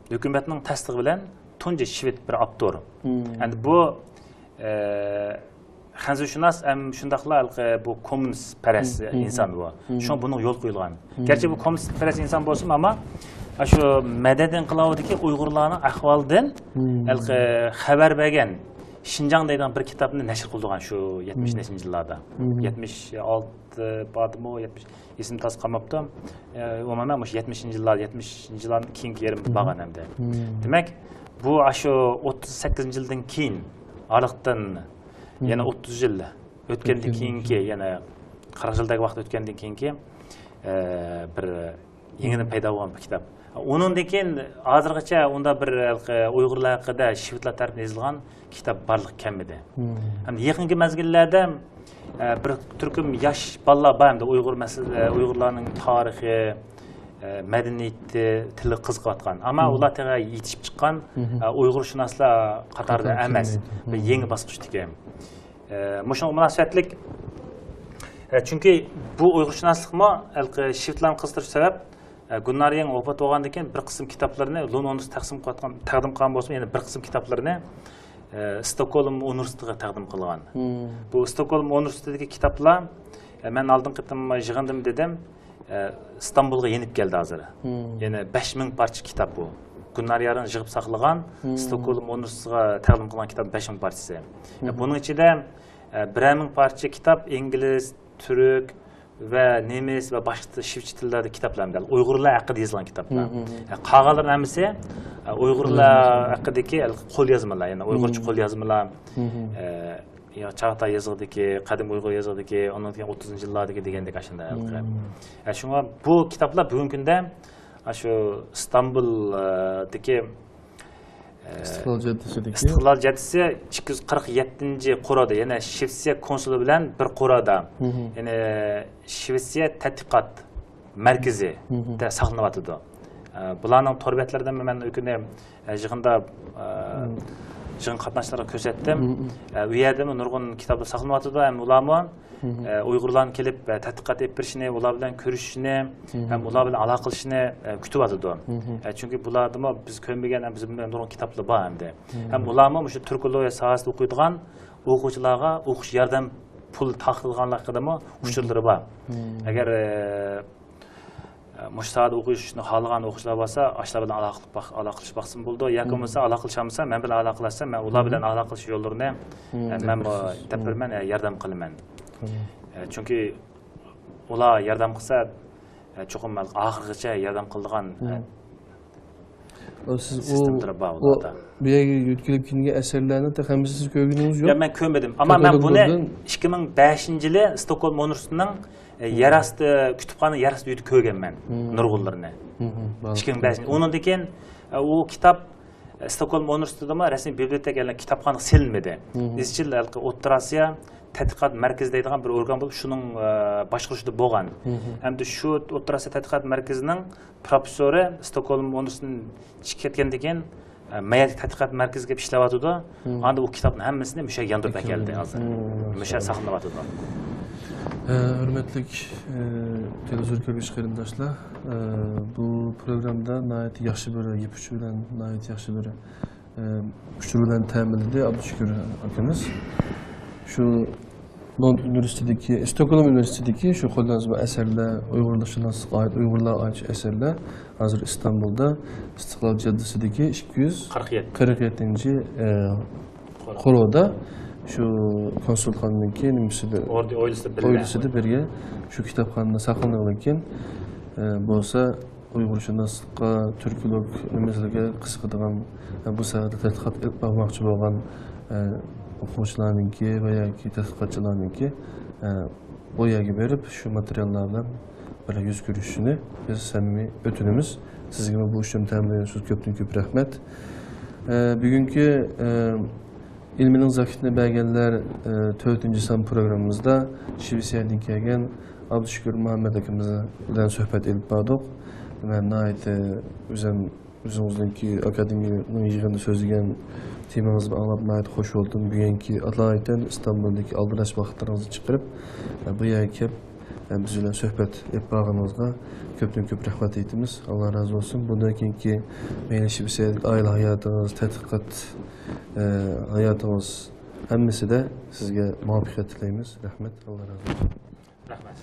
ھۆكۈمەتنىڭ تەستىقى بىلەن تۇنجى شىۋېت بىر ئاپتور. مم. ئەمدى بۇ، ئە، خەنزۇشۇناس ھەم شۇنداقلا ھېلىقى بۇ كوممۇنىستپەرەس مم. ئىنسان بۇ. مم. شۇڭا بۇنىڭغا يول قويۇلغان. مم. گەرچە بۇ كوممۇنىستپەرەس ئىنسان بولسىمۇ، ئەمما شۇ مەدەنىيەت ئىنقىلابىدىكى ئۇيغۇرلارنىڭ ئەھۋالىدىن مم. ھېلىقى خەۋەر بەرگەن شىنجاڭ دەيدىغان بىر كىتابنى نەشر قىلدۇرغان شۇ يەتمىشىنچى يىللاردا. مم. يەتمىش ئالتە باردىمۇ، يەتمىش، ئېسىمدە تازا قالماپتۇ. ئە، ئومۇمەن مۇشۇ يەتمىشىنچى يىللار، يەتمىشىنچى يىللاردىن كېيىنكى يېرىمدە مم. بارغان ئەمدى. مم. دېمەك، بۇ ئاشۇ ئوتتۇز سەككىزىنچى يىلدىن كېيىن ئارىلىقتىن مم. يەنە ئوتتۇز يىل ئۆتكەندىن ئۆتكەندىن كېيىنكى، كېيىن. يەنە قىرىق يىلدەك ۋاقىت ئۆتكەندىن كېيىنكى، ئە، بىر يېڭىدىن پەيدا بولغان بىر كىتاب. ئۇنىڭدىن كېيىن ھازىرغىچە ئۇنداق بىر، ھېلىقى، ئۇيغۇرلار ھەققىدە شىۋېتلار تەرىپىدىن يېزىلغان كىتاب بارلىققا كەلمىدى. مم. ھەم يېقىنقى مەزگىللەردە، ئە، بىر تۈركۈم ياش بالىلار بار ئەمدى ئۇيغۇر مەسىلە-، ئە، ئۇيغۇرلارنىڭ تارىخى، ئە، مەدەنىيىتى، تىلىغا قىزىقىۋاتقان. ئەمما مم. ئۇلار تېخى يېتىشىپ چىققان، مم. ئە، ئۇيغۇرشۇناسلار قاتارىدا قاتارىدا ئەمەس. كەلمەيدۇ. بىر مم. يېڭى باسقۇچتىكى. ئە، مۇشۇنىڭغا مۇناسىۋەتلىك، ئە، چۈنكى بۇ ئۇيغۇرشۇناسلىقمۇ ھېلىقى شىۋېتلارنى قىزىقتۇرۇش سەۋەب، ئە، گۈلنارە يېڭى ۋاپات بولغاندىن كېيىن بىر قىسىم كىتابلىرىنى لون ئونۇرسى تەقسىم قىلىۋاتقان، تەقدىم قىلغان بولسىمۇ، يەنە بىر قىسىم كىتابلىرىنى، ئە، ستوكھولم ئۇنىۋېرسىتېتىغا تەقدىم قىلغان. مم. بۇ ستوكھولم ئۇنىۋېرسىتېتىدىكى كىتابلار، ئە، مەن ئالدىنقى قېتىم يىغىندىمۇ دېدىم، ئە، ئىستانبۇلغا يېنىپ كەلدى ھازىر. مم. يەنە بەش مىڭ پارچە كىتاب بۇ. گۈلنارە يارىڭ يىغىپ ساقلىغان، مم. ستوكھولم ئۇنىۋېرسىتېتىغا تەقدىم قىلغان كىتاب بەش مىڭ پارچىسى. ئە، مم. بۇنىڭ ئىچىدە، ئە، بىرەر مىڭ پارچە كىتاب ئىنگلىز، تۈرك ۋە نېمىس ۋە باشقا شىۋىچە تىللاردا كىتابلار، ئۇيغۇرلار ھەققىدە يېزىلغان كىتابلار. مم، مم، مم. ئە، قالغانلىرىنىڭ ھەممىسى، ئە، ئۇيغۇرلار قوليازما. ھەققىدىكى قوليازمىلار، يەنى ئۇيغۇرچە مم. قوليازمىلار، مم. ئە، يا چاغاتاي يېزىقىدىكى، قەدىم ئۇيغۇر يېزىقىدىكى، ئۇنىڭدىن كېيىن ئوتتۇزىنچى يىللاردىكى دېگەندەك ئاشۇنداق. مم. ئە، شۇڭا بۇ كىتابلار بۈگۈنكى كۈندە ئاشۇ ئىستانبۇلدىكى، ئە، ئىستىقلال جەددىسىدىكى. ئىستىقلال جەددىسى ئىككى يۈز قىرىق يەتتىنچى قورۇدا، يەنى شىۋېتسىيە كونسۇلى بىلەن بىر قورۇدا، مم. يەنى شىۋېتسىيە تەتقىقات مەركىزى مم. دە ساقلىنىۋاتىدۇ. ئە، بۇلارنىڭ تور بەتلىرىدىن مەن ئۆكۈنۈپ، ئە، يىغىندا، ئە، مم. يىغىن قاتناشچىلىرىغا كۆرسەتتىم. مم. ئە، ئۇ يەردىمۇ نۇرغۇن كىتابلار ساقلىنىۋاتىدۇ ھەم ئۇلارمۇ، مم. ئە، ئۇيغۇرلارنى كېلىپ، ئە، تەتقىقات ئېلىپ بېرىشىنى، ئۇلار بىلەن كۆرۈشۈشىنى مم. ھەم ئۇلار بىلەن ئالاقىلىشىشىنى، ئە، كۈتۈۋاتىدۇ. مم. ئە، چۈنكى بۇلاردىمۇ بىز كۆرمىگەن ھەم بىز بىلمىگەن نۇرغۇن كىتابلار بار ئەمدى. مم. ھەم ئۇلارمۇ مۇشۇ تۈركولوگىيە ساھەسىدە ئوقۇيدىغان ئوقۇغۇچىلارغا ئوقۇش ياردەم پۇل تارقىتىدىغانلىقىدىمۇ مم. ئۇچۇرلىرى بار. مم. ئەگەر، ئە، مۇشۇ ساھەدە ئوقۇشنى خالىغان ئوقۇغۇچىلار بولسا، ئاشۇلار بىلەن ئالاقىلىق باق-، ئالاقىلىشىپ باقسىمۇ بولىدۇ. ياكى مم. بولمىسا ئالاقىلىشالمىسا، مەن بىلەن ئالاقىلەشسە، مەن ئۇلار مم. بىلەن ئالاقىلىشىش يوللىرىنى، مم. ئە، مەنمۇ دەپ بېرىمەن، ئە، ياردەم قىلىمەن. مم. ئە، چۈنكى ئۇلار ياردەم قىلسا، ئە، چوقۇم ئاخىرغىچە ياردەم قىلىدىغان، ئە، مم. ئۇ سىز ئۇ، سىستېمىلىرى بار ئۇ ئۇلاردا. بۇ يەرگە يۆتكىلىپ كېلىنگەن ئەسەرلەرنى تېخى ھەممىسىنى سىز كۆرگىنىڭىز يوق؟ ياق، مەن كۆرمىدىم. ئەمما مەن بۇنى كاتالوگلاردىن. ئىككى مىڭ بەشىنچى يىلى ستوكھولم ئۇنىۋېرسىتېتىنىڭ، ئە، مم. يەر ئاستى كۇتۇپخانا، يەر ئاستى ئۆيىدە كۆرگەن مەن مم. نۇرغۇنلىرىنى. مم. ئىككى مىڭ بەشىنچى يىلى. ئۇنىڭدىن كېيىن، ئە، ئۇ كىتاب، ئە، ستوكھولم ئۇنىۋېرسىتېتىدىمۇ رەسمىي بىبلىيوتېكا، يەنى كىتابخانىغا سېلىنمىدى. مم. ئىزچىل ھېلىقى ئوتتۇرا ئاسىيا تەتقىقات مەركىزى دەيدىغان بىر ئورگان بولۇپ، شۇنىڭ، ئە، باشقۇرۇشىدا بولغان. مم. ئەمدى شۇ ئوتتۇرا ئاسىيا تەتقىقات مەركىزىنىڭ پروفېسسورى ستوكھولم ئۇنىۋېرسىتېتىدىن چىقىپ كەتكەندىن كېيىن، ئە، مەيەردىكى تەتقىقات مەركىزىگە كېلىپ ئىشلەۋاتىدۇ. مم. ئاندا ئۇ كىتابنى ھەممىسىنى مۇشۇ يەرگە ياندۇرۇپ ئەكەلدى ھازىر. مم. مۇشۇ يەردە ساقلىنىۋاتىدۇ. ئە، ھۆرمەتلىك، ئە، تېلېۋىزور كۆرگۈچى قېرىنداشلار، ئە، بۇ پروگراممىدا ناھايىتى ياخشى بىر يىپ ئۇچى بىلەن، ناھايىتى ياخشى بىر ئە، ئۇچۇر بىلەن تەمىنلىدى ئابدۇشۈكۈر ئاكىمىز. شۇ لوندون ئۇنىۋېرسىتېتىدىكى، ستوكھولم ئۇنىۋېرسىتېتىدىكى شۇ قوللانما ئەسەرلەر، ئۇيغۇرشۇناسلىققا ئائىت، ئۇيغۇرلارغا ئائىت شۇ ئەسەرلەر ھازىر ئىستانبۇلدا ئىستىقلال جاددىسىدىكى ئىككى يۈز قىرىق يەتتىنچى، ئە، قورۇ. قورۇدا شۇ كونسۇلخانىنىڭكى نېمىسىدە، ھويلىسىدا بىرگە شۇ كىتابخانىدا ساقلىنىدىكەن. بولسا ئۇيغۇرشۇناسلىققا، تۈركلۈك نېمىسىگە قىزىقىدىغان، بۇ ساھەدە تەتقىقات ئېلىپ بارماقچى بولغان ئوقۇغۇچىلارنىڭكى ۋە ياكى تەتقىقاتچىلارنىڭكى ئۇ يەرگە بېرىپ شۇ ماتېرىياللار بىلەن بىر يۈز كۆرۈشۈشىنى بىز سەمىمىي ئۆتۈنىمىز. سىزگىمۇ بۇ ئىشتىن تەمىنلىگەن كۆپتىن كۆپ رەھمەت. بۈگۈنكى ئىلمىنىڭ زاكىتىنى بەرگەنلەر، ئە، تۆتىنچى سان پروگراممىمىزدا شىۋېتسىيەدىن كەلگەن ئابدۇشۈكۈر مۇھەممەد ئاكىمىز بىلەن سۆھبەت ئېلىپ باردۇق. مەن ناھايىتى ئۆزۈم، ئۆزىڭىزنىڭكى ئاكادېمىيەنىڭ يىغىنىدا سۆزلىگەن تېمىڭىزنى ئاڭلاپ ناھايىتى خۇش بولدۇم. بۈگۈنكى ئاتايىتەن ئىستانبۇلدىكى ئالدىراش ۋاقىتلىرىڭىزنى چىقىرىپ، ئە، بۇ يەرگە كېلىپ، ئە، بىز بىلەن سۆھبەت ئېلىپ بارغىنىڭىزغا كۆپتىن كۆپ رەھمەت ئېيتىمىز. ئاللا رازى بولسۇن. بۇندىن كېيىنكى مەيلى شىۋېتسىيەدىكى ئائىلە ھاياتىڭىز، تەتقىقات، ئە، ھاياتىڭىز ھەممىسىدە سىزگە مۇۋەپپەقىيەت تىلەيمىز. رەھمەت، ئاللا رازى بولسۇن. رەھمەت.